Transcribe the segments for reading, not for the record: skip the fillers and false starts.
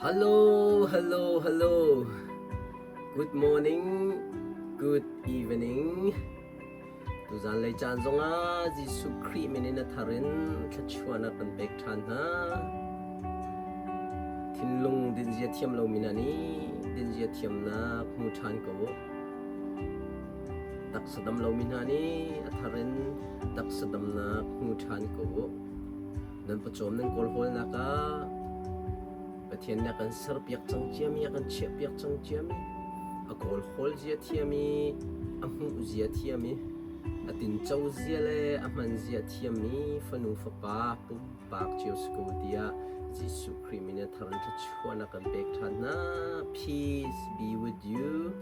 Hello, hello, hello. Good morning, good evening. Tuzan lei caan zongah Jesuh Khrih min in a thar in thluachuahnak kan pek ṭhan hna. Thinlung dinzia thiam lomi hna nih dinzia thiamnak hmu ṭhan ko u. Taksa dam lomi hna nih a thar in taksa damnak hmu ṭhan ko u. Nan pawcawm nan kawlhawlnak ah Pathian nih a kan serpiak cang ciami, a kan chiahpiak cang ciami, a kawlhawl zia thiam i a hmuh zia thiam i a tinco zia le a hman zia thiammi fanu fapa pumpak cio si ko tiah Jesuh Khrih min in thar in thluachuahnak kan pek ṭhan hna. Peace be with you.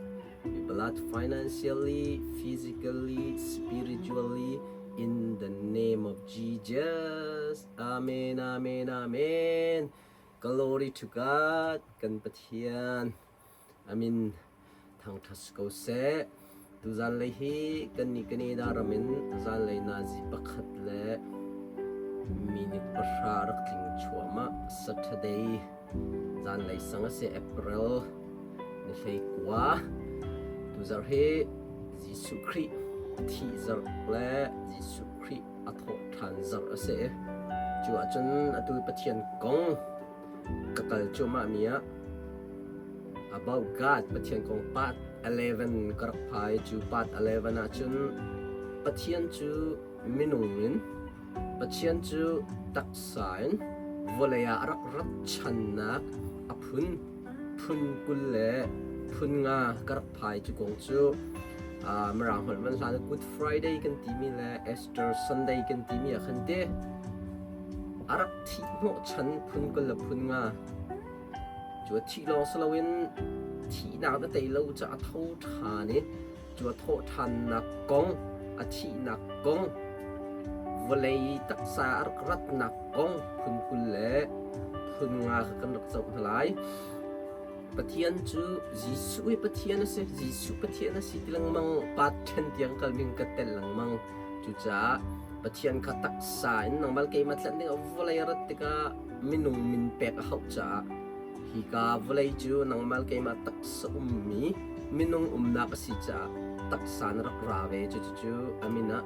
Be blessed financially, physically, spiritually, in the name of Jesus. Amen, amen, amen. Glory to God, kan Pathian. Amin. Thangṭhat si ko seh. Tuzan lei hi kan nih Canada ram in zanlei nazi pakhat le minute pahra rak tling chuahmah Saturday zanlei sang a si April ni 19. Tuzarh hi Jesuh Khrih a thih zarh le Jesuh Khrih a thawh ṭhan zarh a si. Cu ahcun atu Pathian kong ka kal cuahmahmi ah About God Pathian kong part 11 ka rak phai. Cu part 11 ahcun Pathian cu minung in Pathian cu taksa in vawlei ah a rak rat ṭhannak a phun phun 20 le phun nga ka rak phai. Cu kong cu Mirang holh man hlan Good Friday kan timi le Easter Sunday kan timi ah khan te a rak thih hnawhchan phun 20 le phun nga cu a thih lawng si loin thihnak na tei lo caah a tho ṭhan i Cu a thawhṭhannak kong, a thihnak kong, vawlei taksa a rak ratnak kong phun 20 le phun nga kha kan rak zoh hna lai. Pathian cu Jesuh hi Pathian a si, Jesuh Pathian a si ti lengmang part ṭhen tiang kalning ka tel lengmang. Cucaah Pathian kha taksa in nangmah le keimah tlanh ding ah vawlei a rat tikah minung min pek a hauh caah Hika vawlei cu nangmah le keimah taksa ummi minung umnak a si caah taksa na rak ra ve. Cucu a min ah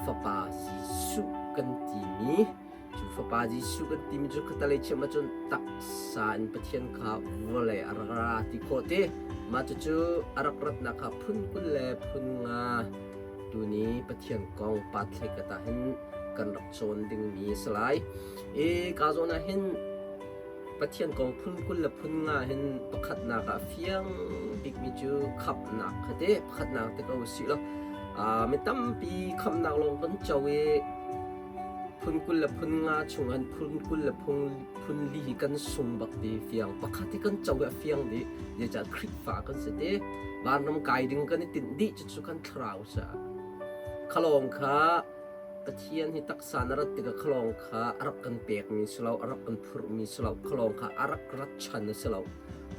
Fapa Jesuh kan timi cu Fapa Jesuh kan timi cu khatalei chiam ahcun taksa in Pathian kha vawlei a rak ra ti khawh ti. Mah cucu a rak ratnak kha phun 20 le phun nga tuni Pathian kong pathlei kat ah hin kan rak cawn dingmi a si lai. I ka zawn ah hin Pathian kong phun 20 le phun nga hin pakhatnak ah fiang bikmi cu khamhnak kha te pakhatnak te ko usih law mi tampi khamhnak lawng kan co i phun 20 le phun nga chung han phun 20 le phun li hi kan sung bak ti fiang pakhat hi kan co i a fiang dih zeicah Khrihfa kan si te vanram kai ding kan i tinh dih cucu kan thlarau caah khalawng kha Pathian hi taksa na rat tikah khalawng kha a rak kan pekmi si lo, a rak kan phurhmi si lo, khalawng kha a rak rat chan a si lo.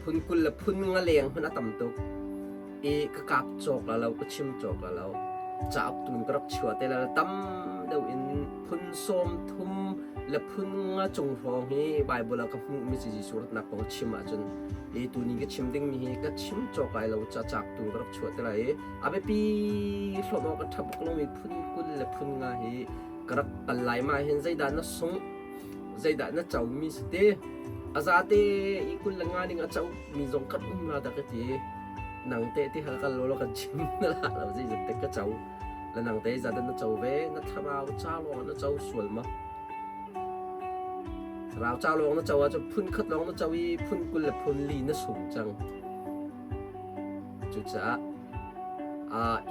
Phun 20 le phun nga leng hmanh a tam tuk. I ka kap cawk la lo, ka chim cawk la lo. Cauk tun ka rak chuah te la tam deuh in phun 30 le phun nga cung hrawng hi Bible ah ka hmuhmi si Jesuh ratnak kong chim ahcun i tuni ka chim dingmi hi ka chim cawk lai lo ca cauk tun ka rak chuah te lai i a biapi hlawm awk a ṭha bak lomi phun 20 le phun nga hi ka rak kal lai ma hin zeidah na sung zeidah na co mi si te a zate i 25 ning a co mi zong kan um la dah ka ti nang te ti hal kal lo kan chim na la lo zei zat te ka co la nang te za na co ve na thlarau cha lawng na co sual ma thlarau cha lawng na co ah cun phun khat lawng na co i phun 20 le phun li na sung cang Cucaah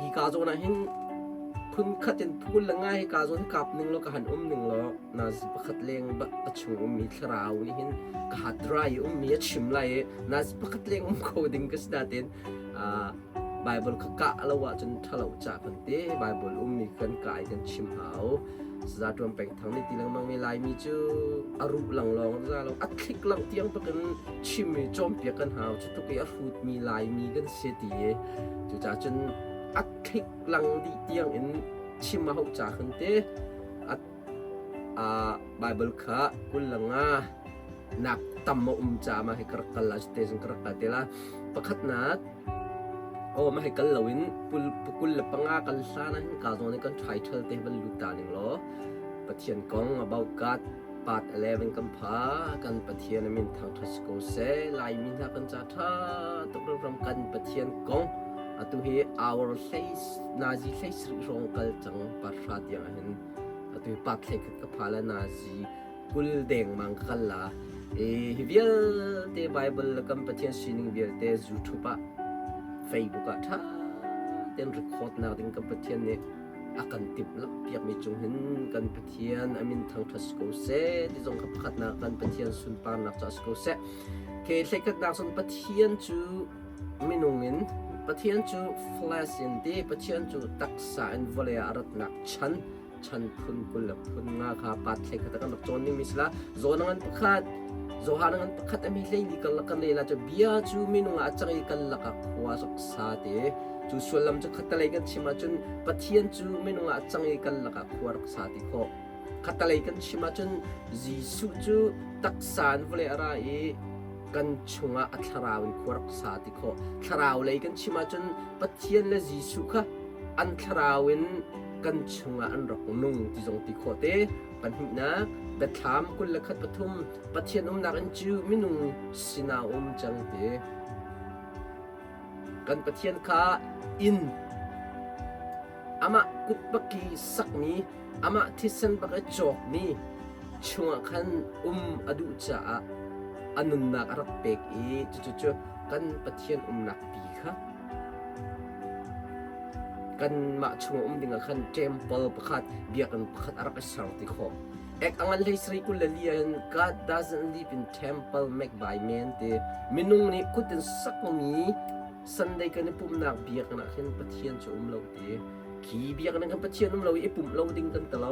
hi ka zawn ah hin phun khat in phul le ngai hi ka zawn hi kap ning law ka han um ning law nazi pakhat leng bak a chung ummi thlarau nih hin ka hat dry i ummi a chim lai i nazi pakhat leng um kho ding ka si natin Bible kha kah lo ahcun ṭhalo ca kan ti Bible ummi kan kai kan chim hau Saza Ṭuan Peng Thang nih ti lengmang mi Laimi cu a ruh langlawng za lo a thlik lang tiang bakin chim i cawnpiak kan hau cu tluk i a hrutmi Laimi kan si ti i cucaah cun a thlik lang dih tiang in chim a hauh ca khan te a Bible kha 25 nak tam a um caah mah hi ka rak kal la te zong ka rak kal te la. Pakhatnak aw mah hi kal loin pul 25 kal hlan ah hin ka zawn in kan title te van lut ta ning law Pathian kong about God part 11 kan pha kan Pathian a min thangṭhat si ko seh. Laimi hna kan ca ṭha tuk ram kan Pathian kong atu hi hour hlei nazi hlei sarih hrawng kal cang part hra tiang ah hin atu hi part hlei khat ka pha la nazi 20 dengmang ka kal la. I hi vialte Bible le kan Pathian sining vialte YouTube ah Facebook ah ṭha tein record nak ding kan Pathian nih a kan timhlamh piakmi cung hin kan Pathian a min thangṭhat si ko seh ti zong kha pakhatnak kan Pathian sunparnak caah si ko seh. Ke hleikhatnak cun Pathian cu minung in Pathian cu flesh in ti Pathian cu taksa in vawlei ah a ratnak chan chan phun 20 le phun nga kha pat thlei khat kan rak cawn dingmi si la zawn ngan pakhat Johan ngan pakhat ami hlei li kal kan le la cu bia cu minung ah a cang i kal lakah khua rak sa te cu sullam cu khatalei kan chim ahcun Pathian cu minung ah a cang i kal lakah khua rak sa ti khawh khatalei kan chim ahcun Jesuh cu taksa in vawlei a ra i kan chungah a thlarau in khua rak sa ti khawh thlarau lei kan chim ahcun Pathian le Jesuh kha an thlarau in kan chungah an rak nung ti zong ti khawh te pahnihnak biathlam 21 pathum Pathian umnak in cu minung sinah um cang ti kan Pathian kha inn amah kut baki sakmi amah thisen bak i cawkmi chungah khan um a duh caah a nunnak a rak pek i cucu kan Pathian umnak pi kha kanmah chungah um dingah khan temple pakhat biakinn pakhat a rak i ser ti khawh. Ek angan hlei sari 24 in God doesn't live in temple made by man ti minung nih kut in sakmi Sunday kan i pumhnak biakinn ah khin Pathian cu um lo ti. Khi biakinn ah khan Pathian um lo i i pumh lo ding kan ti lo.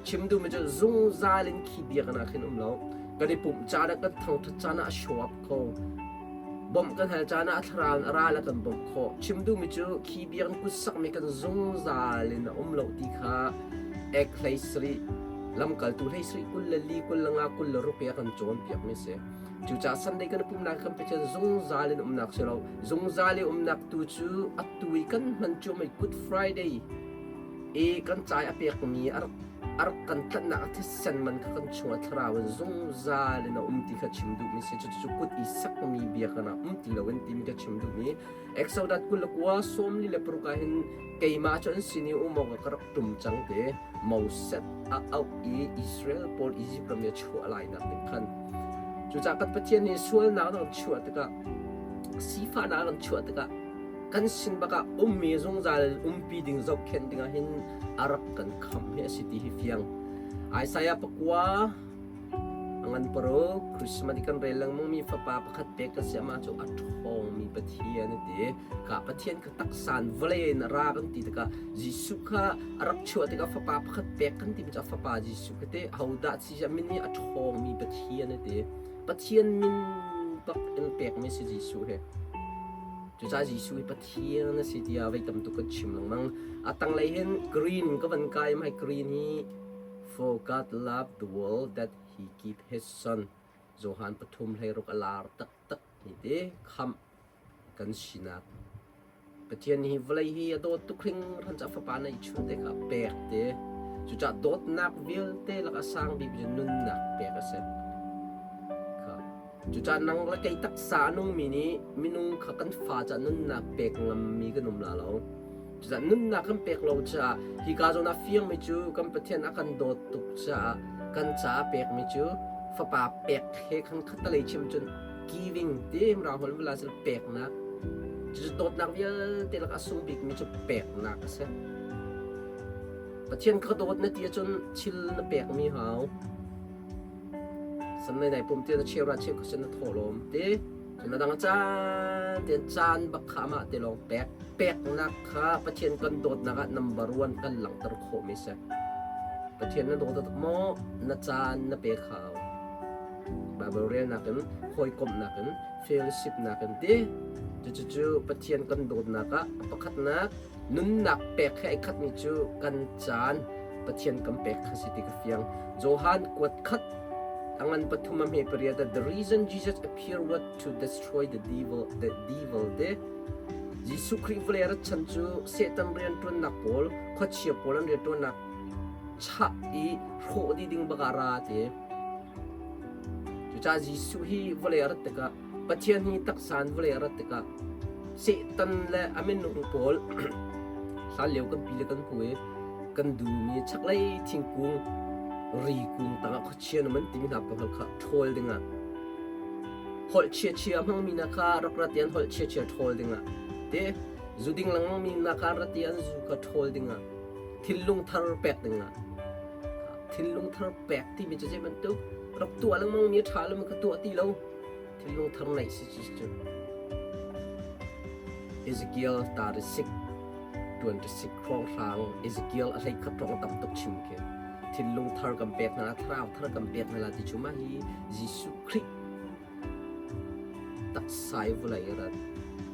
Chim duhmi cu zungzal in khi biakinn ah khin um lo. Kan i pumh caan ah kan thangṭhat caan ah a show up kho. Bawmh kan hal caan ah a thlarau in a ral a kan bawmh khawh. Chim duhmi cu khi biakinn kut sakmi kan zungzal in a um lo ti kha ek hlei sarih lamkaltu hlei sarih 24 25 26 i a kan cawnpiakmi a si. Cucaah Sunday kan i pumhnak kan Pathian zungzal in umnak si lo. Zungzal i umnak tu cu atu i kan hman cuahmah Good Friday i kan ca i a pekmi a rak a rak kan tlanhnak a thisen man kha kan chungah thlarau in zungzal in a um ti kha chim duhmi si. Cucu kut i sakmi biakinn ah um ti loin timi ka chim duhmi. Exodus 29 46 ah hin keimah cu an sin i um awkah ka rak ṭum cang te Moses a auh i Israel pawl Izipt ram i a chuah lainak ning khan. Cucaah kan Pathian nih sualnak a kan chuah tikah sifahnak a kan chuah tikah kan sin bakah ummi zungzal in umpi ding zohkhenh dingah hin a rak kan khamh hi a si ti hi fiang. Isaiah pakua a ngan paruk Christmas i kan rel lengmangmi fapa pakhat pek kan si amah cu a ṭhawngmi Pathian a ti. Ka Pathian kha taksan vawlei in a ra kan ti tikah Jesuh kha a rak chuah tikah fapa pakhat pek kan timi cu a fapa Jesuh kha te ahodah si a min hi a ṭhawngmi Pathian a ti. Pathian min bak in pekmi si Jesuh hi. Cucaah Jesuh hi Pathian a si tiah voi tam tuk kan chim lengmang. A tanglei hin green ka van kai mai green hi For God loved the world that he gave his son. Johan pathum hleiruk a lar taktak ni te khamh kan sinak. Pathian hi vawlei hi a dawt tuk hringhran caah fapa neih chun te kha pek te. Cucaah dawtnak vialte lakah sang bik cu nunnak pek a si. Kha. Cucaah nang le kei taksa a nungmi nih minung kha kan fa caah nunnak pek ngammi kan um la lo. Cucaah nunnak kan pek lo caah hika zawn ah fiangmi cu kan Pathian a kan dawt tuk caah kan caah pekmi cu fapa pek he khan khattalei chim cun giving ti mirang holh vula cu peknak cucu dawtnak vialte lakah a sung bikmi cu peknak a si. Pathian ka dawt na ti ahcun thil na pekmi hau. Sunday nai pum te na cheu ra cheu kha na thawhlawm te cun a dang caan te caan bak kha amah te lawng pek peknak kha Pathian kan dawtnak ah number one kan langhter khawhmi si. Pathian na dawt tak maw na caan na pek hau. Bible relnak in hawikomhnak in fellowship nak in ti cucu Pathian kan dawtnak ah a pakhatnak nunnak pek he ai khatmi cu kan caan Pathian kan pek kha si ti ka fiang. Johan kuat khat A ngan pathum a hme pariat ah the reason Jesus appeared was to destroy the devil, the devil te Jesuh Khrih vawlei a rat chan cu Satan rianṭuannak pawl, khuachia pawl an rianṭuannak chah i hrawh dih ding bak ah ra ti. Cucaah Jesuh hi vawlei a rat tikah Pathian hi taksa in vawlei a rat tikah Satan le a minung pawl hlan lio kan pi le kan pu i kan duhmi chaklei thingkung ri kung tangah khuachia na man timi hna pawl kha ṭhawl dingah holh chiachia hmangmi hna kha rak rat i an holh chiachia ṭhawl dingah te zu ding lengmangmi hna kha rat i an zu kha ṭhawl dingah thinlung thar pek dingah thinlung thar pek timi cu zei bantuk rak tuah lengmang mi a ṭha lo mi kha tuah ti lo thinlung thar neih si cu cu Ezekiel 36 26 hrawnghrang Ezekiel a hlei khat hrawng tam tuk chim khi thinlung thar kan pek hna thlarau thar kan pek hna la ti cu mah hi Jesuh Khrih taksa i vawlei a rat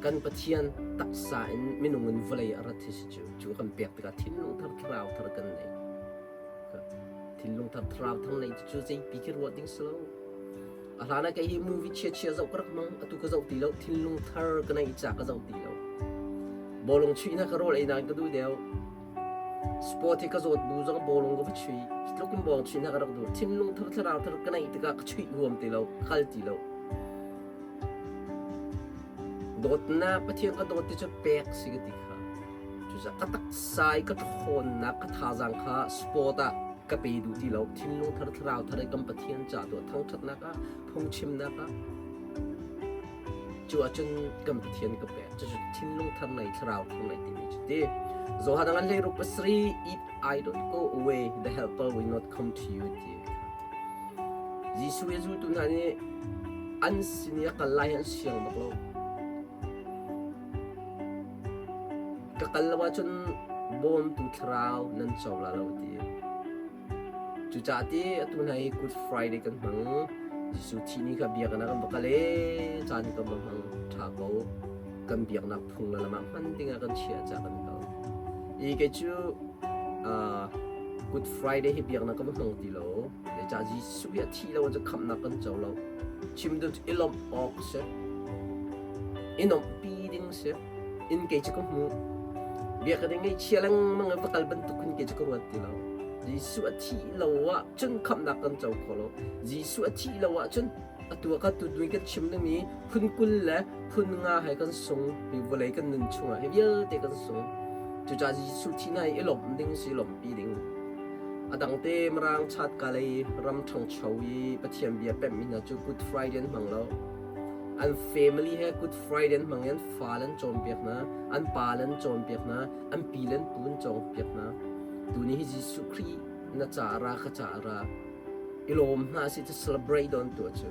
kan Pathian taksa in minung in vawlei a rat hi si cu cu kan pek tikah thinlung thar thlarau thar kan nei Thinlung thar thlarau thar nei cu zeipi khi ruah ding si lo. A hlan ah kei hi movie chia chia zoh ka rak hmang, atu ka zoh ti lo. Thinlung thar ka nei ca ka zoh ti lo. Bawlung chuih na ka rawl ei nain ka duh deuh. Sport hi ka zawt bu zong bawlung ka va chuih. Tluk in bawng chuih na ka rak duh. Thinlung thar thlarau thar ka neih tikah ka chuih huam ti lo, ka kal ti lo. Dawtnak Pathian ka dawt ti cu pek si ka ti kha. Cucaah ka taksa i ka ṭhawnnak ka thazaang kha sport ah ka pe duh ti lo. Thinlung thar thlarau thar i kan Pathian ca tuah thangṭhatnak ah phungchimnak ah cu ahcun kan Pathian ka pek. Cucu thinlung thar nei thlarau thar nei timi cu ti. Johan ngan hlei ruk pasarih if I don't go away the helper will not come to you ti. Jesuh i zultu hna nih an sin i a kal lai an siang bak lo. Ka kal lo ahcun bawmtu thlarau nan co la lo ti. Cucaah ti atu hna hi Good Friday kan hmang. Jesuh thih ni kha biakinn ah kan va kal i caan kan va hmang ṭha ko. Kan biaknak phung le lam ah hman dingah kan chiah caah kan kal. I kei cu uh, Good Friday hi biaknak ka va hmang ti lo. Zeicah Jesuh hi a thih lo ahcun khamhnak kan co lo. Chim duh i lawmh awk si. I nuamhpi ding si. Inn kei cu ka hmu. Bia ka ding ngaihchia lengmang i va kal bantuk khin kei cu ka ruat ti lo. Jesuh a thih lo ahcun khamhnak kan co kho lo. Jesuh a thih lo ahcun atu ah ka tu kan chim dingmi phun 20 le phun nga he kan sung. Hi vawlei kan nun chungah hi vialte kan sung. Cucaah Jesuh thihnak hi i lawmh ding si lawmhpi ding. A dang te Mirang chat ka lei ram ṭhangcho i Pathian bia pemhmi hna cu Good Friday an hmang lo. An family he Good Friday an hmang i an fale an cawnpiak hna, an pale an cawnpiak hna, an pi le an pu an cawnpiak hna. Tuni hi Jesuh Khrih na ca ra ka ca ra i lawm hna si cu celebrate don tuah cu.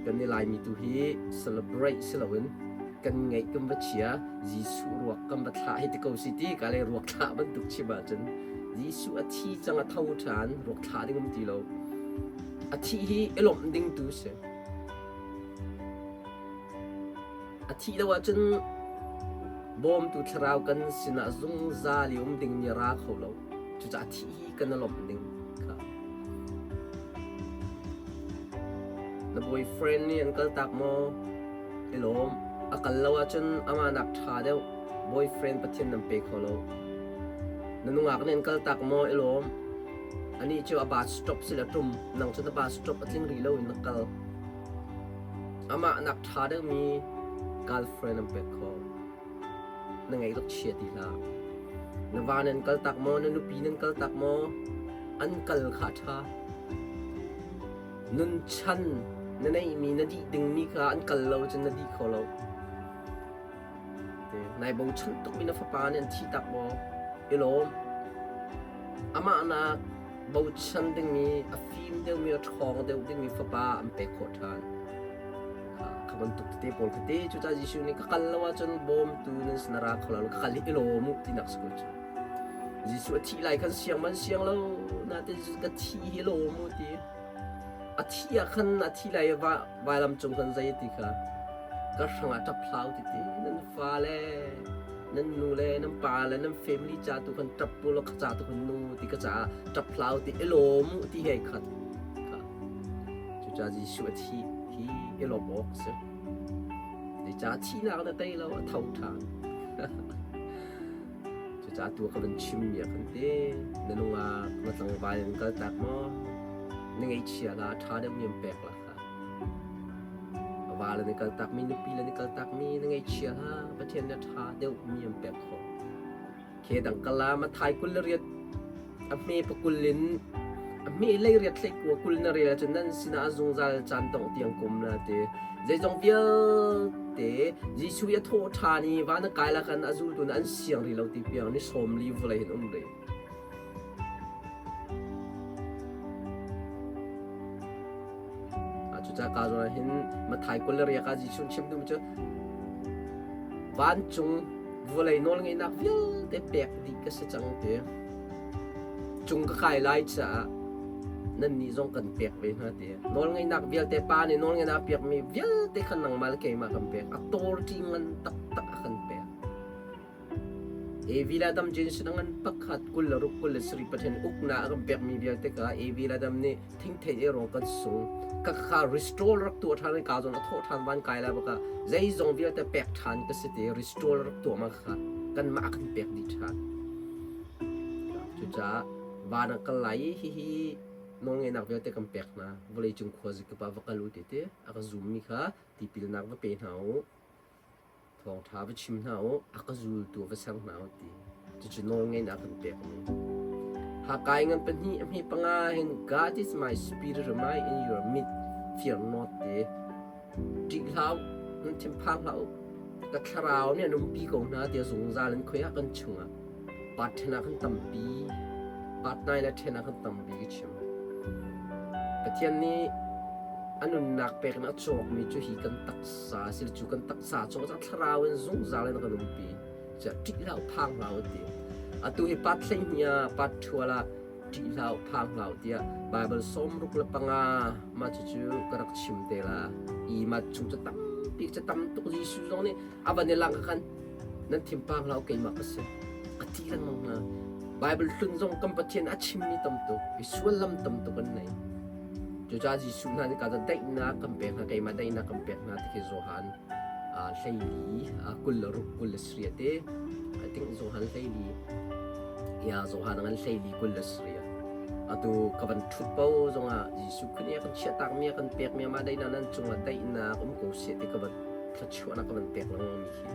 Kan i Laimi tu hi celebrate si loin kan ngaih kan va chia Jesuh ruak kan va thlah hi ti ko si ti ka le ruak thlah bantuk chim ahcun Jesuh a thi cang a tho ṭhan ruak thlah ding um ti lo. A thih hi i lawmh ding tu si. A thih lo ahcun bawmtu thlarau kan sinah zungzal i um ding mi a ra kho lo. Cucaah thih hi kan i lawmh ding kha. Na boyfriend nih an kaltak maw? I lawm. A kal lo ahcun amah nak ṭha deuh boyfriend Pathian nan pe kho lo. Na nungak nih an kaltak maw? I lawm. Anih cu a bus stop si le ṭum. Nang cu na bus stop a tling rih lo in na kal. Amah nak ṭha deuhmi girlfriend an pek khawh. Na ngei rak chia ti hlah. Na va nan kaltak maw? Na nupi nan kaltak maw? An kal kha a ṭha. Nun chan na neihmi na dih dingmi kha an kal lo cun na dih kho lo. Nai bochan tukmi na fapa nih an thi tak maw? I lawm. Amah nak bochan dingmi, a fim deuhmi, a ṭhawng deuh dingmi fapa an pek khawh ṭhan. Kha bantuk tete pawl kha te cucaah Jesuh nih ka kal lo ahcun bawmtu nan sin a ra kho lo, ka kal hi i lawm u tinak si ko cu. Jesuh a thih lai khan siang man siang lo, nain ka thi hi lawm u ti. A thi ah khan a thi lai i vailam cung khan zei ti kha ka hrangah ṭap hlah u ti ti nan fale nan nu le nan pa le nan family ca tu khan ṭap u law ka ca tu khan nu ti ka caah ṭap hlah u ti i lawm u ti he khat. Cucaah Jesuh a thih hi i lawmh awk a si. Zeicah thihnak na tei lo, a tho ṭhan. Cucaah tu ka van chimmi ah khan te na nungak, na tlangval in kaltak maw? Na ngaihchia la, ṭha deuhmi an pek la kha. A va le na kaltakmi, nupi le na kaltakmi na ngaihchia hlah, Pathian nih a ṭha deuhmi an pek khawh. Ke dang kala Mathai 28 a hme pakul in a hme lei riat hlei kua kul na rel ahcun nan sinah a zungzal caan dongh tiang kum na ti. Zeizong vialte Jesuh i a thawh ṭhan i van a kai la khan a zultu na an siang rih lo ti piang ni 40 vawlei hin um rih. Cucaah ka zawn ah hin Mathai 28 ah Jesuh chim duhmi cu vancung vawlei nawlngeihnak vialte pek dih ka si cang ti. Cung ka kai lai caah nannih zong kan pek ve hna ti. Nawlngeihnak vialte Pa nih nawlngeihnak a pekmi vialte kha nangmah le keimah kan pek. A authority ngan taktak a kan pek. Evi le Adam Jensen a ngan pakhat 26 27 Pathian uknak a kan pekmi vialte kha Evi le Adam nih thingthei e rong kan sung. Ka kha restore rak tuah ṭhan i ka zawn a thawh ṭhan van kai lai baka zeizong vialte pek ṭhan ka si ti restore rak tuah ma kha kanmah a kan pek dih ṭhan. Cucaah van ah kal lai i hihi nawlngeihnak vialte kan pek hna. Vawleicung khuazikip ah va kal u ti ti a ka zummi kha tipilnak va pe hna u. Thawngṭha va chim hna u, a ka zultu va ser hna u ti. Cucu nawlngeihnak kan pekmi. Hakai ngan pahnih a hme panga hin God is my spirit remain in your midst, fear not ti. Ṭih hlah u, nan thinphang hlah u. Ka thlarau nih an umpi ko hna tiah zungzal in khoi ah kan chungah part ṭhen ah kan tampi, part nai le ṭhen ah kan tampi ka chim. Pathian nih a nunnak pek in a cawkmi cu hi kan taksa a si cu kan taksa chung ah thlarau in zungzal in a kan umpi. Cuah ṭih hlah u, phang hlah u ti. Atu hi part 12 ah part ṭhual ah ṭih hlah u, phang hlah u tiah Baibal 65 mah cucu ka rak chim te la. I mah chung cu tampi cu tam tuk Jesuh zong nih a van i lang khan nan thinphang hlah u keimah ka si. A ti lengmang hna. Baibal hlun zong kan Pathian a chimmi tam tuk, i sullam tam tuk an nei. Cucaah Jesuh hna nih ka daihnak kan pek hna, keimah daihnak kan pek hna ti khi Johan 14 26 27 te. I think Johan 14 ya Johan ngan 14 27 atu ka van thut po zongah Jesuh Khrih nih a kan chiahtak mi a kan pek mi amah daihnak nan cungah daihnak um ko seh ti ka van thluachuahnak ka van pek lengmang mi khi.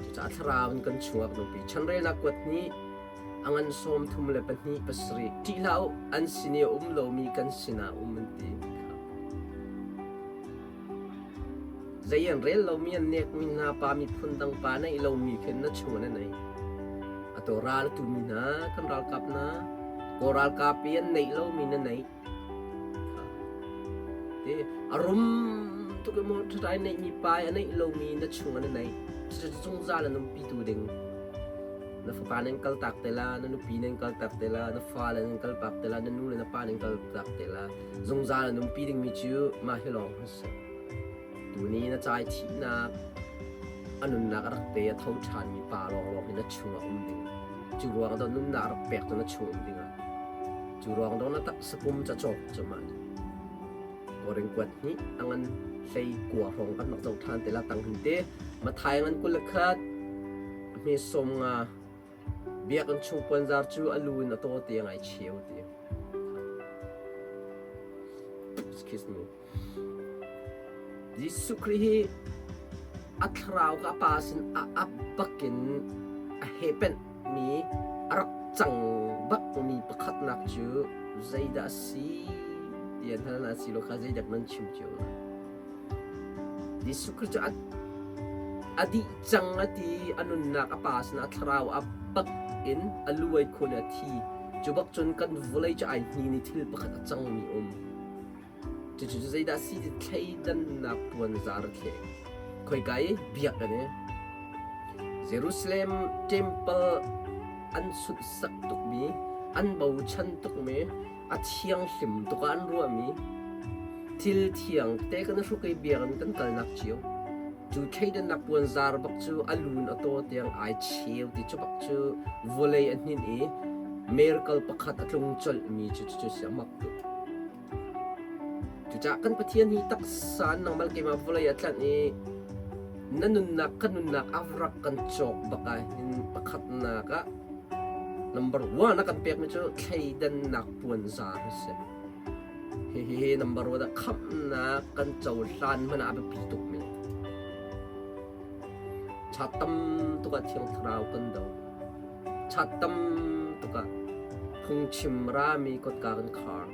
Cucaah thlarau in kan chungah kan umpi. Chanrelnak kuat nih a ngan 32 pasarih ṭih hlah u an sin i a um lomi kan sinah um an ti. Zei an rel lomi an nekmi hna pa miphun dang pa neih lomi khin na chung in an ei. Atu ral a tumi hna kan ralkap hna kaw ralkap i an neih lomi na neih. Te a rum tuk i maw ṭhaṭai neihmi pa i a neih lomi na chung in an ei. Cucu zungzal an umpitu ding. Na fapa nan kaltak te la, na nupi nan kaltak te la, na fale nan kalpak te la, na nu le na pa nan kaltak te la. Zungzal an umpi dingmi cu mah hi lawng an si. Tuni na cai thihnak, a nunnak a rak pe a tho ṭhanmi pa lawnglawng hi na chungah um ding. Cu ruang ah nunnak a rak pek cu na chung um dingah. Cu ruang dong na taksa pum ca cawk cu mah ni. Korin kuat hnih a ngan hlei kua hrawng kan rak zoh ṭhan te la tang hin te. Mathai ngan 21 hme 50 biakinn chung puanzar cu a lu in a taw tiang ai cheu ti. Excuse me. Jesuh Khrih hi a thlarau ka pa sin a ap bakin a hepenh mi a rak cang bakmi pakhatnak cu zeidah a si ti an hal hna si lo kha zeidah nan chim cio lai. Jesuh Khrih cu a dih cang a ti a nunnak a pa sinah a thlarau a bak in a lu ai khun i a thi. Cu bak cun kan vawlei cu ai hnin i thil pakhat a cangmi um. Cucu cu zeidah a si ti thleidannak puanzar a thleh. Khoika i biakinn i Jerusalem temple an sunhsak tukmi, an bochan tukmi, a thianghlim tuk ah an ruahmi thil thiang te kan i hruk i biakinn kan kalnak cio. Cu thleidannak puanzar bak cu a lun a taw tiang ai cheu ti cu bak cu vawlei a hninh i miracle pakhat a tlung colhmi cu cucu si a mak tuk. Cucaah kan Pathian hi taksa in nangmah le keimah vawlei ah tlanh i na nunnak kan nunnak a rak kan cawk bak ah hin pakhatnak ah number one a kan pekmi cu thleidannak puanzar a si. Hihi number one ah khamhnak kan cohlan hmanh ah a biapi tukmi. Cha tam tuk ah Thiang Thlarau kan do. Cha tam tuk ah phungchim rami kotka kan khar.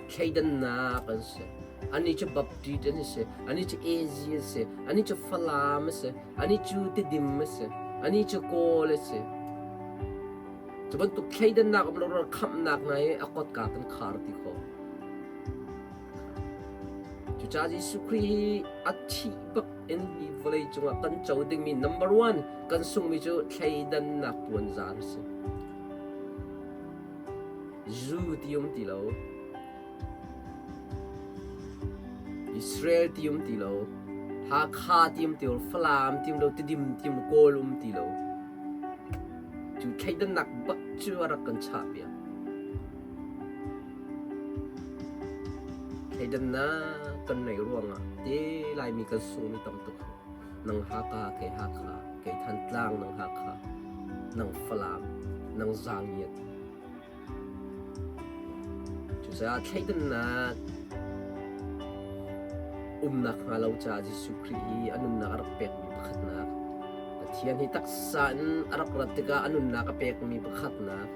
Thleidannak an si. Ani cu Baptist an si. Ani cu Asia si. Ani cu Falam a si. Ani cu Tidim a si. Ani cu Kawl a si. Cu bantuk thleidannak um lo khamhnak hna hi a kotka kan khar ti khawh. Cucaah Jesuh Khrih hi a thih bak in hi vawlei cungah kan co dingmi number one kan sungmi cu thleidannak puanzar a si. Zu ti um ti lo. Israel ti um ti lo. Hakha ti um ti lo. Falam ti um lo. Tidim ti um lo. Kawl um ti lo. Cu thleidannak bak cu a rak kan chah piak. Thleidannak kan neih ruangah te Laimi kan sungmi tam tuk. Nang Haka, kei Hakha, kei Thantlang, nang Hakha, nang Falam, nang Zangiat. Cucaah thleidannak umnak hnga lo caah Jesuh Khrih hi a nunnak a rak pekmi pakhatnak Pathian hi taksa in a rak rat tikah a nunnak a pekmi pakhatnak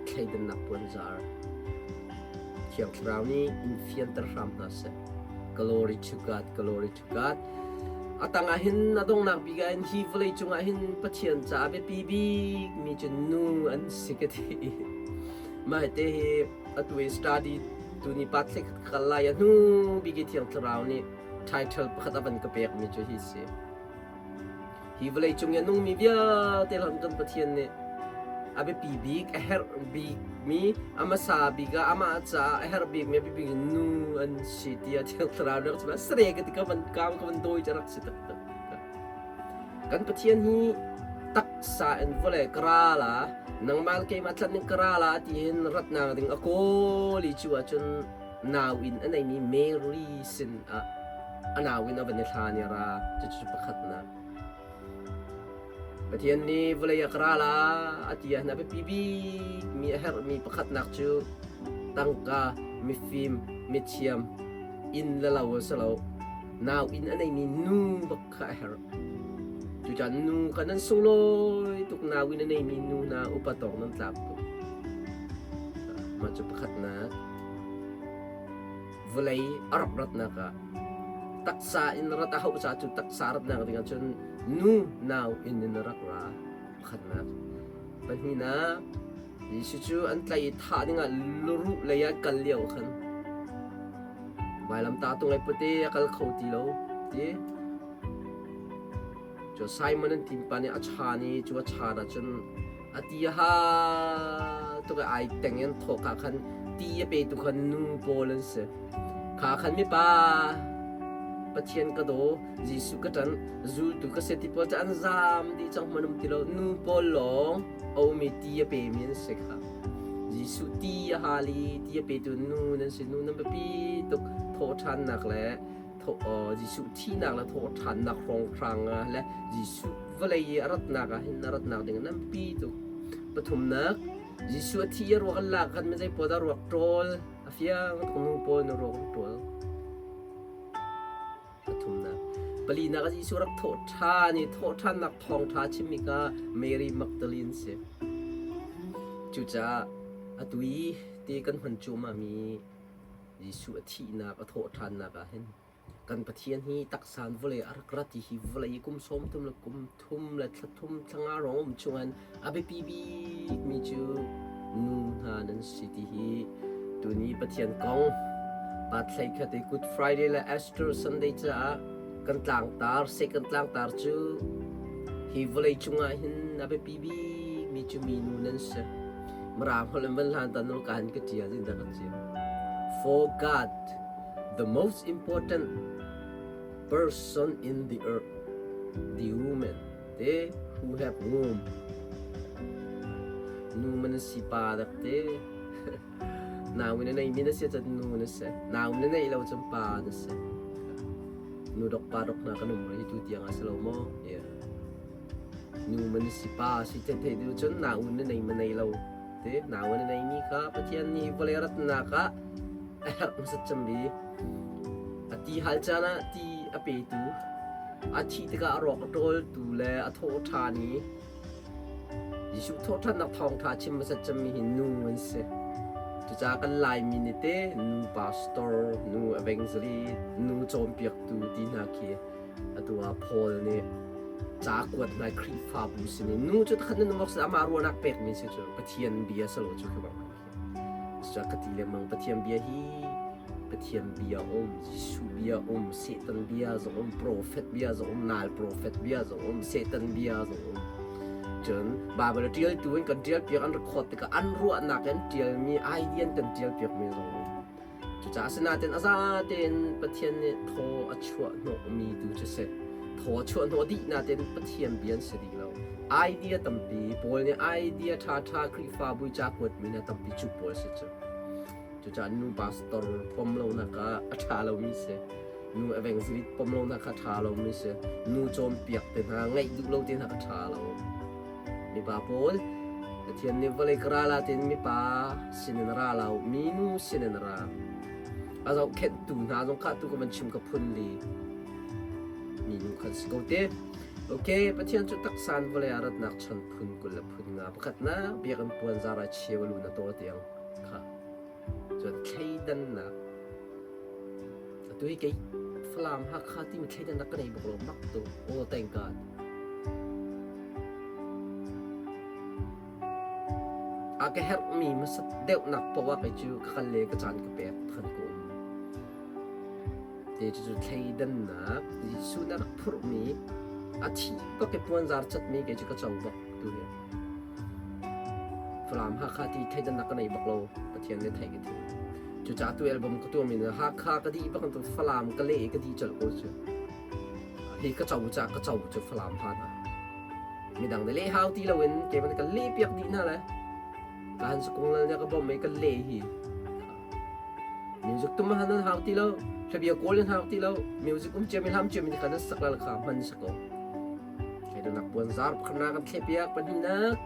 thleidannak puanzar Thiang Thlarau nih in fianter hram hna seh. Glory to God, glory to God. A tangah hin a donghnak bik ah hin hi vawlei cungah hin Pathian caah biapi bik mi cu nu an si ka ti. Mah te hi atu i study tuni pa thlik kal lai a hnu bik i Thiang Thlarau nih title pakhat a van ka pek mi cu hi si. Hi vawlei cung i a nungmi vialte hlan kan Pathian nih a biapi bik, a herh bikmi, a hmasa bik ah amah caah a herh bikmi, a biapi bik nu an si tiah Thiang Thlarau nih a rak chim. Sare ka ti ka van kaam ka van dawi cu a rak si taktak. Kan Pathian hi taksa in vawlei ka ra la, nangmah le keimah tlanh ding ka ra la ti hin ratnak ding a kawl i cu ahcun nau in a neimi Mary sin ah a nau in a van i hlan i a ra. Cucu pakhatnak. Pathian nih vawlei ah ka ra la a ti ahhin a biapi bikmi a herhmi pakhatnak cu tangka, mifim, mithiam, inn le lo a si lo. Nau inn a neimi nu bak kha a herh. Cucaah nu kha nan sunglawi tuk nau inn a neimi nu hna upa tawk nan tlak tuk. Mah cu pakhatnak. Vawlei a rak ratnak ah taksa in rat a hauh caah cu taksa ratnak dingah cun nu nau inn in a rak ra pakhatnak. Pahnihnak, Jesuh cu an tlaih i thah dingah luruh lei ah kal lio khan vailamtah tung ai pute a kal kho ti lo ti. Cu Simon an timpa nih a chan i cu a chan ahcun a ti a ha tuk i ai teng in thawk ah khan ti a petu kha nu pawl an si. Kha khan mipa Pathian ka daw, Jesuh ka ṭanh, zultu ka si ti pawl cu an zaam dih cang hmanh um ti lo. Nu pawl lawng a um i ti a pemi an si kha. Jesuh ti a hal i ti a petu nu nan si. Nu nan biapi tuk thawhṭhannak le Jesuh thihnak le thawhṭhannak hrawnghrang ah le Jesuh vawlei i a ratnak ah hin a ratnak ding in an pi tuk. Pathumnak, Jesuh a thi i a ruak an lak khan mizei pawl dah ruak ṭawl a fiang tuk nu pawl na ruak an ṭawl. Pathumnak. Palinak ah Jesuh rak thawhṭhan i thawhṭhannak thawngṭha chimmi kha Mary Magdalene si. Cucaah atu i ti kan hman cuahmah mi Jesuh a thihnak, a thawhṭhannak ah hin kan Pathian hi taksa in vawlei a rak rat i hi vawlei i kum 30 le kum thum le thla thum thla nga rong um chungin a biapi bikmi cu nu hna nan si ti hi tuni Pathian kong Pathlei khat i Good Friday le Easter Sunday caah kan tlangtar second tlangtar cu hi vawlei cungah hin a biapi bikmi cu minu nan si. Mirang holh in van hlan ta nul ka han ka ṭial in dah ka ṭial. For God, the most important person in the earth, the woman, te who have womb. Nu man si pa dak te. Nau na neimi na si cun nu na si. Nau na neih lo cun pa na si. Nu dok pa dok hna kan um rih tu tiang ah si lo maw? Yeah. Nu man si pa si the the tu cun nau na nei ma nei lo. Te nau na neimi kha Pathian nih vawlei ratnak ah a herh hmasat cem bi. A ti hal caan ah ti a petu, a thih tikah a rawk a ṭawltu le a thawh ṭhan i Jesuh thawhṭhannak thawngṭha chim hmasat cemmi hi nu an si. Cucaah kan Laimi nih te nu pastor, nu evangelist, nu cawnpiaktu ti hna khi atu ah Paul nih ca kuat hna Khrihfabu sinin nu cu takhat nan um awk si amah ruahnak pekmi si cu Pathian bia si lo cu khi bang. Cucaah ka ti lengmang Pathian bia hi Pathian bia um, Jesuh bia um, Satan bia zong um, profet bia zong um, nal profet bia zong um, Satan bia zong um. Cun Bible a ṭialtu in kan ṭialpiak an record tikah an ruahnak in ṭialmi idea in kan ṭialpiakmi zong um. Cucaah asinain a zatein Pathian nih thaw a chuah hnawhmi tu cu si. Thaw a chuah hnawh dih nain Pathian bia an si dih lo. Idea tampi, Paul nih idea ṭhaṭha Khrihfabu i ca kuatmi hna tampi cu pawl si cu. Cucaah nu pastor pom lonak ah a ṭha lomi si. Nu evangelist pom lonak kha a ṭha lomi si. Nu cawnpiak te hna, ngaih duh lo te hna kha ṭha lo. Mipa pawl Pathian nih vawlei ka ral ah tiin mipa sinin ra lo, minu sinin ra. A zohkhenhtu hna zong kha tu ka van chim ka phun li. Minu khan si ko te. Okay, Pathian cu taksan vawlei ah ratnak chan phun 20 le phun nga pakhatnak biakinn puanzar ah cheu a lu na tawl tiang kha. Cun thleidannak atu hi kei Falam Hakha timi thleidannak ka nei bak lo mak tu. Oh thank God. A ka herhmi hmasat deuhnak poah kei cu ka kal le ka caan ka pek than ko um. Te cu thleidannak Jesuh na rak phurhmi a thi bak i puanzar catmi kei cu ka co bak tu hi. Falam Hakha ti thleidannak ka nei bak lo Pathian nih theih ka thim. Cucaah tu album ka tuahmi na Hakha ka dih bak tu Falam ka leh i ka dih colh ko cu. Hi ka co caah ka co cu Falam han ah. Midang nih leh hau ti loin keimah nih ka leh piak dih hna le ka han sukung lal nih ka bawmh i ka leh hi. Music tum han nan hau ti lo, hlabia kawl nan hau ti lo, music um ciami hlam ciami kha nan sak lal kha hman si ko. Thleidannak puanzar pakhatnak kan thlehpiak, pahnihnak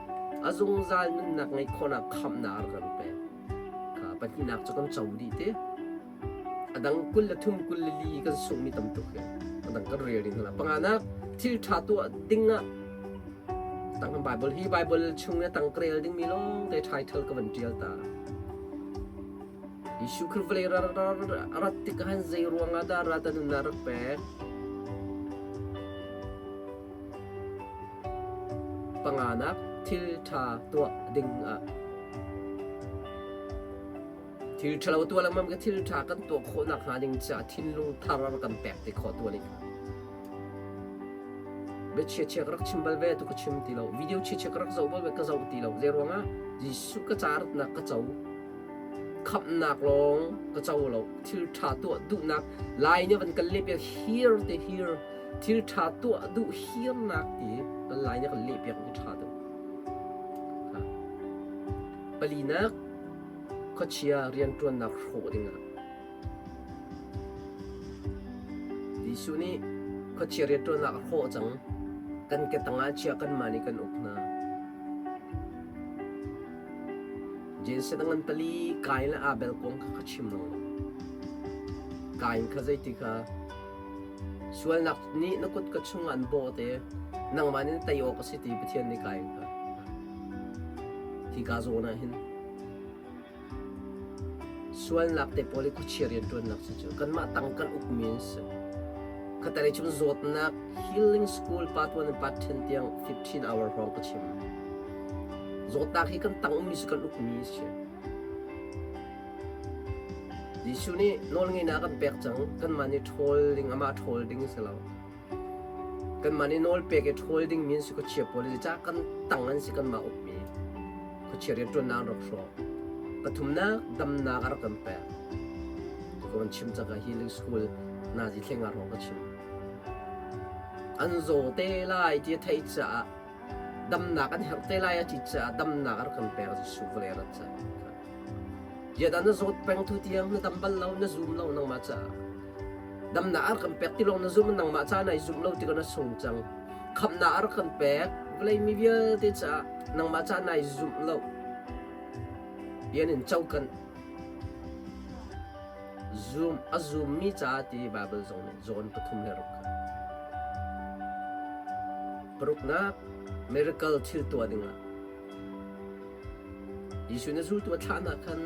a zungzal nunnak ngeih khawhnak khamhnak a rak kan pek. Kha pahnihnak cu kan co dih te. A dang 23 24 kan sunghmi tam tuk hi. A dang kan rel ding hna. Panganak thil ṭha tuah ding ah tang Bible hi Bible chung i tang ka rel dingmi lawng te title ka van ṭial ta. Jesuh Khrih vawlei rat tik ah zei ruangah dah rat a nunnak rak pek? Panganak thil ṭha tuah ding ah thil ṭhalo tuah lengmang ka thil ṭha kan tuah khawh nakhnga ding caah thinlung thar kan pek te khawh tuah ning bia chia ka rak chim bal ve tu ka chim ti lo video chia ka rak zoh bal ve ka zoh ti lo zei ruangah Jesuh ka ca ratnak ka co khamhnak lawng ka co lo thil ṭha tuah duhnak lai nih van kan leh piak hir te hir thil ṭha tuah duh hirnak ti kan lai nih kan leh piak mi ṭha deuh palinak khuachia rianṭuannak hrawh dingah Jesuh nih khuachia rianṭuannak a hrawh cang. Kan ke tangah chia kanmah nih kan uk hna. Genesis a ngan pali Kain le Abel kong kha ka chim lo. Kain kha zeiti kha sualnak nih na kut ka chungah an bawh te nangmah nih na tei awk a si ti Pathian nih Kain kha hi ka zawn ah hin Sualnak te pawl hi khuachia rianṭuannak si cu kanmah tang kan ukmi an si. Khatalei chung zawtnak healing school part 1 and part 10 tiang 15 hour hrawng ka chim. Zawtnak hi kan tang ummi si kan ukmi si. Jesuh nih nawlngeihnak kan pek cang. Kanmah nih ṭhawl ding, amah ṭhawl ding si lo. Kanmah nih nawl pek i ṭhawl dingmi an si khuachia pawl hi zeicah kan tang an si kanmah ukmi khuachia rianṭuannak an rak hrawh. Pathumnak damnak a rak kan pek. Ka van chim cang healing school nazi thleng ah hrawng ka chim. An zaw te lai ti a theih caah damnak an herh te lai a ti caah damnak a rak kan pek Jesuh vawlei a rat caah. Ziadah na zawt peng tu tiang na dam bal lo, na zum lo nangmah caah. Damnak a rak kan pek ti lawng na zum, nangmah caah nai zumh lo tikah na sung cang. Khamhnak a rak kan pek, vawlei mi vialte caah nangmah caah nai zumh lo. Bian in co kan zum a zummi caah ti Baibal zong nih John 3:6 kha. Paruknak miracle thil tuah dingah Jesuh na zultu a thlah hna khan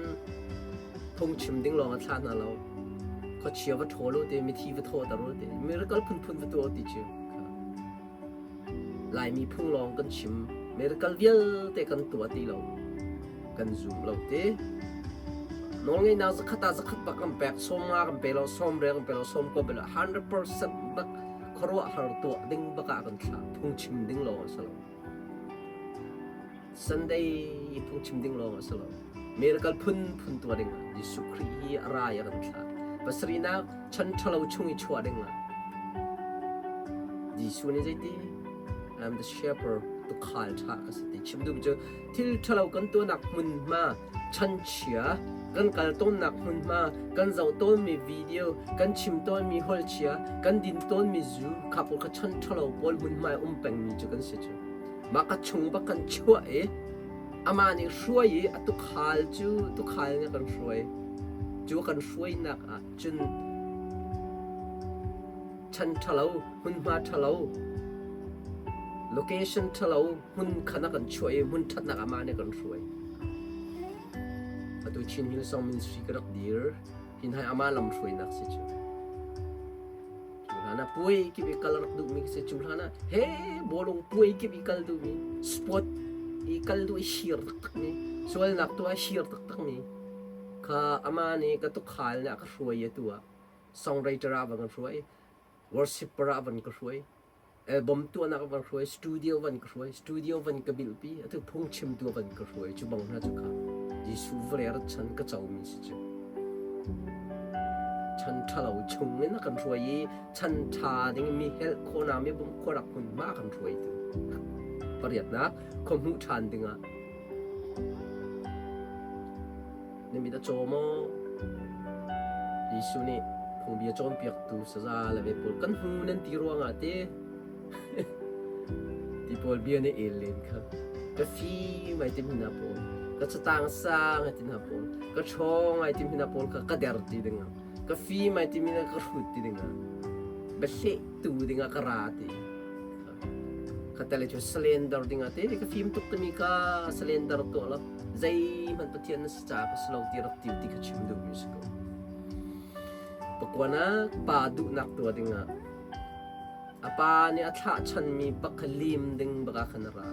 phungchim ding lawng a thlah hna lo. Khuachia va ṭhawl u ti, mithi va thawhter u ti, miracle phunphun va tuah u ti cu. Laimi phung lawng kan chim, miracle vialte kan tuah ti lo. Kan zum lo ti. Nawlngeihnak zakhat ah zakhat bak kan pek, 50 kan pe lo, 60 kan pe lo, 90 pe lo, 100% bak khuaruahhar tuah ding bak ah kan thlah. Phungchim ding lawng a si lo. Sunday phungchim ding lawng a si lo. Miracle phunphun tuah ding ah Jesuh Khrih hi a ra i a kan thlah. Pasarihnak chan ṭhalo chung i chuah ding ah Jesuh nih zeiti? I am the shepherd, tuukhal ṭha ka si ti. Chim duhmi cu thil ṭhalo kan tuahnak hmunhma, chanchia, kan kal tawnnak hmunhma, kan zoh tawnmi video, kan chim tawnmi holhchia, kan din tawnmi zu, kha pawl kha chan ṭhalo pawl hmunhma i um pengmi cu kan si cu. Mah ka chung bak kan chuah i amah nih hruai i a tukhal cu tukhal nih a kan hruai. Cu a kan hruainak ah cun chan ṭhalo, hmunhma ṭhalo, location ṭhalo hmun khan a kan chuah i hmun ṭhatnak amah nih a kan hruai. Atu Chin Hillsong Ministry ka rak dir. Hin hai amah lam hruainak si cu. Cu hlan ah puai kip i kal rak duhmi ka si. Cu hlan ah he bawlung puai kip i kal duhmi, sport i kal duh i hir taktakmi, sualnak tuah i hir taktakmi kha amah nih ka tukhal nih a ka hruai i atu ah songwriter ah a van ka hruai, worshipper ah a van ka hruai, album tuahnak a van hruai, studio van ka hruai, studio van ka bilhpi, atu phungchimtu a van ka hruai. Cu bang hna cu kha Jesuh vawlei rat chan ka comi si cu. Chan ṭhalo chung in a kan hruai i chan ṭha ding mi helh khawhnak mi bawmh khawhnak hmunhma a kan hruaitu. Pariatnak, khua hmuh ṭhan dingah na mit a caw maw? Jesuh nih phungbia cawnpiaktu saza le ve pawl kan hmu nan ti ruangah te ti pawl bia nih el len kha ka fim ai tim hna pawl ka catang sang ai ti hna pawl ka ṭhawng ai tim hna pawl kha ka der ti dingah ka fim ai timi ka hrut ti dingah biahleh tu dingah ka ra ti ka tele cu cylinder dingah te ka fim tuk timi ka cylinder tuah lo zeihmanh Pathian na si caah ka si lo ti rak ti ti ka chim duhmi si ko pakuanak pa duhnak tuah dingah A pa nih a thlah chanmi bak kha lim ding bak ah khan a ra.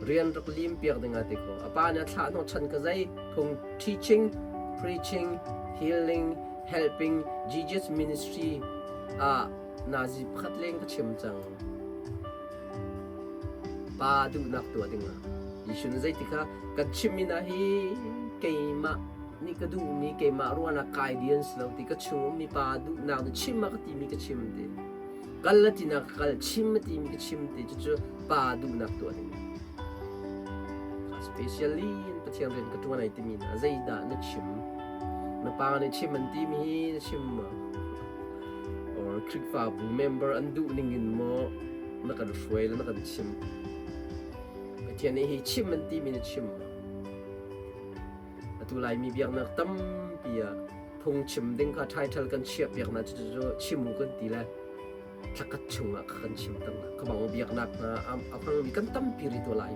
Rian rak lim piak ding ah ti ko. A pa nih a thlah hnawh chan ka zei phung teaching, preaching, healing, helping, Jesus ministry ah nazi pakhat leng ka chim cang. Pa duhnak tuah ding ah. Jesuh nih zeiti kha kan chimmi hna hi keimah nih ka duhmi keimah ruahnak kai dih an si lo ti ka chung ummi pa duhnak nih chim a ka timi ka chim ti. Kal a tinak ka kal, chim a timi ka chim ti cucu pa duhnak tuah ding. Especially in Pathian rian ka ṭuan ai timi hna zeidah na chim? Na pa nih chim an timi hi na chim maw? Or Khrihfabu member an duh ning in maw na kan hruai le na kan chim? Pathian nih hi chim an timi na chim maw? Atu Laimi biaknak tampi ah phungchim ding kha title kan chiahpiak hna cucu chim u kan ti le thlakhat chungah kan chim tam ka bang biaknak hna a hmangmi kan tampi ri to lai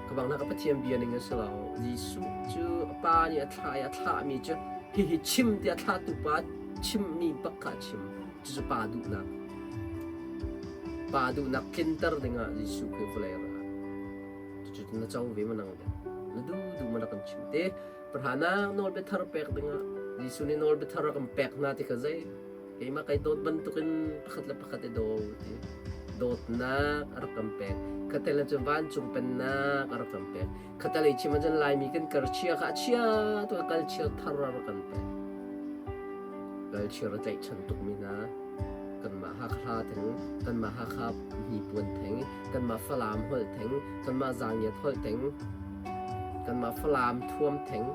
ka bang hna ka Pathian bia ning a si lo Jesuh cu a pa nih a thlah i a thlahmi cu hihi chim tiah thlahtu pa chimmi bak kha a chim cucu pa duhnak pa duhnak tlinter dingah Jesuh Khrih vawlei ra cucu na co ve ma nang le na du du ma na kan chim te Pahranak nawlbia thar pek dingah Jesuh nih nawlbia thar a kan pek hna ti kha zei keimah kai dawt bantukin pakhat le pakhat i daw ti dawtnak a rak kan pek khatel cun vancung pennak a rak kan pek khatel ei chim ahcun Laimi kan kar chia kha a chia tu kal chia thar a rak kan pek kal chia a tlaihchan tukmi hna kanmah Hakha theng kanmah Hakha hnipuan theng kanmah Falam holh theng kanmah Zangiat holh theng Kanmah Falam thuam theng.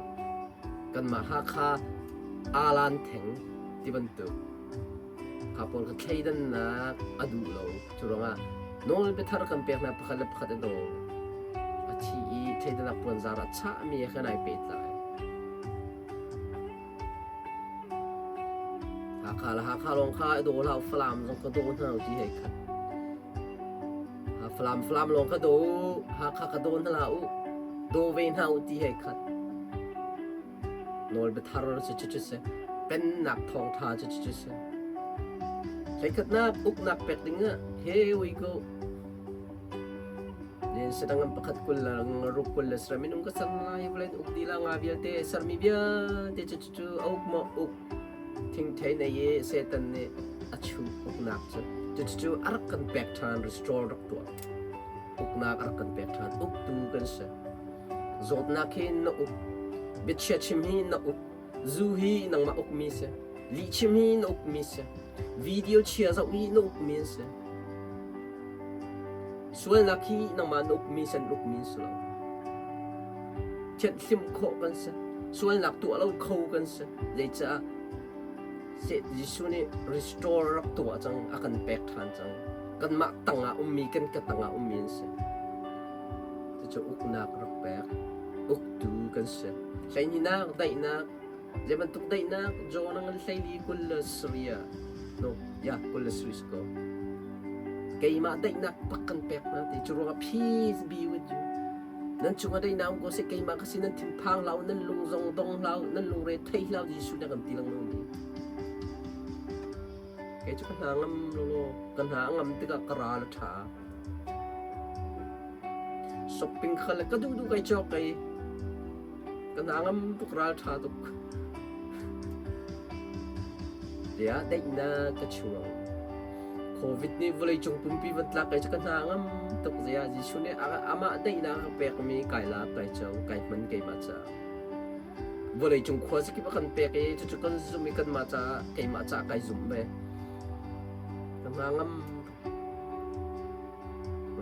Kanmah Hakha aalan theng ti bantuk kha pawl kha thleidannak a duh lo. Cu ruangah nawl biathar kan pek hna pakhat le pakhat a daw. A thi i thleidannak puanzar ah chahmi he khan ai pehtlai. Hakha le Hakha lawng kha i daw hlah Falam zong ka daw hna ti hei khat. Falam Falam lawng ka daw u, Hakha ka daw hna hlah u, daw ve hna u ti hei khat. Nawl biathar cu cu cu si. Pennak thawngtha cu cu cu si. Hleikhatnak uknak pek ding ah here we go. Sedang an pakhat kul la ruk kul le sarih minung ka ser lai vawlei uk dih la nga vialte sermi vialte cu cu a uk maw uk thingthei nei i Satan nih a chuh uknak cu cucu a rak kan pek ṭhan restore rak tuah uknak a rak kan pek ṭhan uktu kan si zawtnak hi na uk biachia chim hi na uk zu hi nangmah ukmi si lihchim hi na ukmi si video chia zoh hi na ukmi an si Sualnak hi nangmah na ukmi san ukmi si lo. Thianhhlimh khawh kan si. Sualnak tuah lo kho kan si. Zeicah Jesuh nih restore rak tuah cang, a kan pek ṭhan cang. Kanmah tangah ummi, kan ka tangah ummi an si. Cucu uknak rak pek, uktu kan si. Hleihninak, daihnak, zei bantuk daihnak, John a ngan hleili 23 ah, no, ya, 23 si ko. Keimah daihnak bak kan pek hna ti cu ruangah peace be with you. Nan cungah daihnak um ko seh keimah ka si nan thinphang hlah u nan lung zong dong hlah u nan lungre thei hlah u Jesuh nih a kan ti lengmang mi. Kei cu ka hna ngam lo ka hna a ngam tikah ka ral a ṭha. Shopping kha le ka duh duh kai cawk kai ka hna ngam tuk ral ṭha tuk. Tiah daihnak ka chuang. Covid nih vawleicung pumpi van tlak kai cu ka hna ngam tuk ziah Jesuh nih amah daihnak a ka pekmi kai lak kai co kai hman keimah caah. Vawleicung khua zakip a kan pek i cucu kan zumh i kanmah caah keimah caah kai zum ve. Ka hna ngam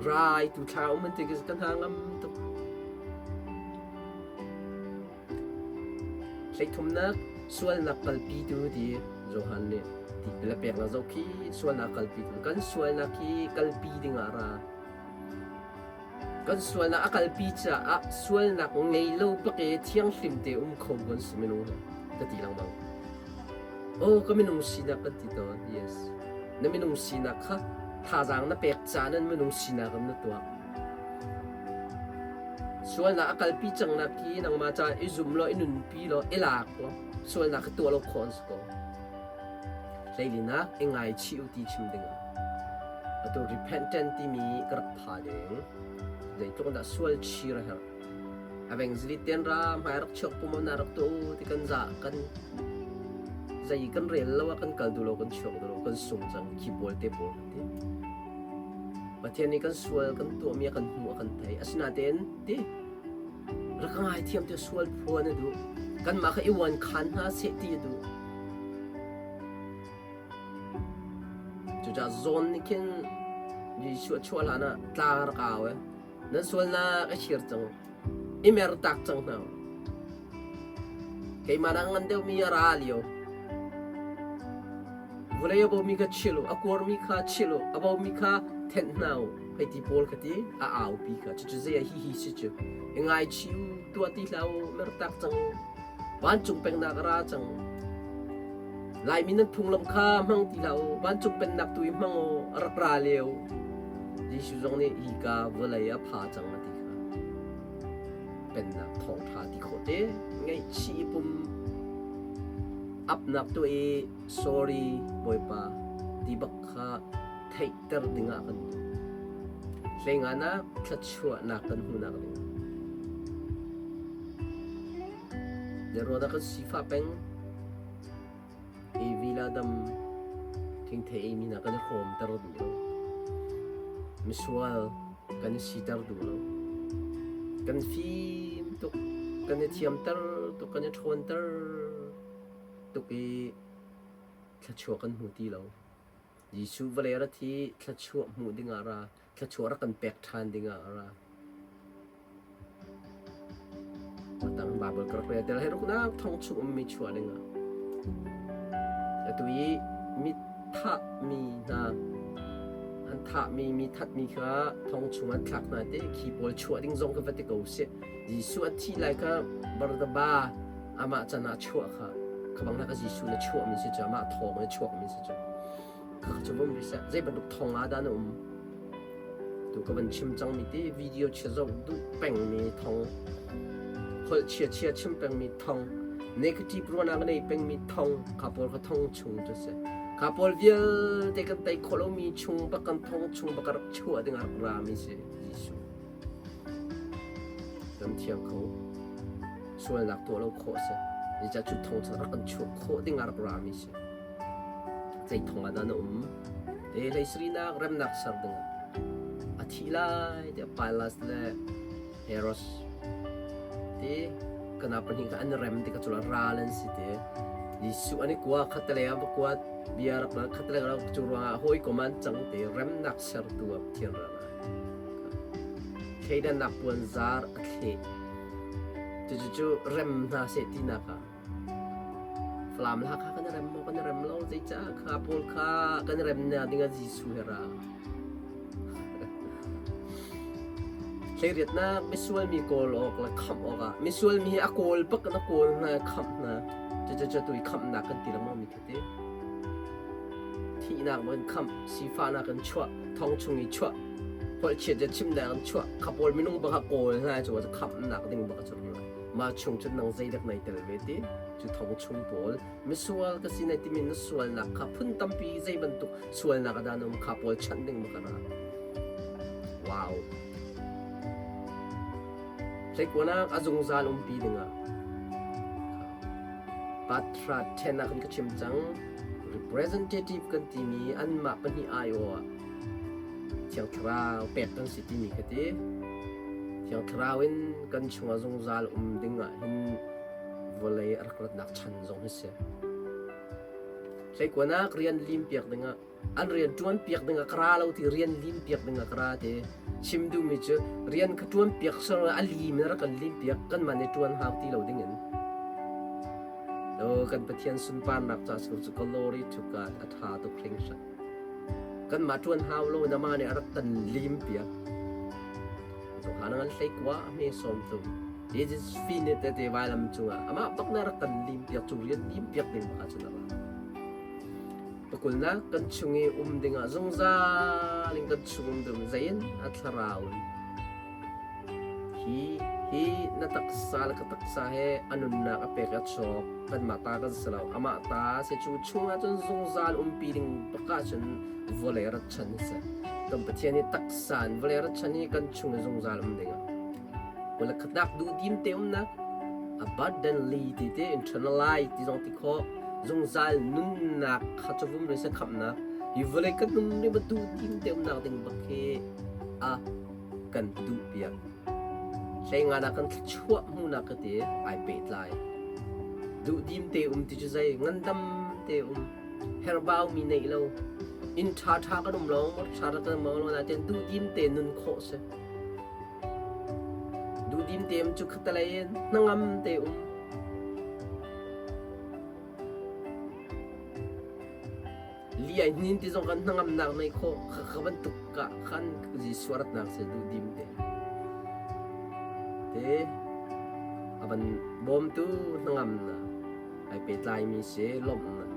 rai tu thla um an ti ka hna ngam tuk. Hleithumnak sualnak kalpitu ti Johan nih tipil a peknak zoh khi sualnak kalpitu kan sualnak hi kalpi dingah ra. Kan sualnak a kalpi caah sualnak ngei lo bak i thianghlim te um kho kan si minung he ka ti lengmang. Oh ka minung sinak kan ti tawn. Yes. Na minung sinak kha thazaang na pek caan in minung sinak in na tuah. Sualnak a kalpi cangnak hi nangmah caah i zum law, i nunpi law, i lak law sualnak kha tuah lo khawh an si ko. Hleilinak i ngaichih u ti chim ding ah. Atu repentant timi ka rak pha ding. Zeitluk dah sual chir a herh. Evangelist ten ra hmai rak chuak pum na rak tu ti kan za kan zei kan rel lo ah kan kal duh lo kan chuak duh lo kan sung cang khi pawl te pawl ti. Pathian nih kan sual kan tuahmi a kan hmuh a kan theih. Asinain ti rak ka ngaithiam tiah sual phuan a duh. Kanmah kha i uan khan hna seh ti a duh. Cucaah zawn nih khin Jesuh a chuah hlan ah tlang a rak au i nan sualnak a chir cang i mer tak cang hna. Keimah nak ngan deuhmi a ra lio. Vawlei a bomi kha chil u, a kuarmi kha chil u, a bomi kha thenh hna u, hei ti pawl kha ti a aupi kha. Cucu zei ah hihi si cu. I ngaichih u, tuah ti hlah u, mertak cang u. Vancung pennak a ra cang. Laimi nan phunglam kha hmang ti hlah u, vancung pennak tu i hmang u, a rak ra lio. Jesuh zong nih hi ka vawlei a pha cang a ti kha. Pennak thawngṭha ti khawh te, ngaihchih i pum apnak tuah i sorry Bawipa ti bak kha theihter dingah kan duh. Hleinganak thluachuahnak kan hmuhnak ding. Zeruahdah kan sifah peng AV la dam thingthei eimi hna kan i hrawmter duh lo. Misual kan i siter duh lo. Kan fim tuk, kan i thiamter tuk, kan i ṭhawnter tuk i thluachuah kan hmu ti lo. Jesuh vawlei rat hi thluachuah hmuh dingah ra, thluachuah rak kan pek ṭhan dingah ra. Atang Bible ka rak rel tel he ruknak thong chung ummi chuah dingah. Atu i mi thahmi hna an thahmi mi thatmi kha thong chung an thlak hna te khi pawl chuah ding zong ka va ti ko sih. Jesuh a thi lai kha Barnaba amah can ah chuah kha kha bang na ka Jesuh na chuahmi si cu amah thawng na chuakmi si cu kha cu vum rih seh zei bantuk thong ah dah na um tu ka van chim cangmi te video chia zoh duh pengmi thong holh chia chia chim pengmi thong negative ruahnak nei pengmi thong kha pawl kha thong chung cu si kha pawl vialte kan tei khawh lomi chung bak kan thong chung bak rak chuah ding rak rami si Jesuh Kan thiang kho. Sualnak tuah lo khawh a si. Zeicah cu thong cu rak kan chuah khawh ding ah rak rami si. Zei thong ah dah na um? Te hleisarinak remnak ser ding ah a thi lai tiah Pilas le Heros te kana pahnih kha an rem tikah cu ral an si te. Jesuh an i kua khatalei ah va kuat bia rak khatalei ah cu ruangah hawikom an cang te remnak sertu ah Pathian ral ah. Thleidannak puanzar a thleh. Cucu rem hna seh tinak ah Falam le Hakha kan i rem maw kan i rem lo zeicah kha pawl kha kan i rem na ding ah Jesuh he ra. Hleiriatnak misual mi kawl awk le khamh awk ah misual mi hi a kawl bak in a kawl hna khamh hna. Cucu tu i khamhnak kan ti lengmang mi khi ti. Thihnak in khamh, sifahnak in chuah, thong chung i chuah, holhchiat le chimnak in chuah, kha pawl minung bak a kawl hna cu khamhnak ding bak a cu mah chung cun nang zeidak nai tel ve ti cu thong chung pawl misual ka si nai timi na sualnak kha phun tampi zei bantuk sualnak a dan um kha pawl chanh ding bak a ra wow Hleikuanak a zungzal umpi dingah Patra ṭhen ah khan ka chim cang. Representative kan timi anmah pahnih aiawh ah Thiang Thlarau pek kan si timi kha ti. Thiang Thlarau in kan chungah zungzal um ding ah hin vawlei a rak ratnak chan zong hi si. Hleikuanak rian lim piak dingah an rian ṭuan piak ding ah ka ra lo ti rian lim piak ding ah ka ra ti chim duhmi cu rian ka ṭuan piak sor a lim in rak kan lim piak kanmah nih ṭuan hau ti lo ding in o kan Pathian sunparnak ca cu cu glory to God a ṭha tuk hringhran kanmah ṭuan hau lo na mah nih a rak kan lim piak Johan an hlei kua a hme sawm tum Jesus finit te vailam cungah amah bak na rak kan lim piak cu rian lim piak ding bak ah cun a ra Pakulnak kan chung i um dingah zungzal in kan chung um ding zein a thlarau in hi hi na taksa le ka taksa he a nunnak a pek a cawk kanmah ta kan si lo amah ta si cu chungah cun zungzal umpi ding bak ahcun vawlei rat chan a si kan Pathian hi taksa in vawlei rat chan hi kan chung i zungzal um dingah kul le khatnak duhdim te umnak abundantly ti te internalize ti zong ti khawh zungzal nunnak kha cu vum re se khamnak hi vawlei kan nun ri ba duhdim te umnak ding bak hi a kan duh piak hlei na kan thluachuah hmunak ka ti ai pehtlai duhdim te um ti cu zei ngandam te um herbau mi neih lo inn ṭha ṭha kan um lo ṭha ṭha kan um lo na ten duhdim te nun khawh si Duhdim te um cu khatalei in hnangam te um. Li ai hnin ti zong kan hnangamnak nei khawh kha bantuk ka khan Jesuh ratnak se duhdim te. Te avan bawmtu hnangamnak ai petlaimi si lawmhnak.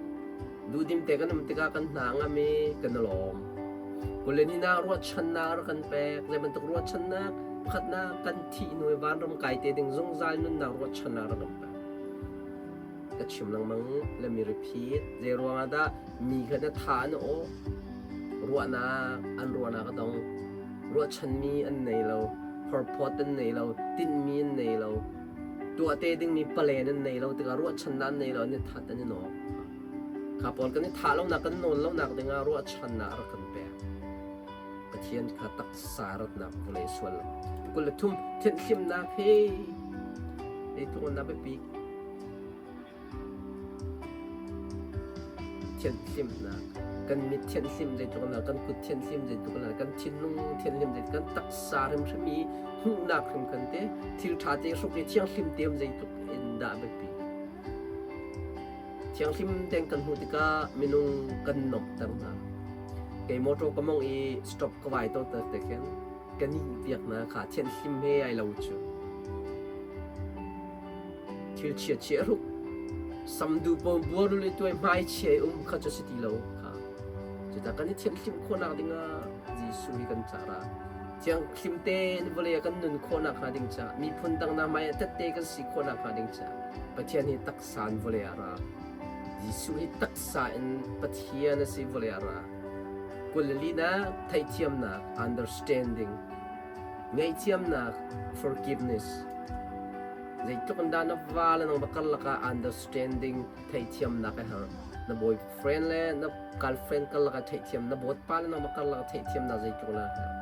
Duhdim te kan um tikah kan hna ngam i kan i lawm. Kulen hi nak ruahchannak rak kan pek. Zei bantuk ruahchannak? Pakhatnak kan thih hnu i vanram kai te ding zungzal nunnak ruahchannak rak kan pek. Ka chim lengmang let me repeat. Zei ruangah dah mi kha na tha an aw? Ruahnak an ruahnak a dong. Ruahchanmi an nei lo. Phorphawt an nei lo. Tinhmi an nei lo. Tuah te dingmi palen an nei lo tikah ruahchannak an nei lo an i that an i nawk. Kha pawl kan i thah lonak kan nawl lonak dingah ruahchannak rak kan pek. Pathian kha taksa ratnak vawlei sual 23 thianhhlimnak he zeitluk in dah biapi thianhhlimnak. Kan mit thianhlim zeitluk in kan kut thianhlim zeitluk in kan thinlung thianhlim zeitluk kan taksa hrimhrim i hmuhnak hrim kan te thil ṭha te hruk i thianghlim te um zeitluk in dah biapi. Thianghlim tein kan hmuh tikah minung kan nuamhter hna. Kei motor ka mong i stop ka vai to te khin ka nih piak hna kha thianhlim he ai lo cu. Thil chia chia ruk samdu pawn buar le tuai hmai chia um kha cu si ti lo kha. Cuta kan i thianhlim khawhnak dingah Jesuh hi kan cara. Thianghlim tein vawlei ah kan nun khawhnak hnga ding caah miphun dang hna hmai ah tette kan si khawhnak hnga ding caah Pathian hi taksa in vawlei ah ra. Jesuh hi taksa in Pathian a si vawlei ah ra. 24nak theihthiamnak understanding ngaihthiamnak forgiveness zeitluk in dah na va le nang va karlak ah understanding theihthiamnak a herh na boyfriend le na girlfriend karlak ah theihthiam na bawtpa le nangmah karlak ah theihthiamnak zeitluk na herh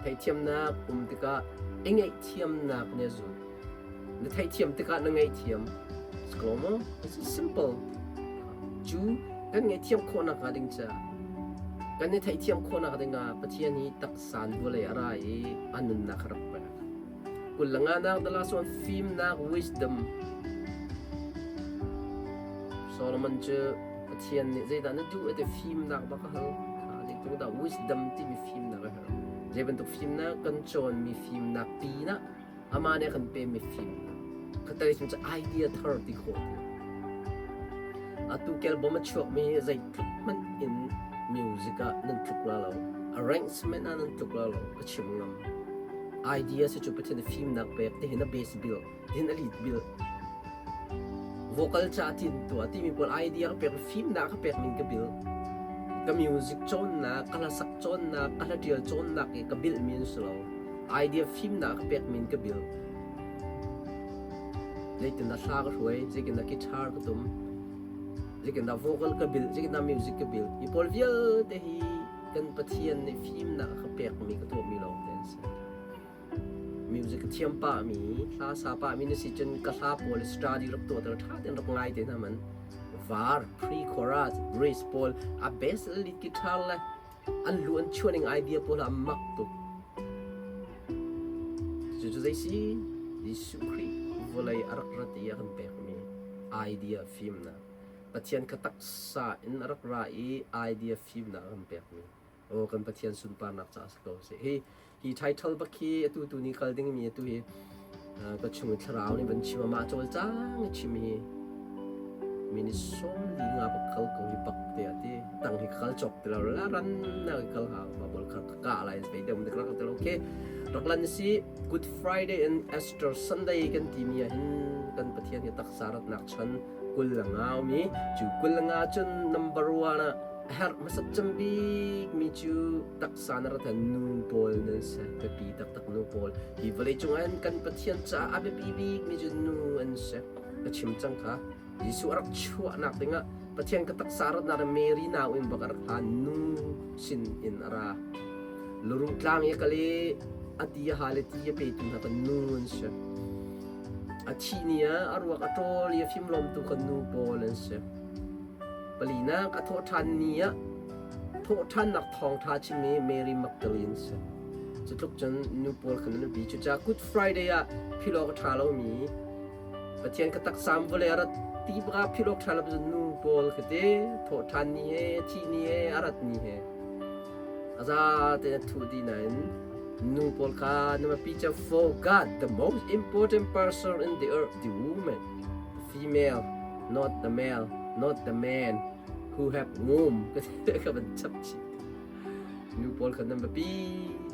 theihthiamnak um tikah i ngaihthiamnak nih a zul na theihthiam tikah na ngaihthiam Sklomo it's simple cu kan ngaihthiam khawhnak hnga ding ca kan i theihthiam khawhnak ding ah Pathian hi taksa in vawlei a ra i a nunnak a rak pek 25nak the last one fimnak wisdom Solomon cu Pathian nih zeidah na duh ati fimnak bak a hal. Zeitluk dah wisdom timi fimnak a herh. Zei bantuk fimnak kan cawnmi fimnak pinah amah nih a kan pemi fimnak. Khatalei cu idea thar ti khawh ti. Atu kel bom a chuakmi hi zeitluk hmanh in music ah nan tluk la lo. Arrangement ah nan tluk la lo. Ka chim ngam. Idea si cu Pathian fimnak pek ti hin a base bill. Hin a lead bil. Vocal ca tin tuah timi pawl idea ka pek fimnak ka pek ning ka bil. Ka music cawnnak, ka hlasak cawnnak, ka hlatial cawnnak i ka bil mi an si lo. Idea fimnak ka pek min ka bil. Zeitin dah hla ka hruai, zeitin dah guitar ka tum, zeitin dah vocal ka bil, zeitin dah music ka bil. Hi pawl vialte hi kan Pathian nih fimnak ka pek mi ka tuah mi lawng te an si. Music ka thiam pahmi, hla sa pahmi na si cun ka hla pawl study rak tuahter ṭha tein rak ngai te hna man. Var, pre-chorus, bridge pawl, a bass le lead guitar le an lu an chuah ning idea pawl a mak tuk. Cucu zei si? Jesuh Khrih vawlei a rak rat i a kan pekmi idea fimnak. Pathian kha taksa in a rak ra i idea fimnak a kan pekmi. Aw kan Pathian sunparnak caah si ko seh. Hi hi title bak hi atu tu ni kal ding mi atu hi ka chung i thlarau nih van chim amah cawlcang i chim hi minute 45 bak kal ko hi bak te ati tang hi kal chok ti lo la ran na kal ha ma bol kha ka lai sei deuh dik rak te lo okay rak lan si Good Friday and Easter Sunday kan ti mi ah hin kan Pathian hi taksa ratnak chan 25 mi cu 25 cun number 1 ah A herh hmasat cem bikmi cu taksa na rat nu pawl nan si. Biapi taktak nu pawl. Hi vawleicung ah kan Pathian caah a biapi bikmi cu nu an si. Ka chim cang kha. Jesuh a rak chuahnak dingah Pathian ka taksa ratnak in Mary nau in bak a rak hlan nu sin in a ra. Luruh tlang i kal i a ti a hal i ti a petu hna kan nu an si. A thih ni ah a ruak a ṭawl i a fimlawmtu kan nu pawl an si. Palinak a thawhṭhan ni ah thawhṭhannak thawngṭha chimmi Mary Magdalene si. Cutluk cun nu pawl khan an bi. Cucaah Good Friday ah philh awk a ṭha lomi Pathian ka taksam vawlei a rat ti bak ah philh awk ṭha lo cun nu pawl khi ti thawhṭhan ni he thih ni he a rat ni he a za tein a thuh dih nain nu pawl kha na pi cu for God the most important person in the earth the woman the female not the male, not the man who have womb ka van chap chih. Nu pawl kha nan biapi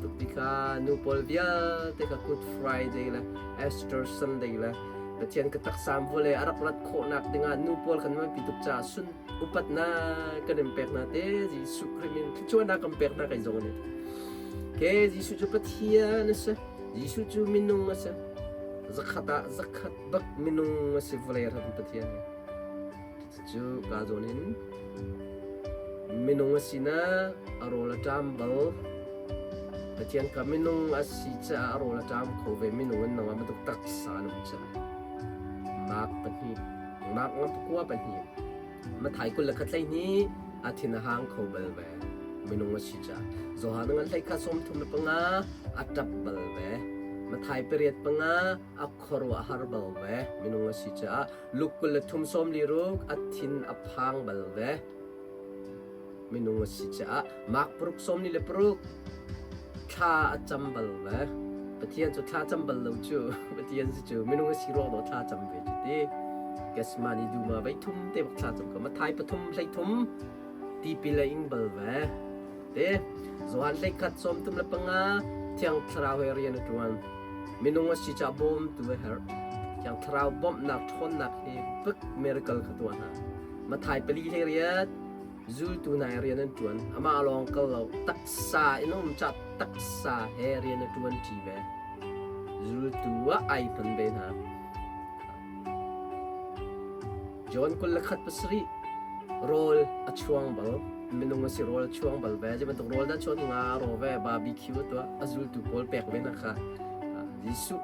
tuk ti kha nu pawl vialte kha Good Friday le Easter Sunday le Pathian ka taksam vawlei a rak rat khawhnak dingah nu pawl kha nan biapi tuk caah sun upatnak kan in pek hna te Jesuh Khrih min thluachuahnak kan pek hna kai zong nih. Ke Jesuh cu Pathian a si. Jesuh cu minung a si. Zakhat ah zakhat bak minung a si vawlei ram Pathian hi. Cucu ka zawn in minung a sinak a rawl a ṭam bal. Pathian kha minung a si caah a rawl a ṭam kho ve minung in nangmah bantuk taksa na um caah. Mark pahnih, Mark nga pakua pahnih, Matthai 21 hlei hnih. A thin a hang kho bal ve. Minung a si caah. Johan ngan hlei kha 35 a ṭap bal ve. Mathai 8 5 a khuaruahhar bal ve. Minung a si caah Luke 23 46 a thin a phang bal ve. Minung a si caah Mark 6 46 thla a cam bal ve. Pathian cu thla cam bal lo cu Pathian si cu minung a si ruang dawh thla cam ve cu ti. Gethsemane dum ah voi thum te bak thla cam ko. Mathai pathum hlei thum tipil a ing bal ve. Te Johan hlei khat 35 Thiang Thlarau he rian a ṭuan. Minung a si caah bawmtu a herh. Thiang Thlarau bawmhnak ṭhawnnak he bik miracle kha tuah hna. Mathai pali hlei riat Zultu hna he rian an ṭuan. Amah lawng kal lo, taksa in a um caah taksa he rian a ṭuan ṭi ve. Zultu ah ai hman ve hna. John 21 pasarih rawl a chuang bal. Minung a si rawl a chuang bal ve. Zei bantuk rawl dah chuan nga raw ve barbecue a tuah. A zultu pawl pek ve hna kha. Jesuh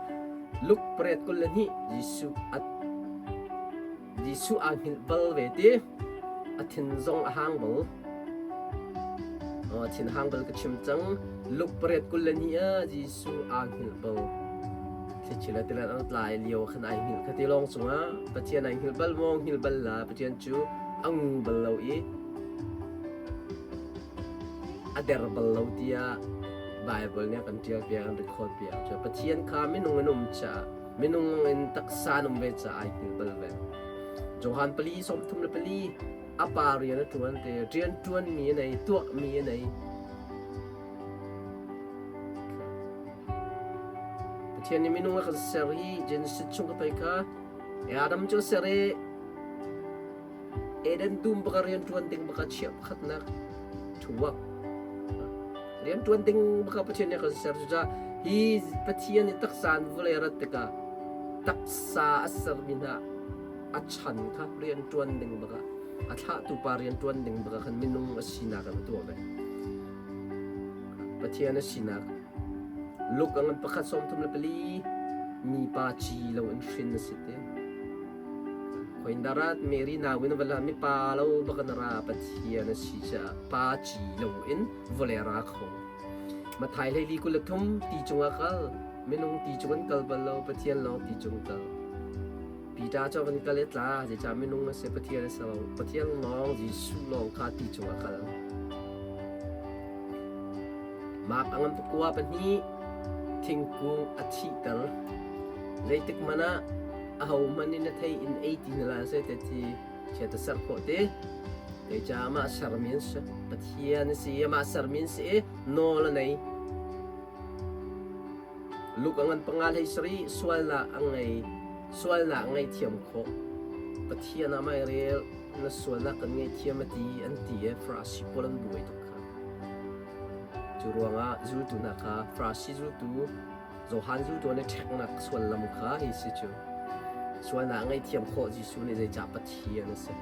Luke pariat 22 Jesuh a Jesuh aa hngilh bal ve ti. A thin zong a hang bal. A thin hang bal ka chim cang. Luke pariat 22 ah Jesuh aa hngilh bal. Thlichia le tilet an tlai lio khan ai hngilh kha ti lawng cungah Pathian ai hngilh bal maw hngilh bal la Pathian cu a ngu bal lo i a der bal lo tiah Bible nih a kan ṭial piak an record piak. Pathian kha minung in um caah Minung in taksa an um ve caah ai hngilh bal ve. Johan pali 34 a pa rian a ṭuan te rian ṭuanmi a nei tuahmi a nei. Pathian nih minung a kan ser i Genesis chung ka pei kha Adam cu a ser i Eden dum baka rian ṭuan ding baka chiah pakhatnak ṭhuak rian ṭuan ding baka Pathian nih a kan ser cucaah hi Pathian nih taksa in vawlei a rat tikah taksa a sermi hna a chan kha rian ṭuan ding baka a thlahtu pa rian ṭuan ding baka khan minung a sinak in a tuah ve. Pathian a sinak Luke a ngan pakhat 34 mipa ci lo in hrin a si te. Khoindarat Mary nau in va mi pa lo bak na ra Pathian a si caah pa ci lo in vawlei ra kho. Mathai hlei li 23 ti cungah kal minung ti cung an kal bal lo Pathian lawng ti cung kal. Peter cu van kal i tla zeicah minung a si Pathian a si lo Pathian lawng Jesuh lawng kha ti cungah kal. Mark a ngan pakua pahnih thingkung a thihter. Zeitik hmanh ah ahohmanh nih na thei in ei ti hna hlah seh ti chiat a serh khawh ti. Zeicah amah sermi an si. Pathian a si i amah sermi an si i nawl a nei. Luke a ngan panga hlei sarih sualnak a ngei sualnak a ngaihthiam khawh. Pathian ah mah i rel na sualnak kan ngaihthiam a ti an ti i Farasi pawl an buai tuk kha. Cu ruangah zultu hna kha Farasi zultu Johan zultu an i ṭheknak suallam kha hi si cu. Sualnak a ngaihthiam khawh Jesuh nih zeicah Pathian a si.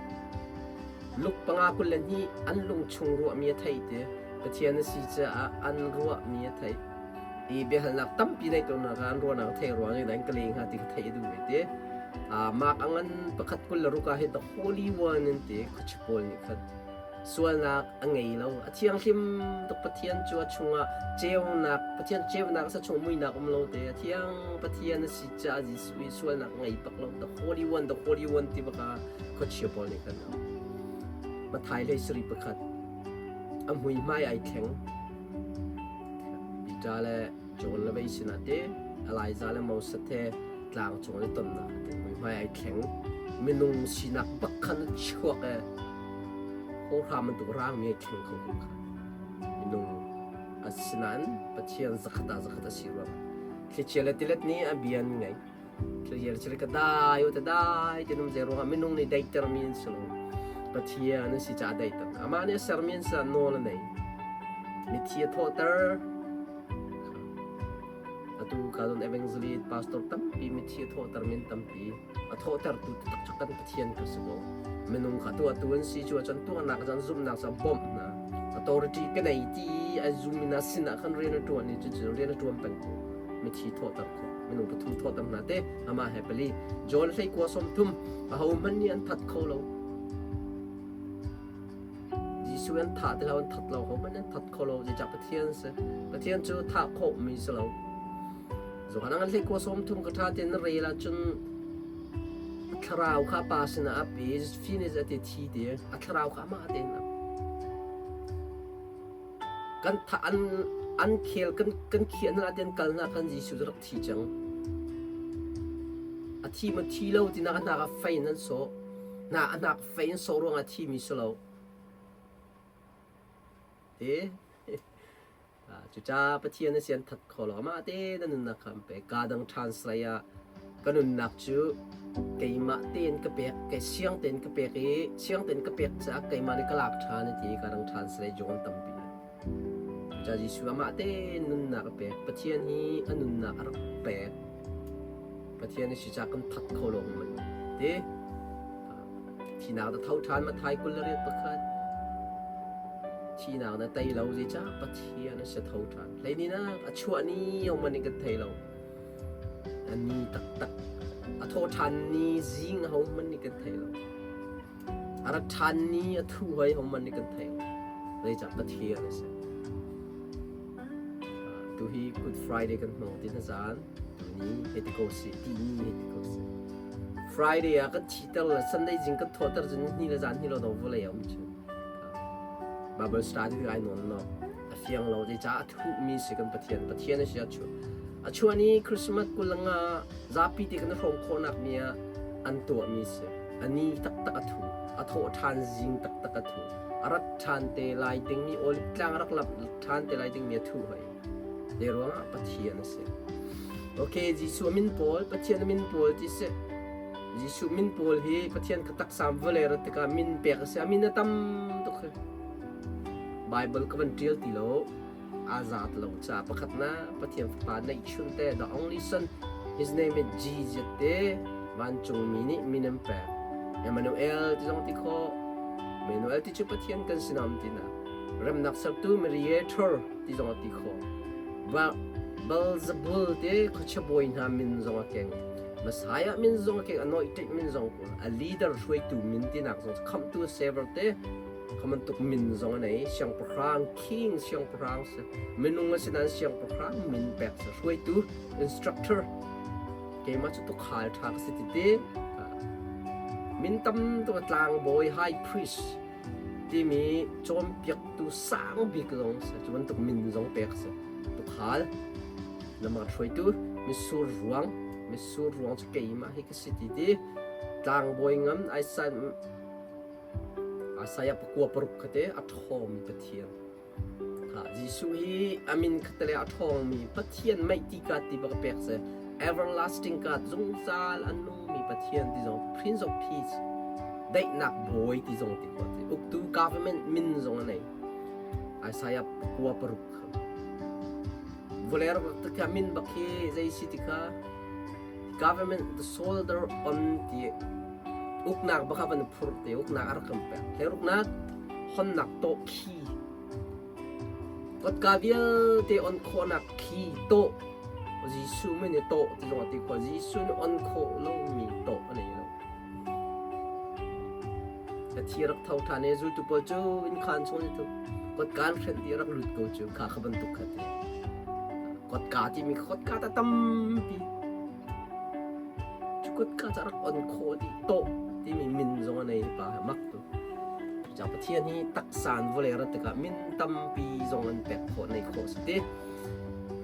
Luke panga 22 an lungchung ruahmi a theih ti Pathian a si caah an ruahmi a theih. I biahalnak tampi nei tawnnak ah an ruahnak a theih ruang i an ka leng hnga ti ka theih a duh ve ti. Mark a ngan pakhat 26 ah hin the Holy One an ti khuachi pawl nih khan sualnak a ngei lo a thianghlim tuk Pathian cu a chungah ceunak Pathian ceunak a sa chung muinak um lo te a thiang Pathian a si caah Jesuh i sualnak ngei bak lo the Holy One the Holy One ti baka khuachia pawl nih khan Mathai hlei sari pakhat a mui hmai ai thleng Peter le John le vei sinah te Elijah le Moses he tlang cung an i tonnak te muihmai ai thleng minung sinak bak khan a chuak e hawhra bantuk rangmi ai thleng kho ko kha minung asinain Pathian zakhat ah zakhat a si ruang thlichia le tilet nih a bia an ngei thlichia le tilet ka dai o te dai ti num zei ruangah minung nih daihter mi an si lo Pathian an si caah daihter amah nih a sermi an si nawl a nei mithi a thawhter Atu ka evangelist pastor tampi mithi a thawhter min tampi a thawhtertu taktak cu kan Pathian ka si ko. Minung kha tu atu an si cu cun tuahnak cun zumhnak cu bawmh hna. Authority ka nei ti a zum in a sinah khan rian a tuan i cucu rian a tuan peng ko. Mithi thawhter kho minung pathum thawhter hna te amah he pali John hlei kua 30 aho hmanh nih an that kho lo. Jesuh an thah ti lo, an that lo, hohmanh an that kho lo. Zeicah Pathian si? Pathian cu thah khawhmi si lo. Johan an hlei kua sawm thum ka ṭha tein na rel ahcun a thlarau kha pa sinah a pe, finish a ti thi ti, a thlarau kha amah tein a kan thah an an khel kan kan khiah hna tein kal hna khan Jesuh cu rak thi cang. A thi ma thi lo tinak a hnak ah fei in an sawh. Hna a hnak fei in sawh ruangah a thimi si lo. Te Cucaah Pathian a sian that kho lo. Amah te na nunnak kha an pek. Kaa dang translate ah ka nunnak cu keimah tein ka pek, kei siang tein ka pek i siang tein ka pek caah keimah nih ka lak ṭhan a ti. Kaa dang translate John tampi. Cucaah Jesuh amah tein nunnak a pek. Pathian hi a nunnak a rak pek. Pathian a si caah kan that kho lo man. Ti thinak na tho ṭhan Matthai 21. Thinak na tei lo zeicah Pathian a si tho ṭhan. Hleininak a chuah ni hohmanh in kan thei lo. A ni taktak a thawh ṭhan ni zing hohmanh nih kan thei lo. A rat ṭhan ni a thu hoi hohmanh nih kan thei lo. Zeicah Pathian a si. Tu hi Good Friday kan hmang ti na zan. Tuni hei ti ko si, tihni hei ti ko si. Friday ah kan thiter le Sunday zing kan thawhter cun ni le zan hi lo dong vawlei a um cu. Bible study ai nawn no. A fiang lo zeicah a thuhmi si kan Pathian. Pathian a si a chuah. A chuah ni Christmas kulanga zapi te kan hrawm khawhnak mi ah an tuahmi si. A ni taktak a thu. A thawh ṭhan zing taktak a thu. A rat ṭhan te lai dingmi olive tlang a rak lap ṭhan te lai dingmi a thuh hoi. Zei ruangah Pathian a si. Ok, Jesuh min pawl, Pathian min pawl ti si. Jesuh min pawl hi Pathian ka taksam vawlei rat tikah min pek a si. A min a tam tuk hi. Bible ka van ṭial ti lo. Aa zaat lo ca pakhat na Pathian fapa neihchun te the only son his name is Jesus te vancungmi nih min an pek. Emmanuel ti zong ti khawh. Emmanuel ti cu Pathian kan sinam ti na. Remnak sertu mediator ti zong a ti khawh. Beelzebul te khuachia bawi hna min zong a keng. Messiah min zong a keng, anointed min zong a leader hruaitu min tinak zong khamhtu saver te khamantuk min zong a nei. Siangpahrang king siangpahrang si. Minung a si nain siangpahrang min pek si. Hruaitu instructor keimah cu tukhal ṭha ka si ti te. Min tam tuk a tlangbawi high priest timi cawnpiaktu sang bik zong si. Cu bantuk min zong pek si. Tukhal, lamah hruaitu, mitsur ruang, mitsur ruang cu keimah hi ka si ti ti tlangbawi ngam Isaiah 96 kha te a ṭhawngmi Pathian. Ha, Jesuh hi a min khatale a ṭhawngmi Pathian meiti God ti bak pek si. Everlasting God, zungzal a nungmi Pathian ti zong, Prince of Peace, daihnak bawi ti zong ti khawh ti. Uktu government min zong a nei. Isaiah 96 kha. Vawlei rak ka min bak hi zei si ti kha government the soldier on ti uknak baka van phur te uknak a rak kan pek. Thleruknak honnak tawh khi Kotka vialte on khawhnak khi tawh Jesuh min i tawh ti zong a ti khawh. Jesuh nih on khawh lomi tawh a nei lo. Ka thi rak tho ṭhan i zultu pawl cu innkhaan chung an i thup. Kotka an hrenh dih rak lut ko cu kha kha bantuk kha ti. Kotka timi kha kotka ta tampi. Cu kotka cu a rak on khawh dih tawh timi min zong a nei pa mak tu. Cucaah Pathian hi taksa in vawlei rat tikah min tampi zong an pek khawh nei khawh si ti.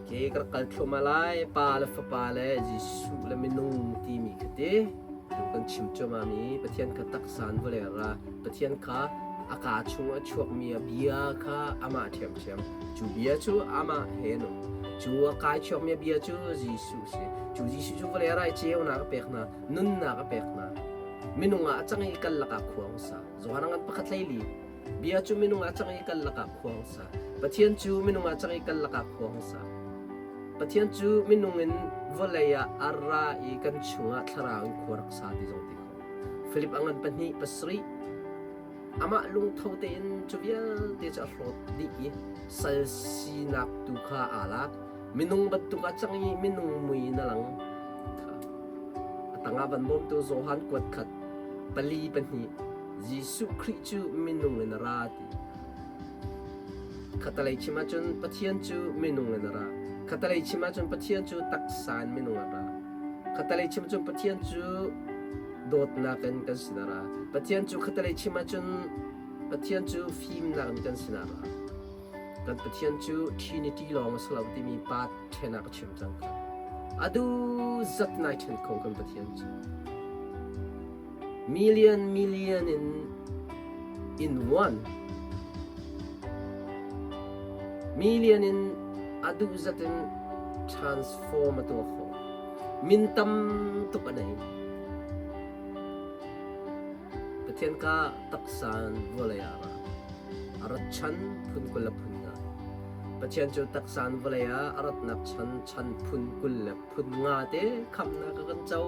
Ke ka rak kal thluahmah lai Pa le Fapa le Jesuh le minung timi kha ti. Tu kan chim cuahmah mi Pathian kha taksa in vawlei ra Pathian kha a kaa chung a chuakmi a bia kha amah ṭhiamṭhiam. Cu bia cu amah he nung. Cu a kai chuakmi a bia cu Jesuh si. Cu Jesuh cu vawlei rai ceunak a pek hna, nunnak a pek hna. Minung ah a cang i kal lakah khua hung sa. Johan ngan pakhat hleili. Bia cu minung ah cang i kal lakah khua hung sa. Pathian cu minung ah cang i kal lakah khua hung sa. Pathian cu minung in vawlei ah a ra i kan chungah thlarau in khua rak sa ti zong ti khawh. Philip a ngan pahnih pasarih. Amah lungtho tein cu vialte cu a hlawt dih i sal sinak tu kha aa lak. Minung bantuk ah cang i minung mui na lang. A tangah van bawmtu Johan kuat khat pali pahnih Jesuh Khrih cu minung in a ra ti. Khatalei chim ahcun Pathian cu minung in a ra. Khatalei chim ahcun Pathian cu taksa in minung a ra. Khatalei chim ahcun Pathian cu dawtnak in kan sin a ra. Pathian cu khatalei chim ahcun Pathian cu fimnak in kan sin a ra. Kan Pathian cu Trinity lawng a si lo timi pa ṭhen ah ka chim cang kha. Adu zat nai ṭhen kho kan Pathian cu. Million million in in one. Million in a duh zat in transform a tuah khawh. Min tam tuk a nei. Pathian ka taksa in vawlei ah a ra. A rat chan phun 20 le phun nga. Pathian cu taksa in vawlei ah a ratnak chan chan phun 20 le phun nga te khamhnak a kan co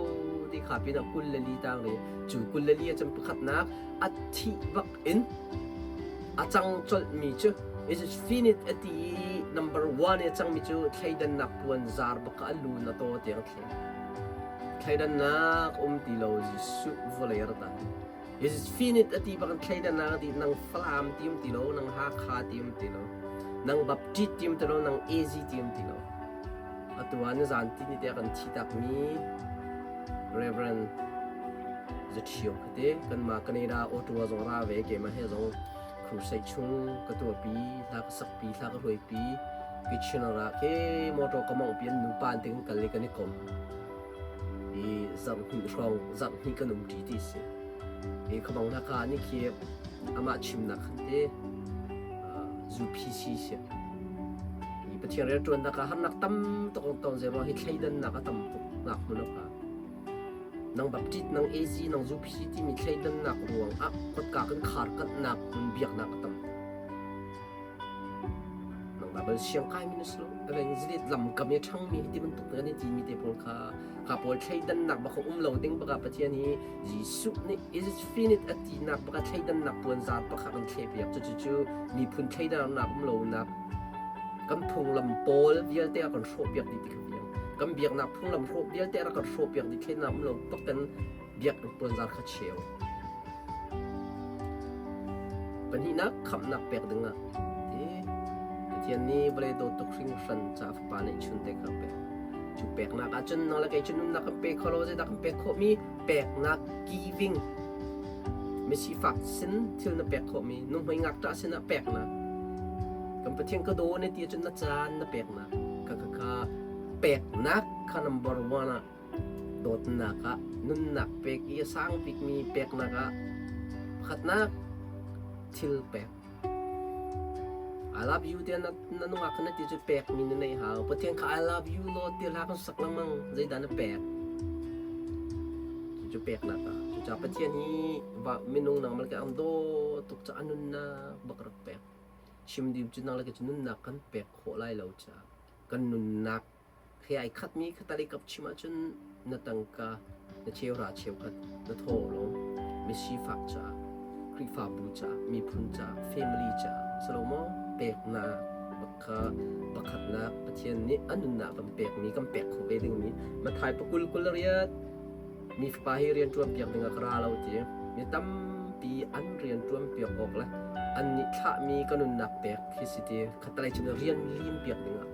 ti kha pinah 24 tang ri cu 24 a cun pakhatnak a thih bak in a cang colhmi cu it is finite a ti i number one i a cangmi cu thleidannak puan zar bak a lu na taw tiang thle thleidannak um ti lo Jesuh vawlei a rat ah it is finite a ti bak in thleidannak a ti nang Falam ti um ti lo nang Hakha ti um ti lo nang Baptist ti um ti lo nang AZ ti um ti lo Atu ah nizan tini te kan thi takmi Reverend Zathio khate kanmah Canada Ottawa zong ra ve keimah he zong crusade chung ka tuahpi hla ka sakpi hla ka hruaipi Kitchener ah ke motor ka mongh pi an nupa an ting kal i kan i kom i zarh hnih hrawng zarh hnih kan um ṭi ti si i khabang hla ka ni khi amah chimnak khan te UPC si i Pathian rianṭuannak ah harnak tam tuk ang ton zei ruang hi thleidannak a tam tuk nak hmun a nang Baptist nang AZ nang UPC timi thleidannak ruang ah kotka kan khar kanhnak hmun biaknak a tam Nangmah bal siangkai mi na si lo. Evangelist lamkam i ṭhangmi hi ti bantuk kan i timi te pawl kha kha pawl thleidannak bak um lo ding baka Pathian hi Jesuh nih is it finite a tinak baka thleidannak puanzar baka kan thlehpiak cu cu miphun thleidannak um lonak kan phunglam pawl vialte a kan hrawhpiak dih ti kha fiang kan biaknak phunglam hrawh vialte a kan hrawhpiak dih thleidannak um lo bak kan biaknak puanzar kha cheu. Pahnihnak khamhnak pek dingah ti Pathian nih vawlei dawt tuk hringhran ca fapa neihchun te kha pek. Cu peknak ahcun nang le kei cu nunnak kan pe kho lo zeidah kan pek khawhmi peknak giving misifak sin thil na pek khawhmi nuhmei ngakṭah sinah peknak kan Pathian ka daw na ti ahcun na caan na peknak kha kha kha peknak kha number one ah Dawtnak ah nunnak pek i a sang bikmi peknak ah pakhatnak thil pek. I love you tiah na, na nungak kha na ti cu pekmi na neih hau. Pathian kha I love you Lord ti hla kan sak lengmang zeidah na pek? Cucu peknak ah. Cucaah Pathian hi va minung nang mal ke ang daw tuk ca a nunnak bak rak pek. Chim dim cu nang le ke cu nunnak kan pek khawh lai lo caah kan nunnak He ai khatmi khatali kap chim ahcun na tangka na cheuhra cheukhat na thawhlawm misifak caah Khrihfabu caah miphun caah family caah salomaw peknak kha pakhatnak Pathian nih a nunnak kan pekmi kan pek kho ve dingmi Mathai pakul kul riat mi fapa hi rian ṭuan piak dingah ka ra lo ti mi tampi an rian ṭuan piak awk le an nih thlahmi ka nunnak pek khi si ti khatalei cun rian lim piak dingah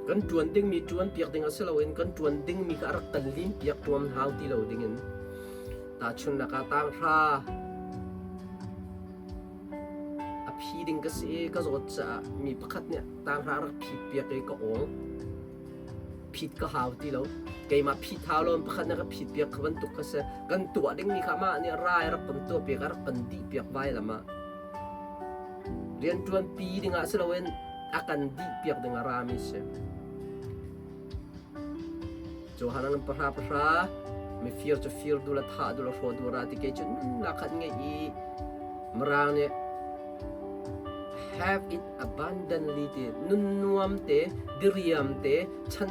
Kan ṭuan dingmi ṭuan piak ding a si loin kan ṭuan dingmi kha a rak kan lim piak ṭuan hau ti lo dingin tahchunhnak ah tanghra a phi ding ka si i ka zawt caah mi pakhat nih tanghra a rak phit piak i ka awng. Phit ka hau ti lo. Keimah phit hau lo pakhat nih a ka phit piak kha bantuk kha si. Kan tuah dingmi kha amah nih rai a rak kan tuah piak a rak kan dih piak vai lam ah. Rianṭuanpi dingah si loin a kan dihpiak ding a rami si. Johan an pahra pahra mifir cu fir dul a thah dul a hraw dul ra ti kei cu nunnak khat ngeih i Mirang nih have it abundantly ti nun nuam te diriam te chan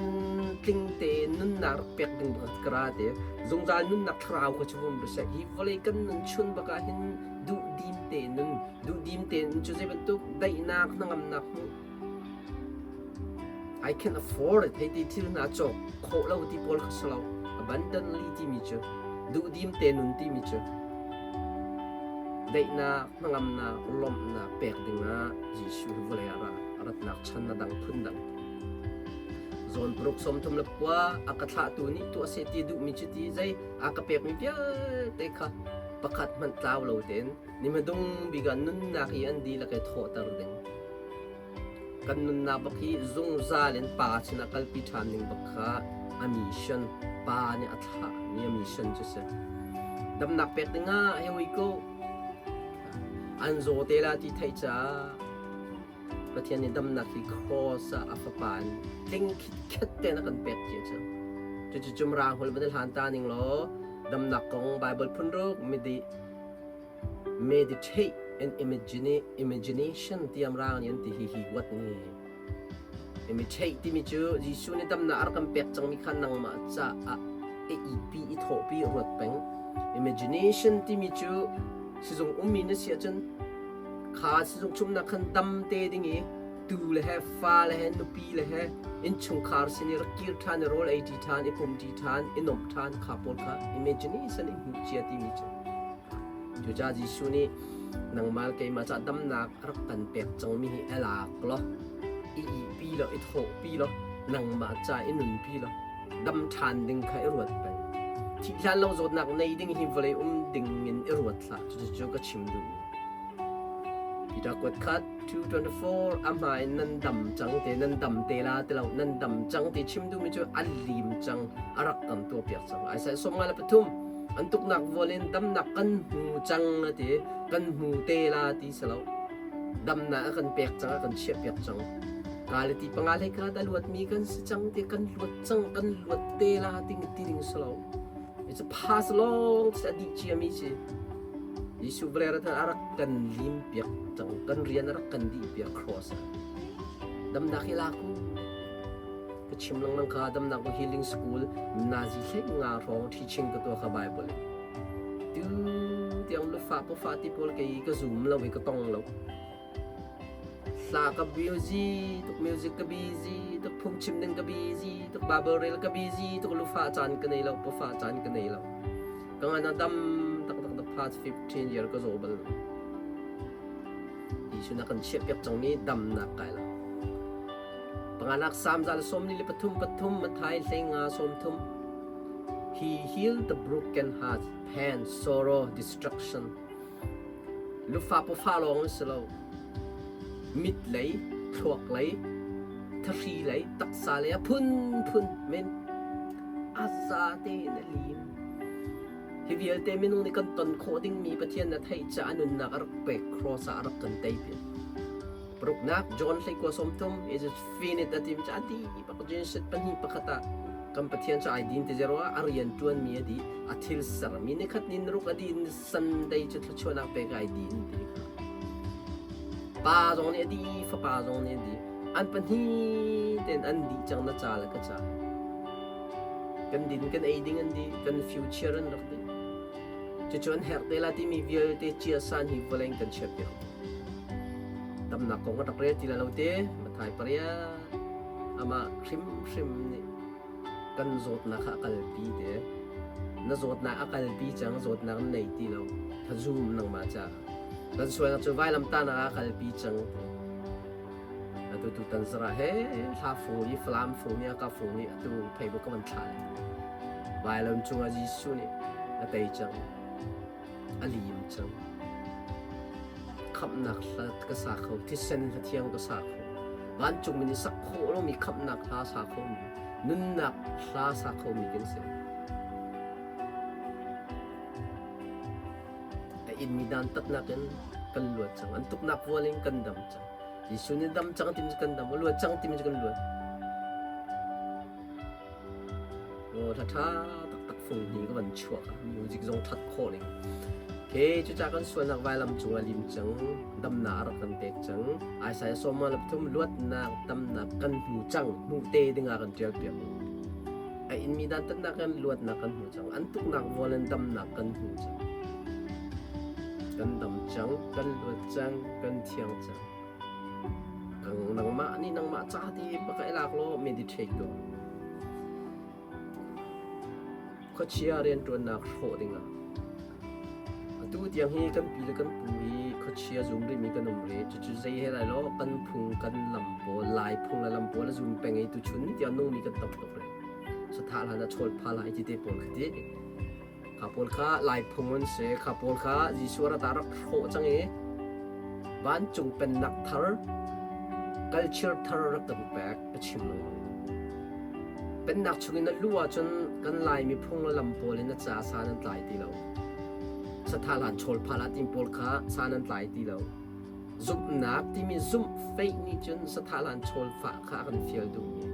tling te nunnak rak pek ding bak ka ra te zungzal nunnak thlarau kha chu vum seh hi vawlei kan nun chun bak ah hin duhdim te nun duhdim tein cu zei bantuk daihnak hnangamnak hmuh I can afford it hei ti thil hna cawk khawh lo ti pawl kha si lo abundantly timi cu duhdim te nun timi cu. Daihnak, hnangamnak, lawmhnak pek dingah Jesuh hi vawlei ah a ra. A ratnak chan a dang phun dang. Zawn paruk 34 a ka thlahtu nih tuah seh ti duhmi cu ti zei a ka pekmi vialte kha pakhat hmanh tlau lo tein ni hmadung bik ah nunnak i an dihlak i thawhter ding. Kan nunnak bak hi zungzal in Pa sinah kalpi ṭhan ding bak kha a mission, Pa nih a thlahmi a mission cu si. Damnak pek dingah here we go. An zaw te la ti theih caah Pathian nih damnak hi cross ah a fapa in tling khitkhet tein a kan pek cia cang. Cucu cumrang hul van i hlan ta ning law damnak kong Bible phun ruk midi Meditate and imagination tiam rang nih an ti hi hi what ni. Imitate timi cu Jesuh nih damnak a rak kan pek cangmi kha nangmah caah i ipi i thawhpi ruat peng. Imagination timi cu sizung ummi na si ahcun kha sizung chumnak khan dam te ding i tu le he fa le he nupi le he innchungkhar sin i rak kir ṭhan i rawl ei ṭi ṭhan i pum ṭi ṭhan i nuamh ṭhan kha pawl kha imagination i hmuh cia timi cu. Cucaah Jesuh nih nangmah keimah cah damnak a rak kan pek cangmi hi a lak law i ihpi law i thawhpi law nangmah ca i nunpi law dam ṭhan ding kha i ruat peng. Thih hlan lo zawtnak nei ding hi vawlei um ding in i ruat hlah. Cucu ka chim duhmi. Peter kuat khat 224 a hma in nan dam cang te nan dam te la ti lo nan dam cang ti chim duhmi cu an lim cang a rak kan tuah piak cang Isaiah 53 an tuknak vual in damnak kan hmu cang a ti kan hmu te la ti si lo damnak a kan pek cang a kan chiah piak cang Galati panga hlei kha da luatmi kan si cang ti kan luat cang kan luat te la ti ti ding si lo It's a past long a dih ciami si Jesuh vawlei rat a rak kan lim piak cang kan rian a rak kan dih piak cross ah damnak hi lak u ka chim lengmang kha damnak bu healing school nazi hlei nga hrawng teaching ka tuah kha bible tu tiang lufa pafa ti pawl kei ka zoom lo i ka tong lo Hla ka busy tuk, music ka busy tuk, phungchim ding ka busy tuk, Bible rel ka busy tuk, lufa caan ka nei lo, pafa caan ka nei lo. Ka ngan a dam taktak the past 15 year ka zaw bal lo. Jesuh na kan chiah piak cangmi damnak kai lo. Panganak Psalm zal 43 pathum Matthai hleinga 30 He healed the broken heart, pain, sorrow, destruction. Lufa pawfa lawng an si lo. Mit lei, thluak lei, thahri lei, taksa lei a phunphun men a za tein a lim. Hi vialte minung nih kan ton khawh dingmi Pathian na theih caah a nunnak a rak pek cross ah a rak kan tei piak. Paruknak John hleikua 30 is it finite a timi cu a dih bak Genesis pahnih pakhat ah kan Pathian cu ai din ti zero ah a rian ṭuanmi a dih a thil sermi nikhat ni naruk a dih Sunday cu thluachuahnak pek ai din ti kha pa zong nih a dih fapa zong nih a dih an pahnih tein an dih cang na ca le ka ca kan din kan ei ding an dih kan future an rak dih cucu an herh te la timi vialte chia san hi vawlei kan chiah piak tamnak kong a rak rel ti la lo te Mathai paria amah hrimhrim nih kan zawtnak kha a kalpi te. Na zawtnak a kalpi cang, zawtnak na nei ti lo. Thazuum nangmah caah. Kan sualnak cu vailamtahnak ah a kalpi cang te. Atu tu tan zara he hla fung i Falam fung nih a ka fung nih atu Facebook ka van thlah le. Vailam cungah Jesuh nih a tei cang. A lim cang. Khamhnak hla ka sa kho, thisen hla thiang ka sa kho. Vancung min i sak khawh lomi khamhnak hla sa khomi, nunnak hla sa khomi kan si. A inmi dantatnak in kan luat cang. An tuknak vual in kan dam cang. Jesuh nih dam cang timi cu kan dam, a luat cang timi cu kan luat. Aw hla ṭha taktak fung hni ka van chuak ah music zong ṭhat khawh ning. Okay, cucaah kan sualnak vailam cungah lim cang, damnak a rak kan pek cang. Isaiah 43 luatnak damnak kan hmu cang, hmuh te dingah kan ṭial piak. A inmi dantatnak in luatnak kan hmu cang, an tuknak vual in damnak kan hmu cang. Kan dam cang, kan luat cang, kan thiang cang. Nangmah nih nangmah ca ti baka i lak law meditate tuah. Khuachia rianṭuannak hrawh dingah. Atu tiang hi kan pi le kan pu hi khuachia zum rihmi kan um rih. Cucu zei he lai lo kan phung kan lam pawl Lai phung le lam pawl a zum peng i tuchun tiang nungmi kan tam tuk rih. Sathah hlan ah chawl pha lai ti te pawl kha ti. Kha pawl kha Lai phung an si. Kha pawl kha Jesuh rat ah rak hrawh cang i vancung pennak thar culture thar rak kan pek ka chim lengmang. Pennak chungin na luh ahcun kan Lai miphung le lam pawl in na ca san an tlai ti lo. Sathah hlan chawl phah lah tim pawl kha san an tlai ti lo. Zumhnak timi zumh faith nih cun sathah hlan chawl fah kha a kan fial duhmi.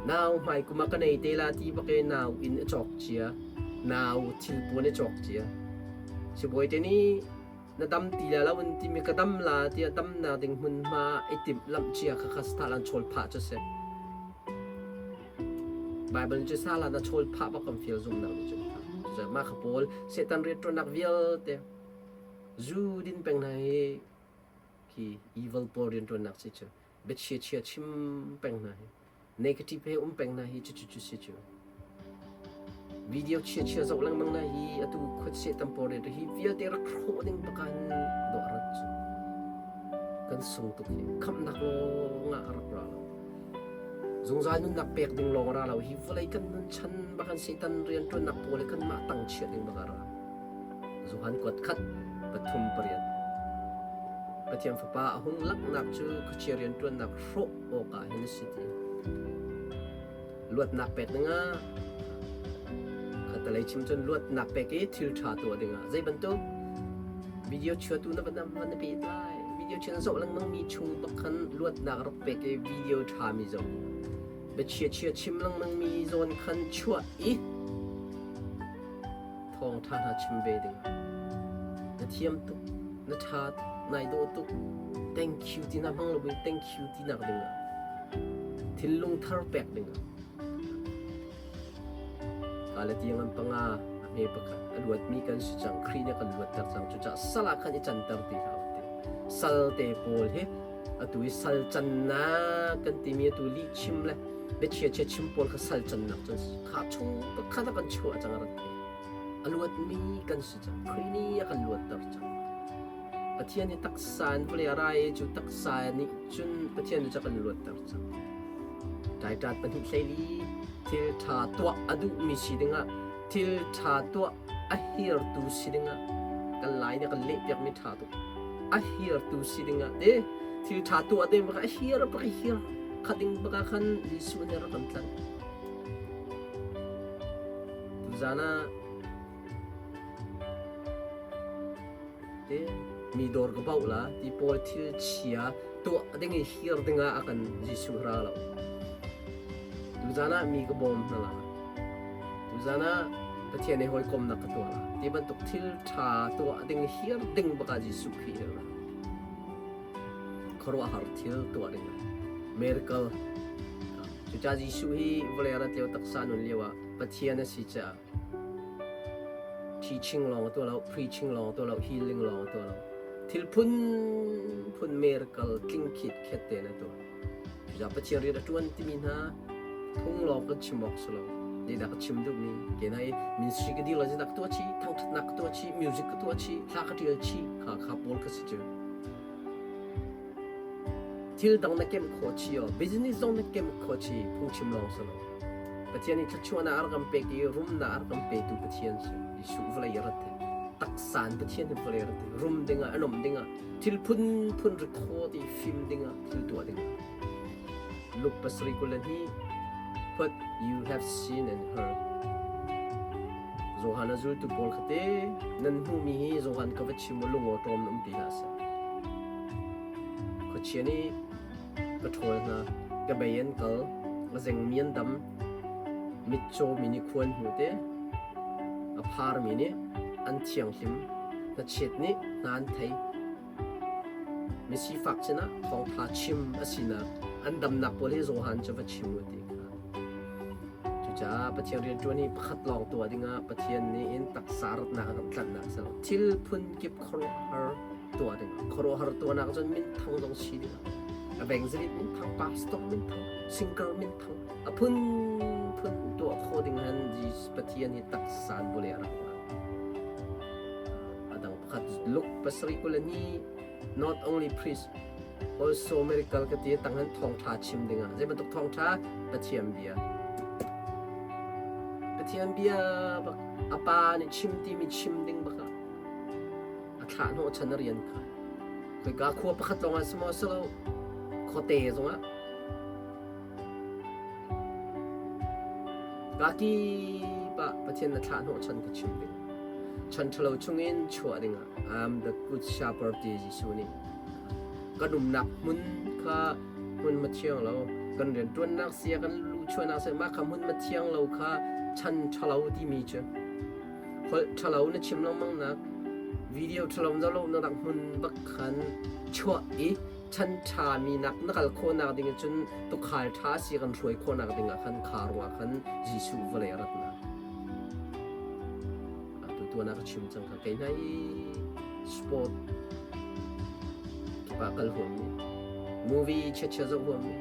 Nau hmai kum ah ka nei te la ti bak i nau inn a cawk cia, nau thilpuan a cawk cia. Sibawi te nih na dam ti la lo an timi ka dam la tiah damnak ding hmunhma i timh lamh cia kha kha sathah hlan chawl phah cu si. Baibal cu sala na chawl phah bak kan fial zumnak nih cun kha. Mah kha pawl Satan rianṭuannak vialte zu din peng hna hi khi evil pawl rianṭuannak si cu biachia chia chim peng hna hi negative he um peng hna hi cu cu cu si cu video chia chia zoh lengmang na hi atu khuat Satan pawl rian hi vialte rak hrawh ding pakan dawh rat cu kan sung tuk hi khamnak lawng ah rak ra lo. Zungzal nunnak pek ding lawng ra lo hi vawlei kan nun chan bakan Satan rianṭuannak pawl i kanmah tang chiah ding bak a ra. Johan kuat khat pathum pariat. Pathian Fapa a hung langhnak cu khuachia rianṭuannak hrawh awkah hin a si ti. Luatnak pek dingah khatalei chim cun luatnak pek i thil ṭha tuah dingah zei bantuk video chiatu na van van na pet lai video chia na zoh lengmang mi chung bak khan luatnak rak pek i video ṭha mi zoh biachia chia chim lengmang mi zawn khan chuah i thawngṭha hna chim ve ding na thiam tuk na ṭha nai dawh tuk thank you ti na hmang lo in thank you ti nak ding ah thinlung thar pek ding ah kala tiang an panga a hme pakhat a luatmi kan si cang Khrih nih a kan luatter cang cucaah sal ah khan i canter ti hlah ti sal te pawl hi atu i sal cannak kan timi atu lih chim le biachia chia chim pawl kha sal cannak cun kha chung pakhat a kan chuah cang a rat a luatmi kan si cang Khrih nih a kan luatter cang Pathian hi taksa in vawlei a ra i cu taksa nih cun Pathian cu a kan luatter cang. Ṭaiṭat pahnih hleili thil ṭha tuah a duhmi si dingah thil ṭha tuah a hirtu si dingah kan lai nih a kan lehpiakmi ṭha tuk. A hirtu si dingah te thil ṭha tuah ding baka a hir bak i hir kha ding baka khan Jesuh nih a rak kan tlanh. Tuzaan ah Te mi dawr ka bauh la ti pawl thil chia tuah ding i hir dingah a kan Jesuh ra lo. Tuzan ah mi ka bawm hna la. Tuzan ah Pathian he hawikomnak ka tuah la. Ti bantuk thil ṭha tuah ding hir ding baka Jesuh Khrih hi ra. Khuaruahhar thil tuah ding miracle. Cucaah Jesuh hi vawlei rat lio taksa nun lio ah Pathian a si caah Teaching lawng a tuah lo, preaching lawng a tuah lo, healing lawng a tuah lo. Thil phunphun miracle tling khit khet tein a tuah. Cucaah Pathian rian a ṭuan timi hna phung lawng kan chim awk si lo. Zeidah ka chim duhmi? Kenai ministry ka dir lo, zeidah ka tuah chih, thangṭhatnak ka tuah chih, music ka tuah chih, hla ka ṭial chih, kha kha pawl ka si cu. Thil dang na kemh khawh chih aw, business zong na kemh khawh chih, phungchim lawng si lo. Pathian nih thluachuahnak a rak kan pek i rumnak a rak kan petu Pathian si. Jesuh vawlei a rat hi. Taksa in Pathian hi vawlei a rat hi. Rum dingah, a nom dingah, thil phunphun record i fim dingah, thil tuah dingah. Luke pasarih 22 What you have seen and heard. Johan a zultu pawl kha te nan hmuhmi hi Johan ka va chim u lungaw ṭawm na um ti hlah seh. Khuachia nih ka ṭhawl hna, ka bei an kal, a zengmi an dam, mitcaw mi nih khua an hmu te, a pharmi nih an thianghlim, hnachet nih hna an thei. Misifak sinah thawngṭha chim a sinak an damnak pawl hi Johan cu va chim u ti kha. Cucaah Pathian rianṭuan hi pakhat lawng tuah dingah Pathian nih in taksa ratnak a kan tlanhnak a si lo. Thil phun kip khuaruahhar tuah ding. Khuaruahhar tuahnak cun minthang zong si ding. Evangelist minthang, pastor minthang, singer minthang, a phunphun tuah khawh ding han Pathian hi taksa in vawlei a rak ra. pakhat Luke pasarih kul le hnih not only priest also miracle ka ti tanghan thawngtha chim dingah zei bantuk thawngtha Pathian bia Pathian bia bak a pa nih chim timi chim ding bak ah a thlah hnawh chan a rian kha khoika khua pakhat lawng ah si maw si lo khuate zongah Kaki pa Pathian na thlah hnawh chan ka chim ding chan ṭhalo chungin chuah dingah I'm the good shepherd ti Jesuh nih kan umnak hmun kha hmun ma thiang lo kan rianṭuannak sia kan luchuahnak sia mah kha hmun ma thiang lo kha chan ṭhalo timi cu holh ṭhalo na chim lengmang nak video ṭhalo na lo na rak hmun bak khan chuah i chan ṭha mi nak na kal khawhnak ding cun tukhal ṭha si kan hruai khawhnak ding ah khan kha ruangah khan Jesuh vawlei a ratnak atu tuan ah ka chim cang kha kei hna i sport kipa kal huam mi movie chia zoh huam mi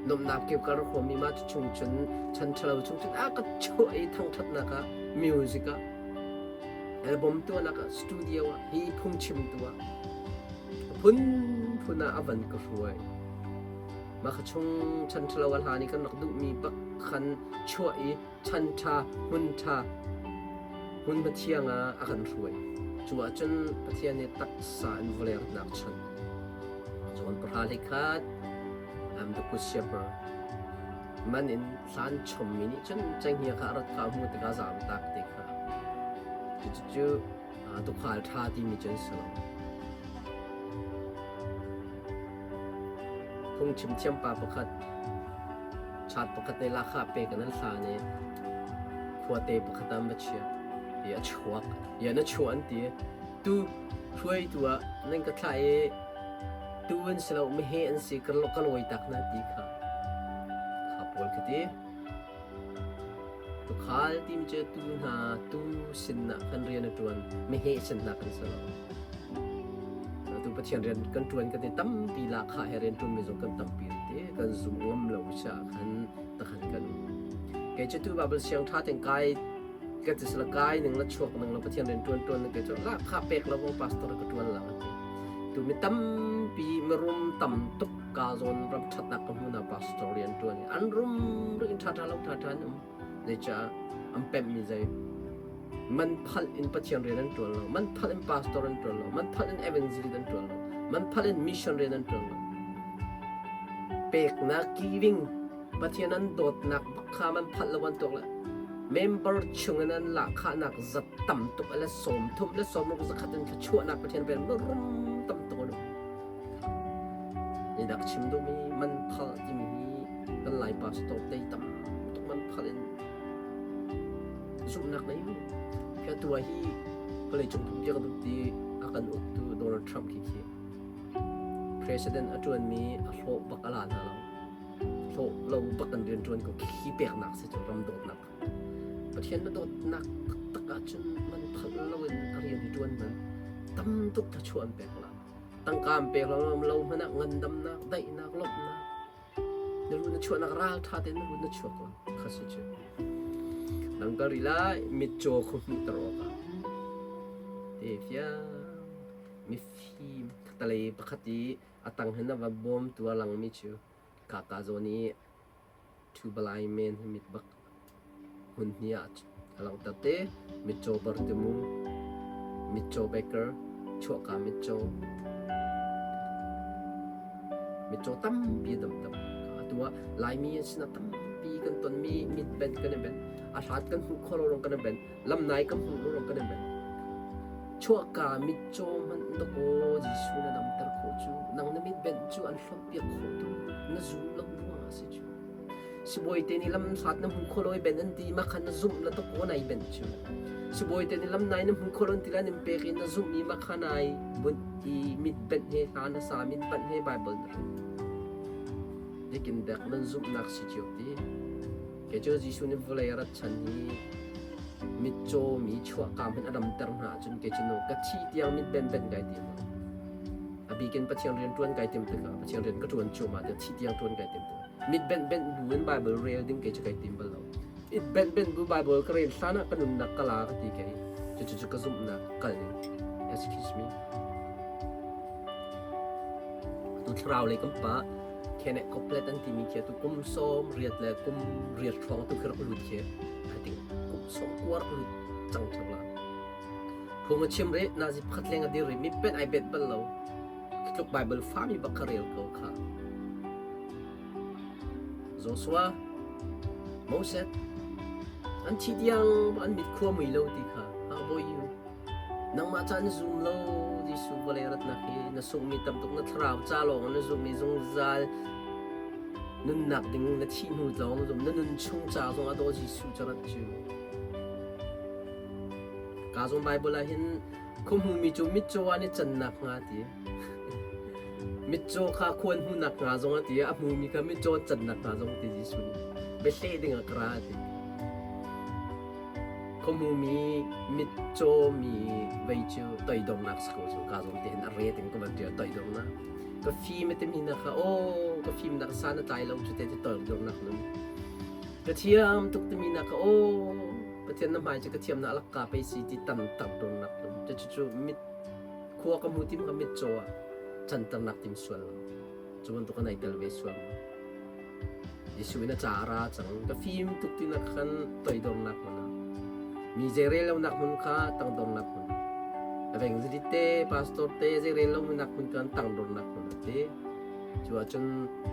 nomnak kip kar huam mi ma chung cun chan ṭhalo chung cun a ka chuah i thangṭhatnak ah music ah album tuahnak ah studio ah hi phungchim tu ah phunphun ah a van ka hruai. Mah kha chung chan ṭhalo a hlan i kan rak duhmi bak khan chuah i chan ṭha, hmun ṭha, hmunhma thiang ah a kan hruai. Cu ahcun Pathian nih taksa in vawlei ratnak chan. John pahra hlei khat, I'm the good shepherd. Man in hlan chommi nih cun cenghngia kha a rat kha a hmuh tikah zaam tak te kha. Cucu tuukhal ṭha timi cu an si lo. Phungchim thiam pa pakhat chat pakhat nih lahkhah pek in an hlan i khuate pakhat ah an va chiah i a chuak. I na chuah an ti. Tu hruaitu ah nan ka thlah i tu an si lo meheh an si ka lawi tak hna ti kha kha pawl ka ti. Tuukhal timi cu tuu hna tuu sinah khan rian a ṭuan, meheh sinah kan si lo. Atu Pathian rian kan ṭuan kan ti tampi lahkhah he rian ṭuanmi zong kan tampi an ti. Kan zum ngam lo caah khan takhan kan um. Kei cu tu Bible siang ṭha tein kai ka ti sila kai ning la chuak ning la Pathian rian ṭuan ṭuan ning kei cu lahkhah pek lo kong pastor ka ṭuan la ka ti. Tu mi tampi mirum tam tuk ka zawn ram ṭhatnak ka hmu na pastor rian ṭuan i an rum rik in ṭhaṭha lo ṭhaṭha an um zeicah an pemhmi zei man phalh in Pathian rian an ṭuan lo man phalh in pastor an ṭuan lo man phalh in evangelist an ṭuan lo man phalh in mission rian an ṭuan lo peknak giving Pathian an dawtnak bak kha man phalh lo an tuak le member chung in an lahkhahnak zat tam tuk le sawm thum le sawm ruk zakhat in thluachuahnak Pathian pen rum tam tuk an um Zeidah ka chim duhmi man phal timi hi kan Lai pastor te tam tuk man phal in zumhnak nei u. Khi atu ah hi vawleicung pumpi a kan ukti a kan uktu Donald Trump khi khi president a ṭuanmi a hlawh bak a la hna lo. Hlawh lo bak an rian ṭuan ko khi peknak si cu ram dawtnak. Pathian na dawtnak taktak ahcun man phal loin a rian hi ṭuan man tam tuk thluachuah an pek la. Tangka an pek lo lo hmanh ah ngandamnak, daihnak, lawmhnak na lu na chuahnak ral ṭha tein na lu na chuak lo kha si cu. Nang kal rih lai mitcaw khu hmuhter awkah te fiang mifim talei pakhat i a tang hin a va bawmtu a langmi cu kaka zawn i Thu balai men hi mit bak hmun hnih ah a langhter te. Mitcaw Bartimu, mitcaw Baker, chuahka mitcaw. Mitcaw tampi a dam Atu ah Laimi an sinah tampi kan tonmi mit benh kan i benh. A hlat kan hmuh khawh lo rong kan i benh. Lamnai kan hmuh lo rong kan i benh. Chuahka mitcaw hmanh dakaw Jesuh na damter khawh cu nang na mit benh cu an hlonh piak khawh tu na zum lo ruangah si cu. Sibawi te nih lam hlat na hmu kho lo i ben an ti ma khan na zumh la dakaw nai benh cu. Sibawi te nih lam nai na hmu kho lo an ti la nin pek i na zumh i ma kha nai bunh i mit benh he hla na sa mit banh he Bible na rel. Zeitin dek nan zumhnak si cio ti. Kei cu Jesuh nih vawlei a rat chan hi mitcaw mi chuahka hmanh a damter hna ahcun kei cu no ka thi tiang mit ben ben kai tim. A bikin Pathian rian ṭuan kai tim tikah Pathian rian ka ṭuan cuahmah tiah thi tiang ṭuan kai tim tikah mit benh benh bu in Bible rel ding kei cu kai tim bal lo. It benh benh bu Bible ka rel hlan ah ka nunnak ka la ka ti kei. Cucu cu ka zumhnak kal ning. Excuse me. Atu thlarau lei kan pa Kenneth Copeland an timi khi atu kum 80 le kum riat hrawng tu khi rak lut khi I think kum 90 rak lut cang thak la. Phung a chim rih nazi pakhat leng a dir rih mi pen ai bet bal lo. Tluk Bible fami bak kha rel ko kha. Joshua, Moses, an thi tiang an mit khua mui lo ti kha how about you? Nangmah ca na zum lo Jesuh vawlei ratnak hi na sunghmi tam tuk na thlarau ca lawng na zumh i zungzal nunnak ding na thih hnu lawng zum na nun chung ca zong a daw Jesuh ca rat cu. Ka zong Bible ah hin khuahmumi cu mitcaw ah an i cannak hnga ti. Mitcaw kha khuan hmuhnak hnga zong a ti a hmumi kha mitcaw an cannak hnga zong ti Jesuh nih. Biahleh ding ah ka ra a ti. Khuahmumi mitcaw mi vei cu toidornak si ko cu ka zong te hin a re ding ka van ṭial toidornak. Ka fim a timi na kha aw ka fimnak san a tlai lo cu te ti toidornak nun. Ka thiam tuk timi na kha aw Pathian na hmai cu ka thiamnak lakka pei si ti tam tak dornak lum. Cucu mit khua ka hmu tim ka mit caw ah canternak tim sual lo. Cu bantuk an ai tel ve sual ma. Jesuh in a ca a ra cang. Ka fim tuk ti nak khan toidornak hmun ah. Mi zeirel lonak hmun kha tangdornak hmun. Evangelist te, pastor te zeirel lonak hmun khan tangdornak hmun a ti. Cu ahcun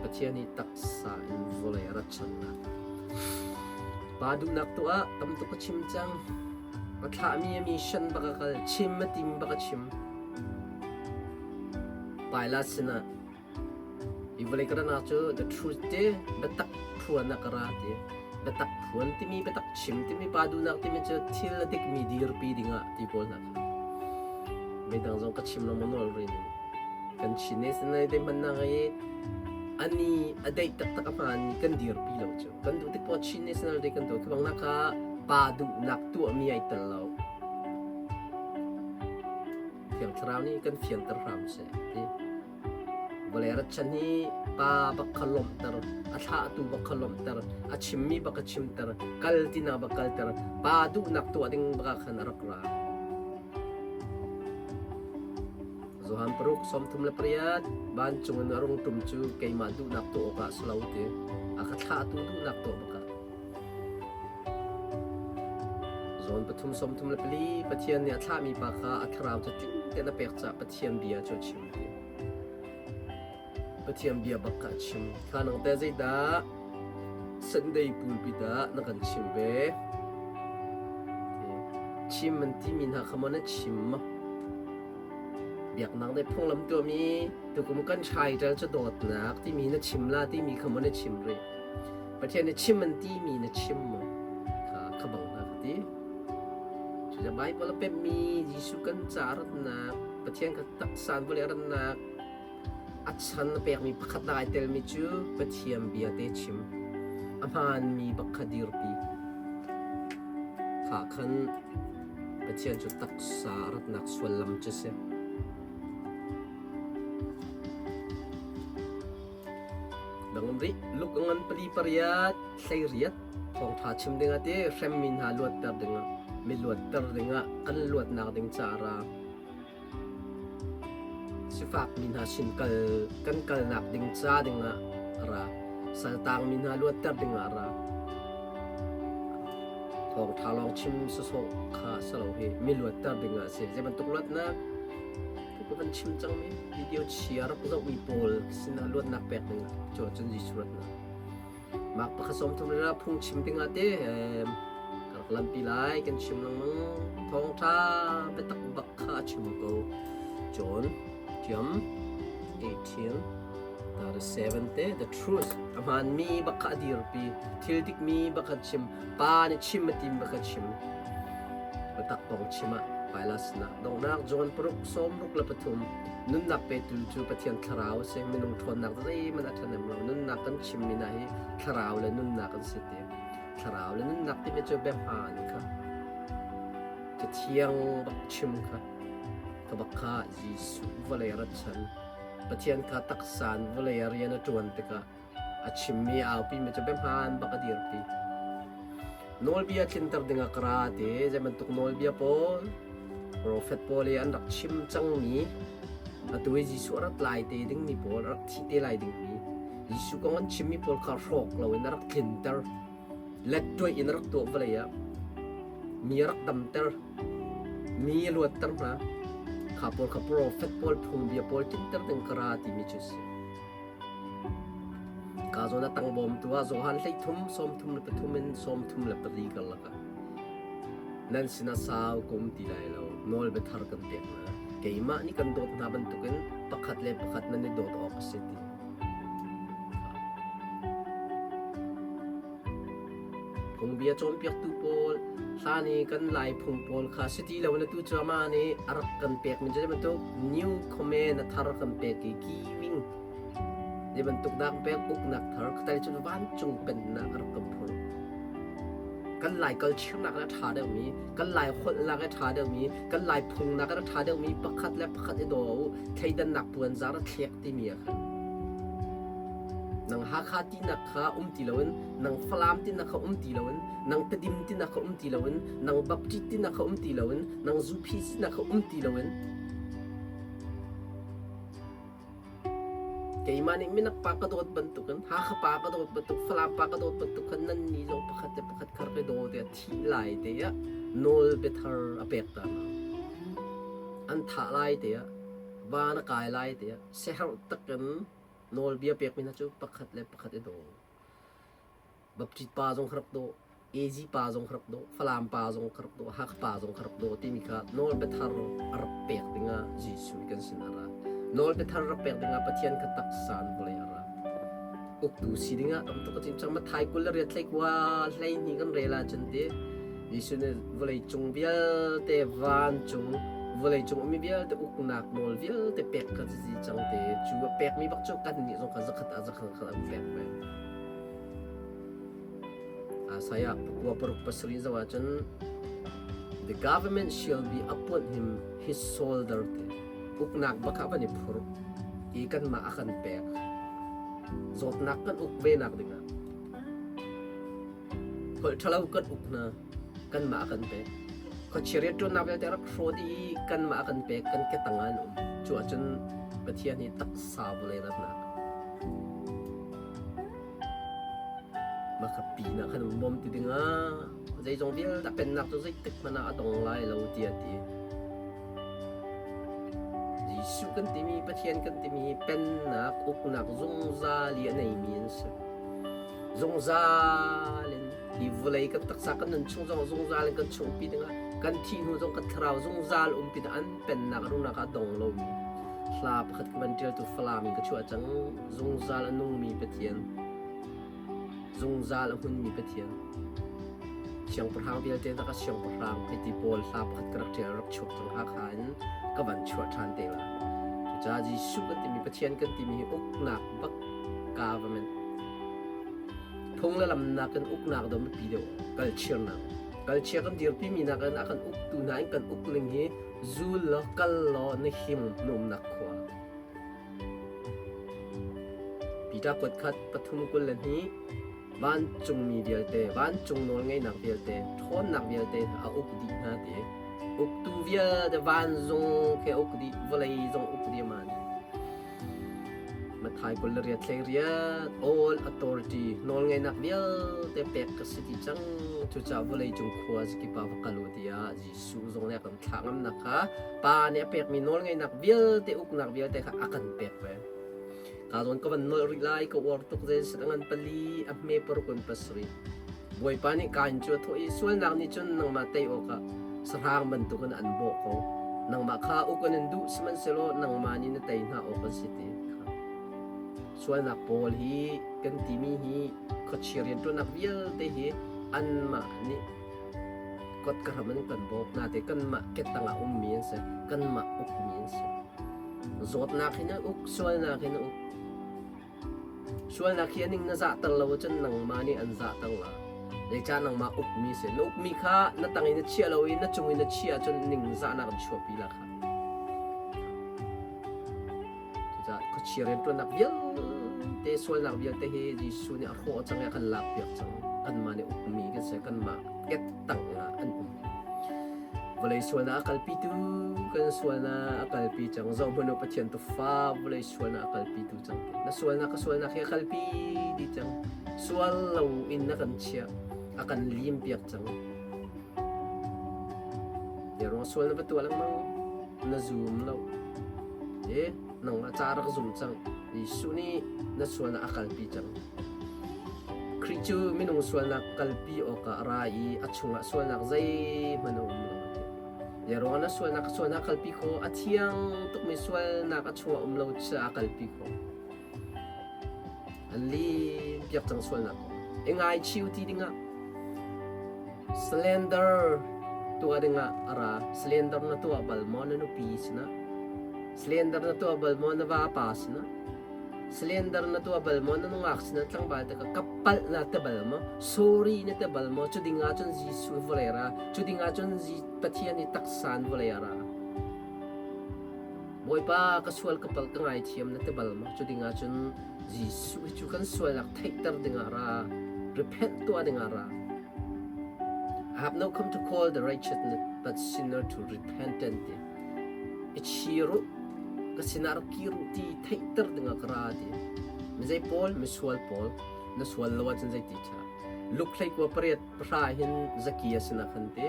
Pathian hi taksa in vawlei a rat channak. Pa duhnak tuah tam tuk a chim cang. A thlahmi a mission bak a kal. Chim a tim bak a chim. Pilate sinah hi vawlei ka ranak cu the truth ti biatak phuan ah ka ra ti. Biatak phuan timi biatak chim timi pa duhnak timi cu thil a dikmi dirpi dingah ti pawl hna kha. Midang zong ka chim lo maw nawl rin in. Kan Chin National Day hmannak i ani a deih taktak a hmaan kan dirpi lo cu. Kan duh tik poah Chin National Day kan tuah. Khi bang nak ah pa duhnak tuahmi ai tel lo. Thiang Thlarau nih kan fianter hram seh ti. Vawlei rat chan hi pa bak kha lawmhter, a thlahtu bak kha lawmhter, a chimmi bak a chimter, kal tinak bak kalter, pa duhnak tuah ding bak ah khan a rak ra. Johan paruk 38 vancung in a rung ṭum cu keimah duhnak tuah awkah a si lo ti a ka thlahtu duhnak tuah bakah. John pathum 34 Pathian nih a thlahmi pa kha a thlarau cu tling tein a pek caah Pathian bia cu a chim ti. Pathian bia bak kha a chim. Kha nang teh zeidah Sunday pulpit ah na kan chim ve? Chim an timi hna kha maw na chim maw? Biaknak nih phunglam tuahmi tukum kan hrai ṭal cu dawtnak timi na chim la timi kha maw na chim rih? Pathian nih chim an timi na chim maw? Kha kha bang hna ka ti. Cucaah Baibal a pemhmi Jesuh kan ca ratnak, Pathian kha taksa in vawlei a rannak, A chan a pekmi pakhat ai telmi cu Pathian bia te chim, a hmaanmi bak kha dirpi. Kha khan Pathian cu taksa a ratnak suallam cu si. Dangam rih, Luke ngan pali pariat, 18, thawngṭha chim dingah ti hremmi hna luatter dingah, mi luatter dingah kan luatnak ding caah ra. Sifakmi hna sin kal kan kalnak ding ca dingah a ra. Saltangmi hna luatter dingah a ra. Thawngṭha lawng chim sawsawh kha si lo hi mi luatter dingah a si. Zei bantuk luatnak? Ka van chim cangmi video chia rak zohmi pawl sinah luatnak pek dingah cu ahcun Jesuh luatnak. Mark pakhat 30 le phungchim dingah te ka rak lampi lai kan chim lengmang thawngṭha biatak bak kha a chim ko John tiam 18 37 te the truth a hmaanmi bak kha a dirpi thil dikmi bak kha chim pa nih chim a tim bak kha chim biatak kong chim ah Pilate sinah donghnak John paruk 63 Nunnak petu cu Pathian thlarau a si. Minung ṭhawnnak zeihmanh a ṭhahnem lo. Nunnak kan chimmi hna hi thlarau le nunnak an si ti. Thlarau le nunnak timi cu biahmaan kha Cathiang bak chim kha ka bak kha Jesuh vawlei a rat chan. Pathian kha taksa in vawlei ah rian a ṭuan tikah a chimmi a aupimi cu biahmaan bak a dirpi. Nawlbia tlinter dingah ka ra ti. Zei bantuk nawlbia pawl? Profet pawl i an rak chim cangmi atu i Jesuh a rat lai te dingmi pawl, a rak thi te lai dingmi Jesuh kong an chimmi pawl kha hrawk loin a rak tlinter. Lettuaih in a rak tuah vawlei ah mi a rak damter, mi a luatter hna. Kha pawl kha profet pawl phungbia pawl tlinter ding ka ra timi cu a si. Ka zawn a tang bawmtu ah Johan 13, 33 in 34 karlak ah nan sinah sau ka um ti lai lo, nawl biathar kan pek hna. Keimah nih kan dawt hna bantukin pakhat le pakhat nan i dawt awk a si ti. Phungbia cawnpiaktu pawl hlan i kan Lai phung pawl kha si ti lo in atu cu amah nih a rak kan pekmi cu bantuk new command a thar kan pek i giving zei bantuk dah kan pek uknak thar khatai cun vancung pennak a rak kan phur. Kan Lai culture-nak a ṭha deuhmi, kan Lai holhnak a ṭha deuhmi, kan Lai phungnak a ṭha deuhmi pakhat le pakhat i daw u, thleidannak puanzar a thlek timi ah khan nang Hakha tinak kha um ti loin nang Falam tinak kha um ti loin nang Tedim tinak kha um ti loin nang Baptist tinak kha um ti loin nang Zuphi tinak kha um ti loin keimah nih minak pa ka dawt bantukin Hakha pa ka dawt bantuk Falam pa ka dawt bantuk khan nan nih zong pakhat le pakhat kha rak i daw tiah thih lai te ah nawl biathar a pek ta hna an thah lai te ah van a kai lai tiah siaherh takin nawlbia pekmi hna cu pakhat le pakhat i daw. Baptist pa zong kha rak daw, AG pa zong kha rak daw, Falam pa zong kha rak daw, Hakha pa zong kha rak daw timi kha nawlbiathar a rak pek dingah Jesuh kan sin a ra. Nawlbiathar rak pek dingah Pathian kha taksa in vawlei a ra. Uktu si dingah tam tuk a chim cang. Matthai 20 hlei kua hlei hnih kan rel ahcun ti Jesuh nih vawleicung vialte vancung vawleicung ummi vialte uknak nawl vialte pek kha si cang te cu a pekmi bak cu kannih zong kha zakhat ah zakhat kha an pek ve. Isaiah pakua paruk pasarih zoh ahcun the government shall be upon him his shoulder te uknak bak ah van i phur i kanmah a kan pek zawtnak kan uk ve nak dingah Holh ṭhalo kan uk hna, kanmah a kan pek. Khuachia rianṭuannak vialte a rak hrawh dih i kanmah a kan pek, kan ketang ah an um. Cu ahcun Pathian hi taksa vawlei ratnak mah kha pinah khan um bawm ti dingah zeizong vialte a pennak cu zeitik hmanh ah a dong lai lo tiah a ti. Jesuh kan timi Pathian kan timi hi pennak uknak zungzal i a neimi an si. Zungzal in hi vawlei kan taksa kan nun chung zong zungzal in kan chungpi dingah kan thih hnu zong kan thlarau zungzal umpi an pennak a runak ah dong lomi hla pakhat ka van ṭialtu Falam in ka chuah cang zungzal a nungmi Pathian zungzal a hmunmi Pathian siangpahrang vialte na ka siangpahrang hei ti pawl hla pakhat ka rak ṭial rak chuak cang Hakha in ka van chuah ṭhan te la cucaah Jesuh kan timi Pathian kan timi hi uknak bak government phung le lam nakin uknak dom biapi deuh kalchirnak kalchia kan dirpi mi nakin a kan uktu hna in kan uk ning hi zul law kal law na him na umnak khua Peter kuat khat 3:22 vancungmi vialte vancung nawl ngeihnak vialte ṭhawnnak vialte a uk dih hna ti uktu vialte vanzung khi a uk dih vawlei zong uk dih ma nih Matthai 28 hlei riat all authority nawlngeihnak vialte pek ka si ti cang. Cucaah vawleicung khua zakip ah va kal u tiah Jesuh zong nih a kan thlah ngamnak kha Pa nih a pekmi nawlngeihnak vialte uknak vialte kha a kan pek ve. Ka zawn ka van nolh rih lai ka uar tuk zei a ngan pali a hme paruk in pasarih. Bawipa nih Kain cu a thawh i sualnak nih cun nangmah tei awkah sahrang bantukin an bawh ko. Nangmah kha uk an in duh, sihmanhsehlaw nangmah nih na tei hna awk an si ti kha. Sualnak pawl hi kan timi hi khuachia rianṭuannak vialte hi anmah nih kotka hram in kan bawk nate kanmah kettang ah ummi an si, kanmah ukmi an si. Zawtnak hin an uk, sualnak hin an uk. Sualnak hi a ning na zahter lo ahcun nangmah nih an zahter la. Zeicah nangmah ukmi si? Na ukmi kha na tang in na chiah lo i na cung in na chiah ahcun ningzahnak an chuahpi la kha. Cucaah khuachia rianṭuannak vialte, sualnak vialte hi Jesuh nih a hrawh cang i a kan lakpiak cang. Kanmah nih ukmi kan si, kanmah kettang ah an um. Vawlei sualnak a kalpitu kan sualnak a kalpi cang. Zohhmanh u Pathian tufa vawlei sualnak a kalpitu cang. Na sualnak ka sualnak hi a kalpi dih cang. Sual lo in na kan chiah. A kan lim piak cang. Ruang sual na va tuah lengmang na zum lo. E nangmah ca rak zum cang. Jesuh nih na sualnak a kalpi cang. Khrih cu minung sualnak kalpi awkah a ra i a chungah sualnak zeihmanh a um lo. Zeiruangah na sualnak ka sualnak kalpi kho a thiang tukmi sualnak a chungah um lo caah a kalpi kho. An lim piak cang sualnak kong. I ngaichiu ti dingah Slender tuah dingah a ra. Slender na tuah bal maw na nupi sinah? Slender na tuah bal maw na vapa sinah? Slender na tuah bal maw na nungak sinah tlangval te ka ka palh na te bal maw? Sorry na te bal maw? Cu ding ah cun Jesuh vawlei ra. Cu ding ah cun Pathian i taksa in vawlei a ra. Bawipa ka sual ka palh ka ngaithiam na ti bal maw? Cu ding ah cun Jesuh hi cu kan sualnak theihter dingah ra, repent tuah dingah ra. I have no come to call the righteous but sinner to repentance ti. I chir u, ka sinah rak kir u ti theihter dingah ka ra ti. Mizei pawl, misual pawl, na sual lo ahcun zeiti ṭha. Luke hlei kua pariat pahra hin Zakia sinah khan ti.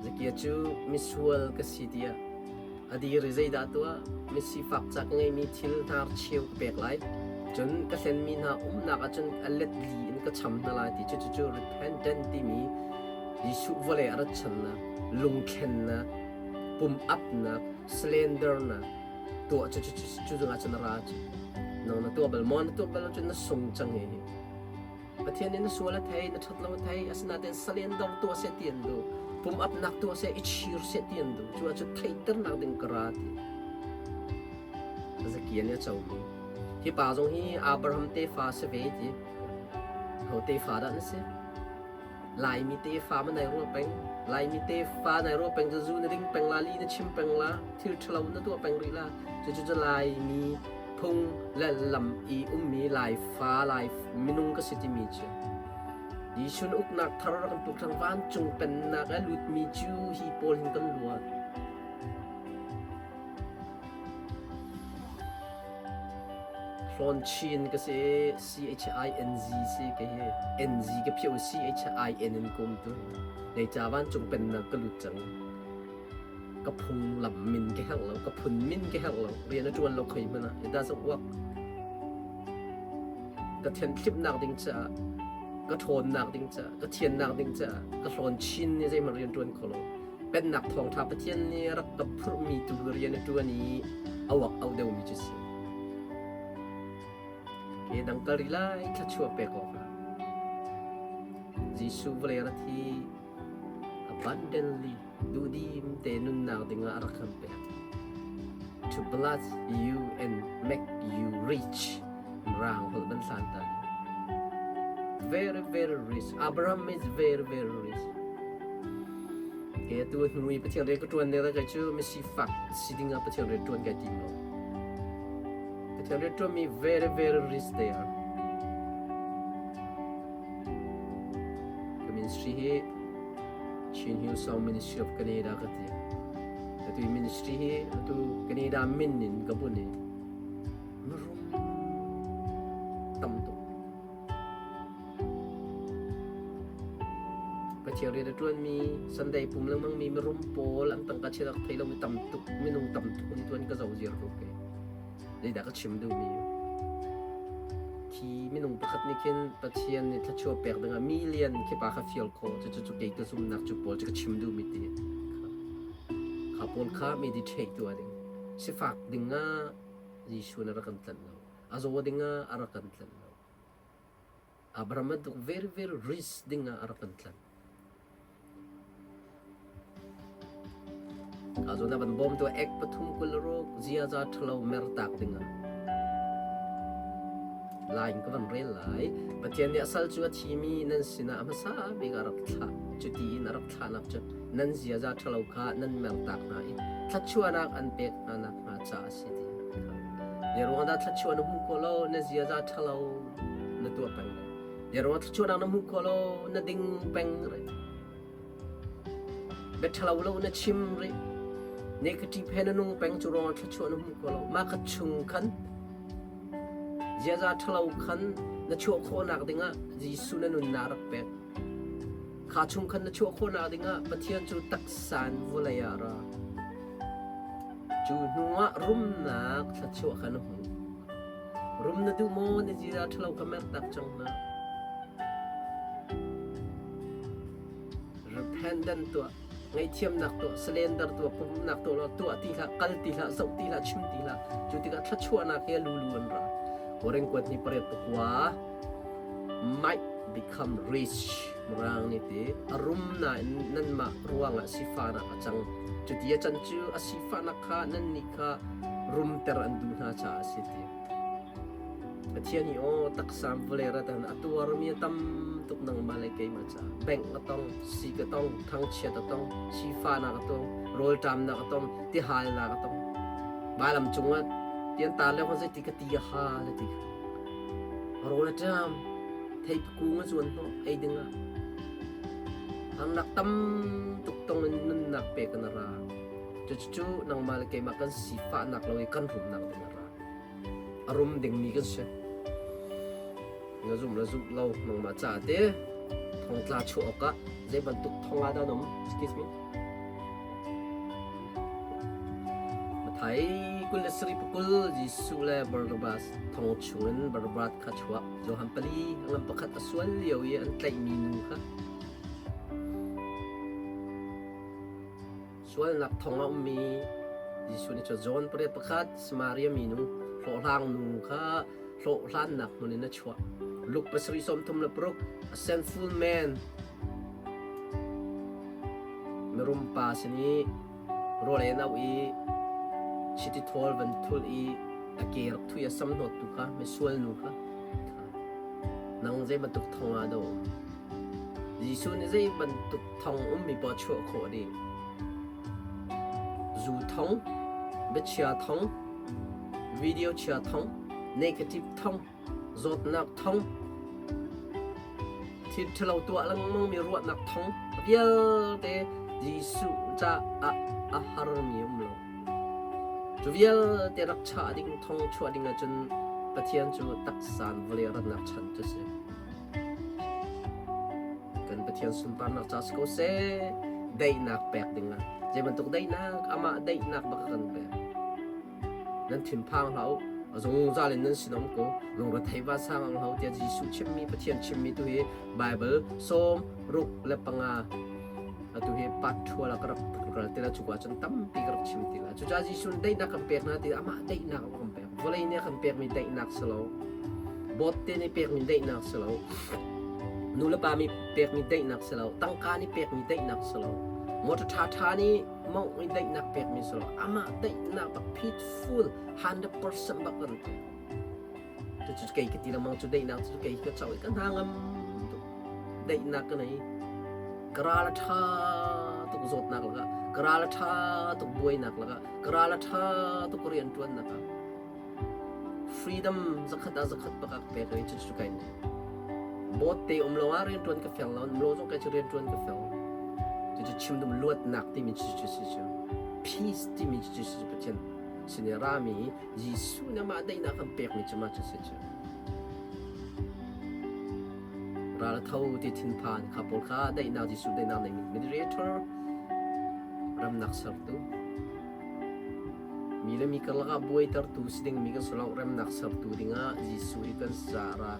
Zakia cu misual ka si tiah a dir i zeidah tuah misifak ca ka ngeimi thil hnar cheu ka pek lai cun ka hlenmi hna umnak ah cun a let li in ka cham hna lai ti cu cucu repentant timi Jesuh vawlei a rat channak lungthlennak pum apnak slendernak tuah cu cu cu zungah cun a ra cu nang na tuah bal maw na tuah bal cun na sung cang hi Pathian nih na sual a thei, na ṭhat lo a thei, asinain salen dong tuah seh ti an duh. Pum apnak tuah seh, i chir seh ti an duh. Cu ahcun theihternak ding ka ra ti. Zakia nih a comi. Hi pa zong hi Abraham tefa si ve ti. Ho tefa dah na si? Laimi tefa ma nai ruah peng. Laimi tefa nai ruah peng cu zu na ding peng la, li na chim peng la, thil ṭhalo na tuah peng rih la. Cucu cu Laimi phung le lam i ummi Laifa Lai minung ka si timi cu Jesuh uknak thar kan puk thang vancung pennak a lutmi cu hi pawl hin kan luat. Hlawn Chin ka si C H I N Z si ka hi N Z ka phiu C H I N in kum tu nei ca vancung pennak ka lut cang. Ka phunglam min ka herh lo, ka phun min ka herh lo, rian a ṭuan lo khoi hmanh ah it doesn't work. Ka thianthlimnak ding caah, ka ṭhawnnak ding caah, ka thiannak ding caah, ka hlawn chin nih zeihmanh rian ṭuan kho lo. Pennak thawngṭha Pathian nih rak ka phurhmi tu rian a ṭuan i a uak au deuhmi cu si. Ke dang kal rih lai thluachuah pek awkah Jesuh vawlei rat hi abundantly duhdim te nunnak dingah a rak kan pek. To bless you and make you rich. Rang holh ban hlan ta. Very very rich. Abraham is very very rich. Ke tu hnui Pathian re ka tuan ne ka chu misi fak si dingah Pathian re tuan kai tim lo. Pathian re tuan mi very very rich they are. Ka ministry hi Chin Hill Song Ministry of Canada ka ti. Atu ministry hi atu Canada min in ka bun i mirum tam tuk. Pathian rian a ṭuanmi Sunday pum lengmang mi mirum pawl an tangka chiat thei lomi tam tuk minung tam tuk nih tuan ka zoh ziar ko ke. Zeidah ka chim duhmi Khi minung pakhat nih khin Pathian nih thluachuah pek dingah million khi pa kha fial khawh cucu cu kei ka zumnak cu pawl cu ka chim duhmi ti kha pawl kha meditate tuah ding sifak dingah Jesuh nih a rak kan tlanh lo a zaw dingah a rak kan tlanh lo Abraham bantuk very very rich dingah a rak kan tlanh Ka zawn ah van bawmtu ek pathum kul ruk ziaza ṭhalo mertak dingah lai in ka van rel lai. Pathian nih a sal cu a thimi nan sinah a hmasa bik a rak thlah. Cuti in a rak thlahnak cu nan ziaza ṭhalo kha nan mertak hna i thluachuahnak an pek hna nakhnga caah a si ti. Zei ruangah dah thluachuah na hmuh khawh lo? Na ziaza ṭhalo na tuah peng. Zei ruangah thluachuahnak na hmuh khawh lo? Na ding peng. Bia ṭhalo lo na chim rih. Negative he na nung peng cu ruangah thluachuah na hmu ko lo. Mah kha chung khan ziaza ṭhalo khan na chuah khawhnak dingah Jesuh na nunnak rak pek. Kha chung khan na chuah khawhnak dingah Pathian cu taksa in vawlei ah a ra. Cu hnuah rumnak thluachuah kha na hmu. Rum na duh maw? Na ziaza ṭhalo ka mertak cang hna. Repentance tuah, ngaihthiamnak tuah, surrender tuah, pumnak tuah law tuah ti hlah, kal ti hlah, zoh ti hlah, chim ti hlah. Cu tikah thluachuahnak hi lulu an ra. Korin kuat ni pariat pakua might become rich mirang nih ti a rum nain nanmah ruangah sifahnak a cang. Cuti a can cu a sifahnak kha nannih kha rumter an duh hna caah a si ti. Pathian hi aw taksa vawlei rat ah a tuarmi a tam tuk nangmah le keimah caah. Bank a tong, sik a tong, thangchiat a tong, sifahnak a tong, rawlṭamnak a tong, tihalnak a tong. Vailam cungah tian tar lio khan zeiti ka ti a ha le ti kha. Rawl a ṭam, theipi kung a zuan hnawh ei dingah. Harnak tam tuk tong in nunnak pek in a ra. Cucu nangmah le keimah kan sifahnak lo i kan rumnak ding a ra. A rum dingmi kan si. Na zum le zumh lo nangmah caah te thongtla chuah awkah zei bantuk thong ah dah na um? Excuse me. Mathai 23 pakul Jesuh le Barnabas thong chungin Barnabas kha chuah. Johan pali a ngam pakhat a sual lio i an tlaihmi nu kha Sualnak thong a ummi Jesuh nih cun John pariat pakhat Samaria minu hlawhhlang nu kha hlawhhlannak hmun in a chuah. Luke pasarih 36 a sinful man mirum pa sin i rawl ei an auh i chiti thawl van thul i a ke rak thui a sam hnawttu kha misual nu kha nang zei bantuk thong ah dah um? Jesuh nih zei bantuk thong ummi paoh chuah khawh dih. Zu thong, biachia thong, video chia thong, negative thong, zawtnak thong, thil ṭhalo tuah lengmangmi ruahnak thong vialte Jesuh caah a harmi um lo. Cu vialte rak chah ding thong chuah ding ahcun Pathian cu taksa in vawlei ratnak chan cu si. Kan Pathian sunparnak ca si ko seh. Daihnak pek dingah zei bantuk daihnak amah daihnak bak a kan pek. Nan thinphang hlah u. A zungzal in nan sinum ko. Lungrethei va sang ang hlah u tiah Jesuh chimmi Pathian chimmi tu hi Bible 65 atu hi part thual ah ka rak ral ti la cuka cun tampi ka rak chim ti la. Cucaah Jesuh nih daihnak kan pek hna ti amah daihnak a kan pek. Vawlei nih a kan pekmi daihnak si lo. Bawtte nih pekmi daihnak si lo. Nulepa mi pekmi daihnak si lo. Tangka nih pekmi daihnak si lo. Motor ṭhaṭha nih mawngh i daihnak pekmi si lo. Amah daihnak bak peaceful 100% bak kan pek. Cucu kei ka ti lengmang cu daihnak cu kei ka co i ka hna ngam tuk. Daihnak ka nei. Ka ral a ṭha tuk zawtnak lakah, ka ral a ṭha tuk buainak lakah, ka ral a ṭha tuk rianṭuannak ah. Freedom zakhat ah zakhat bak a ka pek i cucu kai ni. Bawt te um lo ah rianṭuan ka fel lo, um lo zong kai cu rianṭuan ka fel. Cucu chim dum luatnak timi cucu si cu. Peace timi cucu si cu Pathian sin i rami Jesuh nih amah daihnak kan pekmi cu mah cu si cu. Ral a tho ti thinphan kha pawl kha daihnak Jesuh daihnak neimi mediator ramnak sertu mi le mi karlak ah buaitertu si dingmi kan si lo remnak sertu dingah Jesuh hi kan cara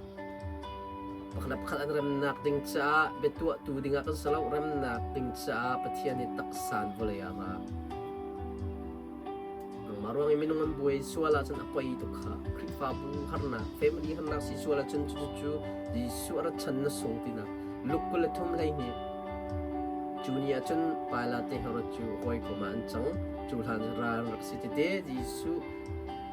pakhat le pakhat an remnak ding caah biatuahtu dingah kan si lo remnak ding caah Pathian nih taksan vawlei ah ra Nangmah ruang i minung an buai sual ahcun a poi tuk kha. Khrihfabu harnak, family harnak si sual ahcun cucu Jesuh a rat chan na sung tinak. Luke 23 12 Cu ni ah cun Pilate le Herod cu hawikom ah an cang. Cu hlan ral rak si tete Jesuh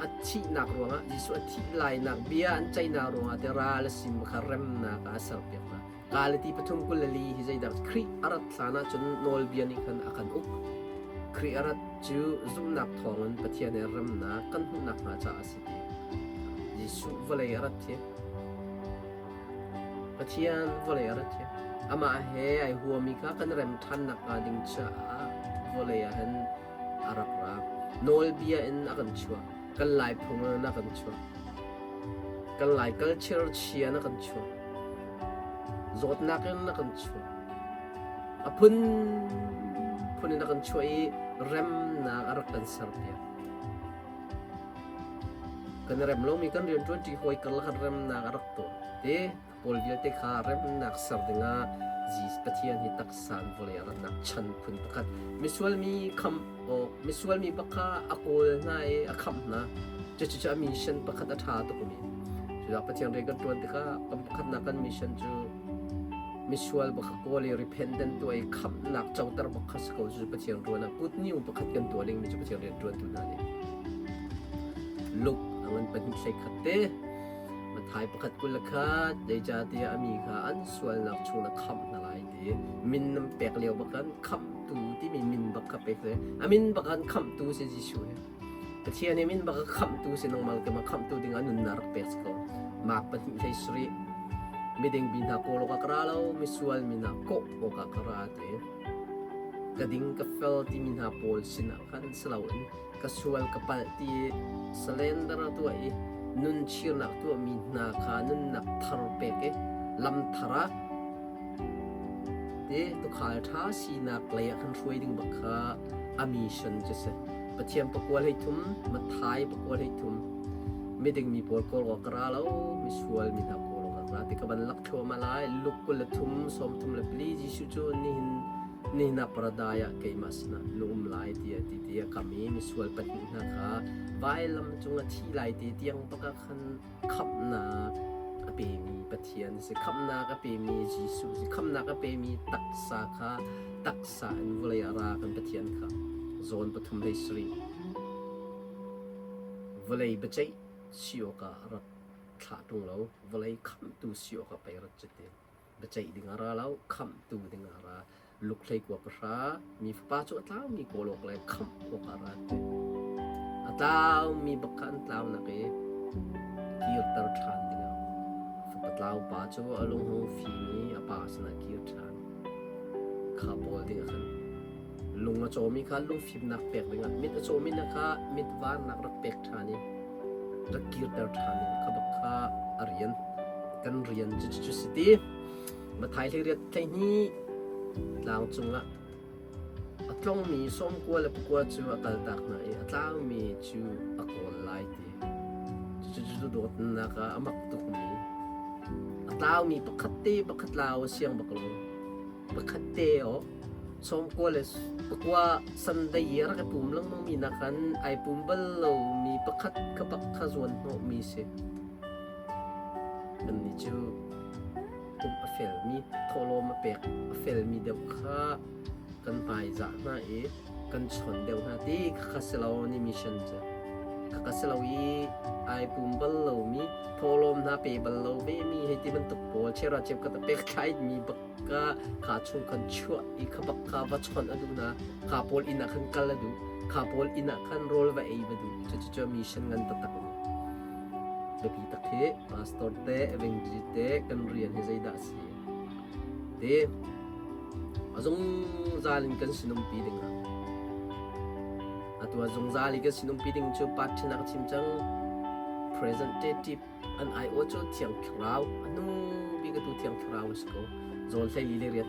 a thihnak ruangah Jesuh a thih lainak bia an ceihnak ruangah te ral a sim kha remnak ah a serpiak hna. Galati 3:24 hi zeidah Khrih a rat hlan ahcun nawlbia nih khan a kan uk. Khrih a rat cu zumhnak thawngin Pathian he remnak kan hmuh nakhnga caah a si ti. Jesuh vawlei a rat hi Pathian vawlei a rat hi amah he ai huami kha kan rem ṭhan nakhnga ding caah. vawlei ah hin a rak ra. Nawlbia in a kan chuah. Kan Lai phung in a kan chuah. Kan Lai culture chia in a kan chuah. Zawtnak in a kan chuah. A phun phun in a kan chuah i remnak a rak kan serpiak. Kan rem lomi kan rianṭuanṭi hawi karlak ah remnak a rak tuah. Te pawl vialte kha remnak ser dingah Jesus Pathian hi taksa in vawlei a ratnak chan phun pakhat misual mi khamh awk misual mi bak kha a kawl hna i a khamh hna. Cucu a mission pakhat a ṭha tukmi. Cucaah Pathian rian kan ṭuan tikah kan pakhatnak kan mission cu misual bak kha kawl i repentant tuah i khamhnak coter bak kha si ko. Cucu Pathian ruan ah kutniu pakhat kan tuah dingmi cu Pathian rian ṭuantu hna nih Luke a ngan pahnih hlei khat te Mathai pakhat 21 zeicahtiah a mi kha an sualnak chung na khamh hna lai ti min nan pek lio bak khan khamhtu timi min bak kha pek le a min bak khan khamhtu si Jesuh hi Pathian i min bak kha khamhtu si nangmah ke ma khamhtu ding ah nunnak rak pek si ko Mark pahnih hlei sarih miding bi hna kawl awk ah ka ra lo misual mi hna kawh awk ah ka ra ti ka ding ka fel timi hna pawl sinah khan si loin ka sual ka palh ti i surrender a tuah i nunchirnak tuahmi hna kha nunnak thar pek i lam thar ah ti tuukhal ṭha sinak lei ah khan hruai ding bak kha a mission cu si. Pathian pakua hlei thum, Matthai pakua hlei thum, miding mi pawl kawl awk ka ra lo, misual mi hna kawl awk ka ra ti ka van lak thluahmah lai. Luke 23, 34 Jesuh cu nihin Nihin ah paradise ah keimah sinah na um lai tiah ti ti a kam i misual pahnih hna kha vailam cung a thi lai ti tiang bak ah khan khamhnak a pemi Pathian a si. Khamhnak a pemi Jesuh a si. Khamhnak a pemi taksa kha taksa in vawlei ah ra kan Pathian kha zawn pathum hlei sarih vawlei biaceih si awkah rak thlah ṭung lo vawlei khamhtu si awkah pei rat cu ti. Biaceih ding a ra lo, khamhtu ding a ra. Lukhlei kua pahra, mi fapa cu a tlaumi kawl awk le khamh awk a ra ti. A tlaumi bak kha an tlaunak i kirter ṭhan dingah fapa tlau pa cu a lunghung fim i a pa sinah kir ṭhan. Kha pawl ding ah khan lung a cawmi kha lungfimnak pek dingah mit a cawmi na kha mit varnak rak pek ṭhan i rak kirter ṭhan ding kha bak kha a rian kan rian cu cu si ti Mathai hlei hleihnih tlang cungah a tlongmi sawmkua le pakua cu a kaltak hna i a tlangmi cu a kawl lai ti cucu dawtnak ah a mak tukmi a tlaumi pakhat te pakhat lau a siang bak lo pakhat te aw sawmkua le pakua Sunday i a rak i pum lengmang mi nakkhan ai pum bal lomi pakhat kha bak kha zuan hnawhmi si. Kannih cu pumh a felmi, thawhlawm a pek a felmi deuh kha kan hmaizah hna i kan chawn deuh hna ti khakha si lo ni mission cu. Khakha si lo i ai pum bal lomi, thawhlawm hna pe bal lo ve mi hei ti bantuk pawl chera chep khat a pek thlai mi bak ka kha chung khan chuah i kha bak kha va chawnh a duh na kha pawl inn ah khan kal a duh kha pawl inn ah khan rawl va ei va duh cucu cu mission ngan taktak a biapi tak hi pastor te evangelist te kan rian hi zeidah a si te a zungzal in kan sinumpi ding ah atu a zungzal i kan sinumpi ding cu part a chim cang presentative An aiawh cu Thiang Thlarau, a hnu bik atu Thiang Thlarau a si ko. Zawn 14 le riat.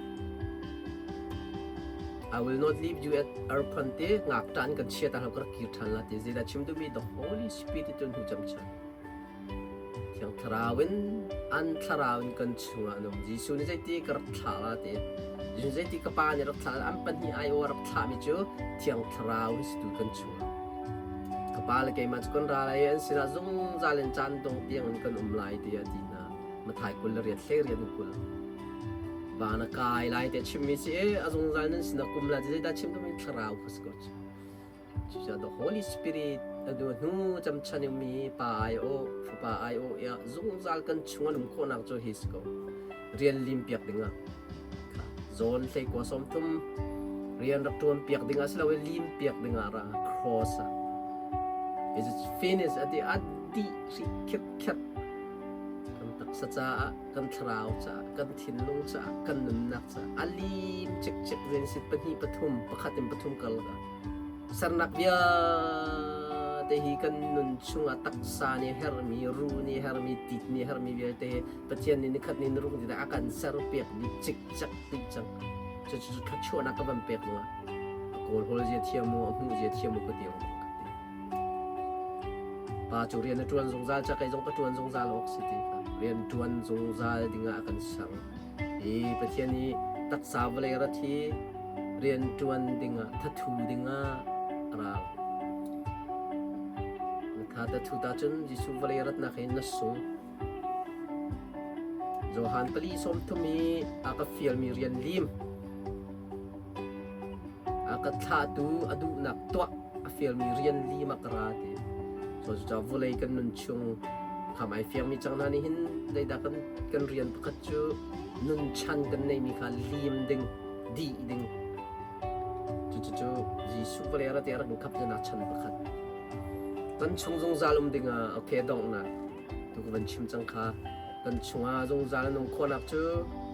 I will not leave you at orphan te ngakṭah an kan chia ta hlo ka rak kir ṭhan la ti zeidah chim duhmi the Holy Spirit cu hnu cam chan. Thiang Thlarau in an thlarau in kan chungah an um. Jesuh nih zeiti ka rak thlah la ti. Jesuh zeiti ka pa nih rak thlah an pahnih aiawh a rak thlahmi cu Thiang Thlarau hi si tu kan chungah. Ka pa le keimah cu kan ra lai i an sinah zungzal in caan dong tiangin kan um lai tiah a ti hna. Mathai 20 le riat hlei riat in 20. Van a kai lai tiah chimmi si i a zungzal nan sinah kum lai ti zeidah chim timi thlarau kha si ko cu. Cucaah the Holy Spirit a hnu hnu camchan i pa aiawh, fapa aiawh i zungzal kan chung an um khawhnak cu hi si ko. Rian lim piak dingah zawn hlei kua sawm thum rian rak ṭuan piak dingah si lo i lim piak dingah ra cross ah is it finished ati a dih hrih khirkher kan tak. Taksa caah, kan thlarau caah, kan thinlung caah, kan nunnak caah a lim cikcek Genesis pahnih pathum pakhat in pathum karlak ah sernak vialte hi kan nun chungah taksa nih hermi, ruh nih hermi, tit nih hermi vialte hi Pathian nih nikhat ni niruk ni a kan serpiak dih cikcek dih cang. Cucu thluachuahnak ka van pek zongah a kawlhawl zia thiam mu, a hmuh zia thiam mu ka ti ka ti. Pa cu rian a ṭuan zungzal ca kei zong ka ṭuan zungzal awk si ti kha. Rian ṭuan zungzal dingah a kan ser. Hi Pathian i taksa vawlei rat hi rian ṭuan dingah, thathu dingah a ra. Na tha tathu ta cun Jesuh vawlei ratnak hin na sung. Johan pali sawm thum i a ka fialmi rian lim. A ka thlahtu a duhnak tuah a fialmi rian lim a ka ra ti. So cucaah vawlei kan nun chung kham ai fiangmi cang hna nih hin zeidah kan kan rian pakhat cu nun chan kan neimi kha lim ding, dih ding. Cucu Jesuh vawlei rat i a rak kan khap nak chan pakhat. Kan chung zungzal um dingah okay donghnak tu ka van chim cang kha kan chungah zungzal a nung khawhnak cu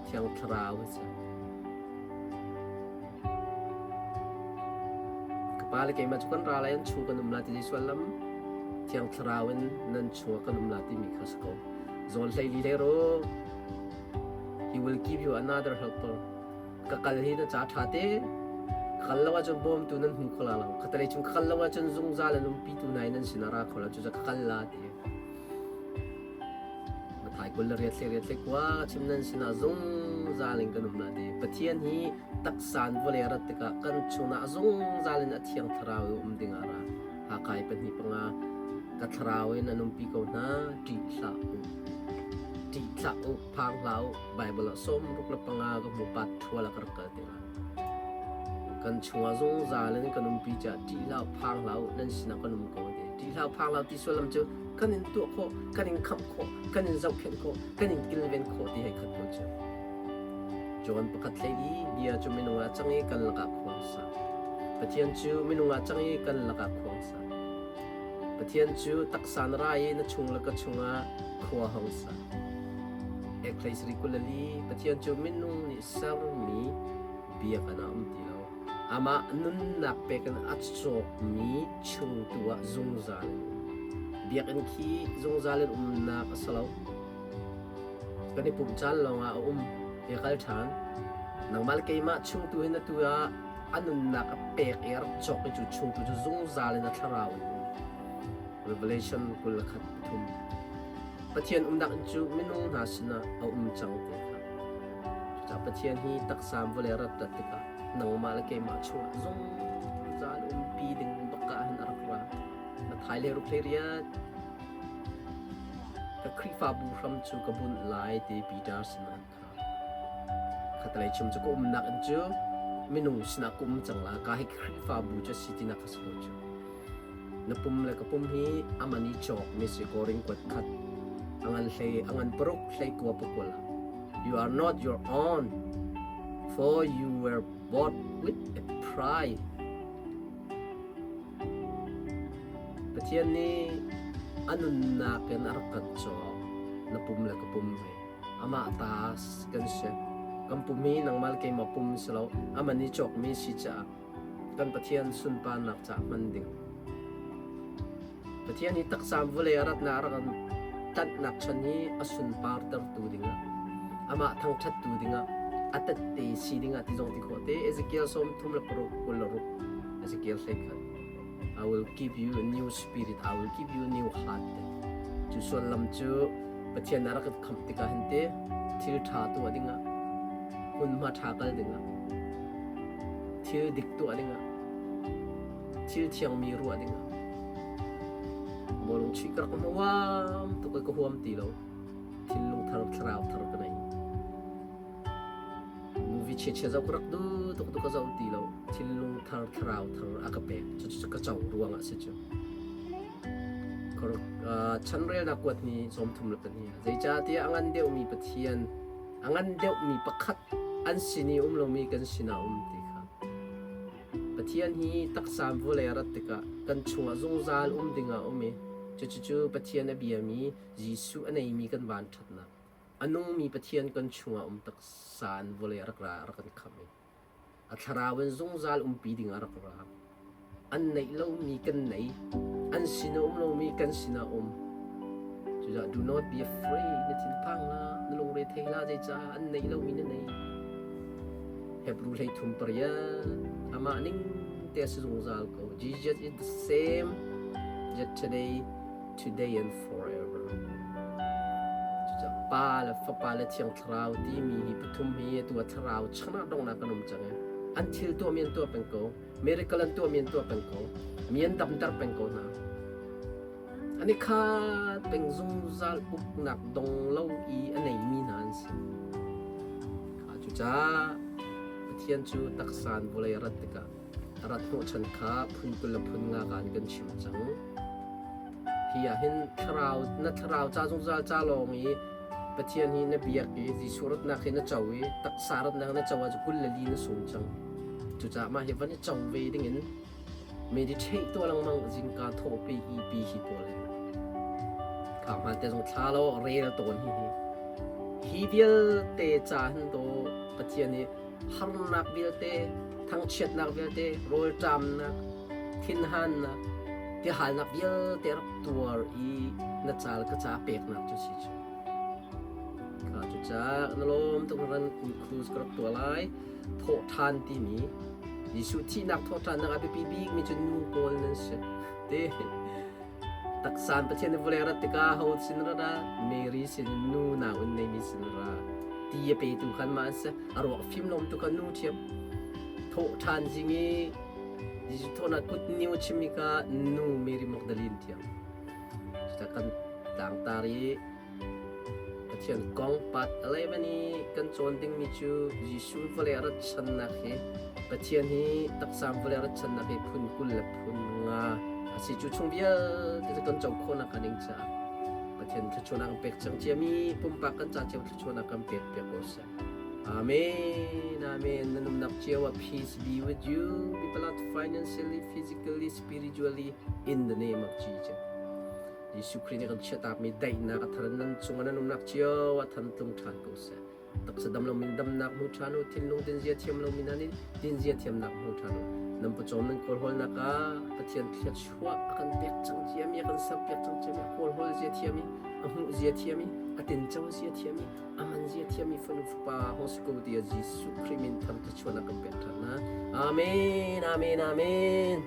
Thiang Thlarau a si. Ka pa le keimah cu kan ra lai an chung kan um la ti zei sual lam Thiang Thlarau in nan chungah kan um la timi kha si ko. Zawn hlei li hlei ro He will give you another helper. Ka kal hi na ca ṭha te. Ka kal lo ahcun bawmtu nan hmu kho la lo. Khatalei chung ka kal lo ahcun zungzal an umpitu nai nan sin a ra kho lo. Cucaah ka kal la ti. Mathai 28 le riat le kua chim nan sinah zungzal in kan um la ti. Pathian hi taksan vawlei a rat tikah kan chungah zungzal in a thiang thlarau i um ding ah ra. Hakai pahnih panga ka thlarau in an umpi ko hna ṭih hlah u. Ṭih hlah u, phang hlah u. Bible ah 65 ka hmu pat ṭhual a ka rak kal te lai. Kan chungah zungzal in kan umpi caah ṭih hlah u, phang hlah u, nan sinah kan um ko ti. Ṭih hlah u, phang hlah u ti sullam cu kan in tuah khawh, kan in khamh khawh, kan in zohkhenh khawh, kan in kilven khawh ti hei khat ko cu. John pakhat hlei i bia cu minung ah cang i kan lakah khua a sa. Pathian cu minung ah cang i kan lakah khua a sa. Pathian cu taksa na ra i na chung le ka chungah khua hong sa. Ekhlei sarih 24 Pathian cu minung nih sermi biakinn ah um ti lo. Amah nunnak pek in a cawkmi chung tu ah zungzal in um. Biakinn khi zungzal in umnak a si lo. Kan i pumh caan lawngah a um i kal ṭhan. Nangmah le keimah chungtu hin atu ah a nunnak a pek i a rak cawk i cu chungtu cu zungzal in a thlarau in um. Revelation 21 pathum. Pathian umnak in cu minung hna sinah a um cang ti kha. Cucaah Pathian hi taksa vawlei rat rat tikah nangmah le keimah chungah zungzal umpi ding bak ah hin a rak ra. Mathai le ruk hlei riat. Ka Khrihfabu hram cu ka bunh lai ti Peter sinah kha. Khatalei chim cu ka umnak in cu minung sinah ka um cang la ka hi Khrihfabu cu si tinak ka si ko cu. Na pum le ka pum hi aman i cawk mi si koring kuat khat angan hlei angan paruk hlei kua pakul. You are not your own, for you were bought with a price. Pathian nih a nunnak in a rak kan cawk. Na pum le ka pum ve. Amah ta kan si. Kan pum hi nangmah le keimah pum si lo. Amah nih cawkmi si caah kan Pathian sunparnak caah hman ding. Pathian hi taksa vawlei a ratnak a rak kan tlanhnak chan hi a sunpartertu dingah amah thangṭhattu dingah a tette si dingah ti zong ti khawh te Ezekiel 36 26 Ezekiel 21 I will give you a new spirit I will give you a new heart cu sullam cu Pathian a rak kan khamh tikah hin te thil ṭha tuah dingah hmunhma ṭha kal dingah thil dik tuah dingah thil thiangmi ruah dingah bawlung chuih ka rak huam tuk i ka huam ti lo thinlung thar thlarau thar ka nei movie chia chia zoh ka rak du tuk tu ka zoh ti lo thinlung thar thlarau thar a ka pek cu cu ka co ruangah si cu chanrelnak kuat ni 32 zeicahtiah a ngan deuhmi Pathian a ngan deuhmi pakhat an sin i um lomi kan sinah um ti kha Pathian hi taksa vawlei a rat tikah kan chungah zungzal um dingah a um i cucu Pathian a biami Jesuh a neimi kan vanṭhatnak. A nungmi Pathian kan chungah um taksa in vawlei a rak ra a rak kan khamh i a thlarau in zungzal umpi ding ah a rak ra. An neih lomi kan nei, an sin a um lomi kan sinah um. Cucaah do not be afraid, na thinphang hlah, na lungre thei hlah, zeicah an neih lomi na nei. Hebrew 38, amah ning te a si zungzal ko. Jesus is the same yesterday, today and forever. Cucaah Pa le Fapa le Thiang Thlarau timi hi pathum hi atu ah thlarau chungah donghnak kan um cang i an thil tuahmi an tuah peng ko. Miracle an tuahmi an tuah peng ko. Mi an damter peng ko hna. An i khat peng zungzal uknak dong lo i a neimi hna an si. Kha cucaah Pathian cu taksa in vawlei a rat tikah a rat hnawhchan kha phun 20 le phun nga ka in kan chim cang. Hi ah hin thlarau na thlarau ca zungzal ca lawng i Pathian hi na biak i Jesuh ratnak hi na co i taksa ratnak na co ahcun 24 na sung cang. Cucaah mah hi van i co ve dingin meditate tuah lengmang zingka thawhpi i pi hi pawl hi. Kha hmaan te zong thla lo rel tawn hi hi. Hi vialte ca hin to Pathian hi harnak vialte, thangchiatnak vialte, rawlṭamnak, thinhannak, tihalnak vialte rak tuar i na cal ka ca peknak cu si cu. Kha cucaah na lawm tuk ran include ka rak tuah lai. Thawh ṭhan timi Jesuh thihnak thawh ṭhannak a biapi bikmi cu nu pawl nan si. Te taksan Pathian nih vawlei rat tikah ho sin ra dah Mary sin nu nau in neimi sin ra ti a petu khan mah an si a ruak fim lom tu kha nu ṭhiam thawh ṭhan zing i Jesuh thawhnak kut niu chimmi kha nu Mary Magdalene thiam cuta kan tlangtar i Pathian kong part 11 i kan cawn dingmi cu Jesuh vawlei a rat channak hi Pathian hi taksa vawlei a rat channak hi phun 20 le phun nga a si cu chung vialte cu kan co khawhnak hnga ding caah Pathian thluachuahnak kan pek cang ciami pumpak kan ca cio thluachuahnak kan pek piak ko seh. Amen. Amen. Na nunnak cio ah peace be with you. Be blessed financially, physically, spiritually in the name of Jesus. Jesuh Khrih nih kan chiahtakmi daihnak a thar nan cungah nan umnak cio ah than tlung ṭhan ko seh. Taksa dam lomi damnak hmu ṭhan u, thinlung dinzia thiam lomi hna nih dinzia thiamnak hmu ṭhan u. Nan pawcawm nan kawlhawlnak ah Pathian thluachuah a kan pek cang ciami, a kan serpiak cang ciami, a kawlhawl zia thiami, a hmuh zia thiami, a tinco zia thiami, a man zia thiami fanu fapa hong si ko tiah Jesuh Khrih min thar thluachuahnak kan pek ṭhan hna. Amen, amen, amen.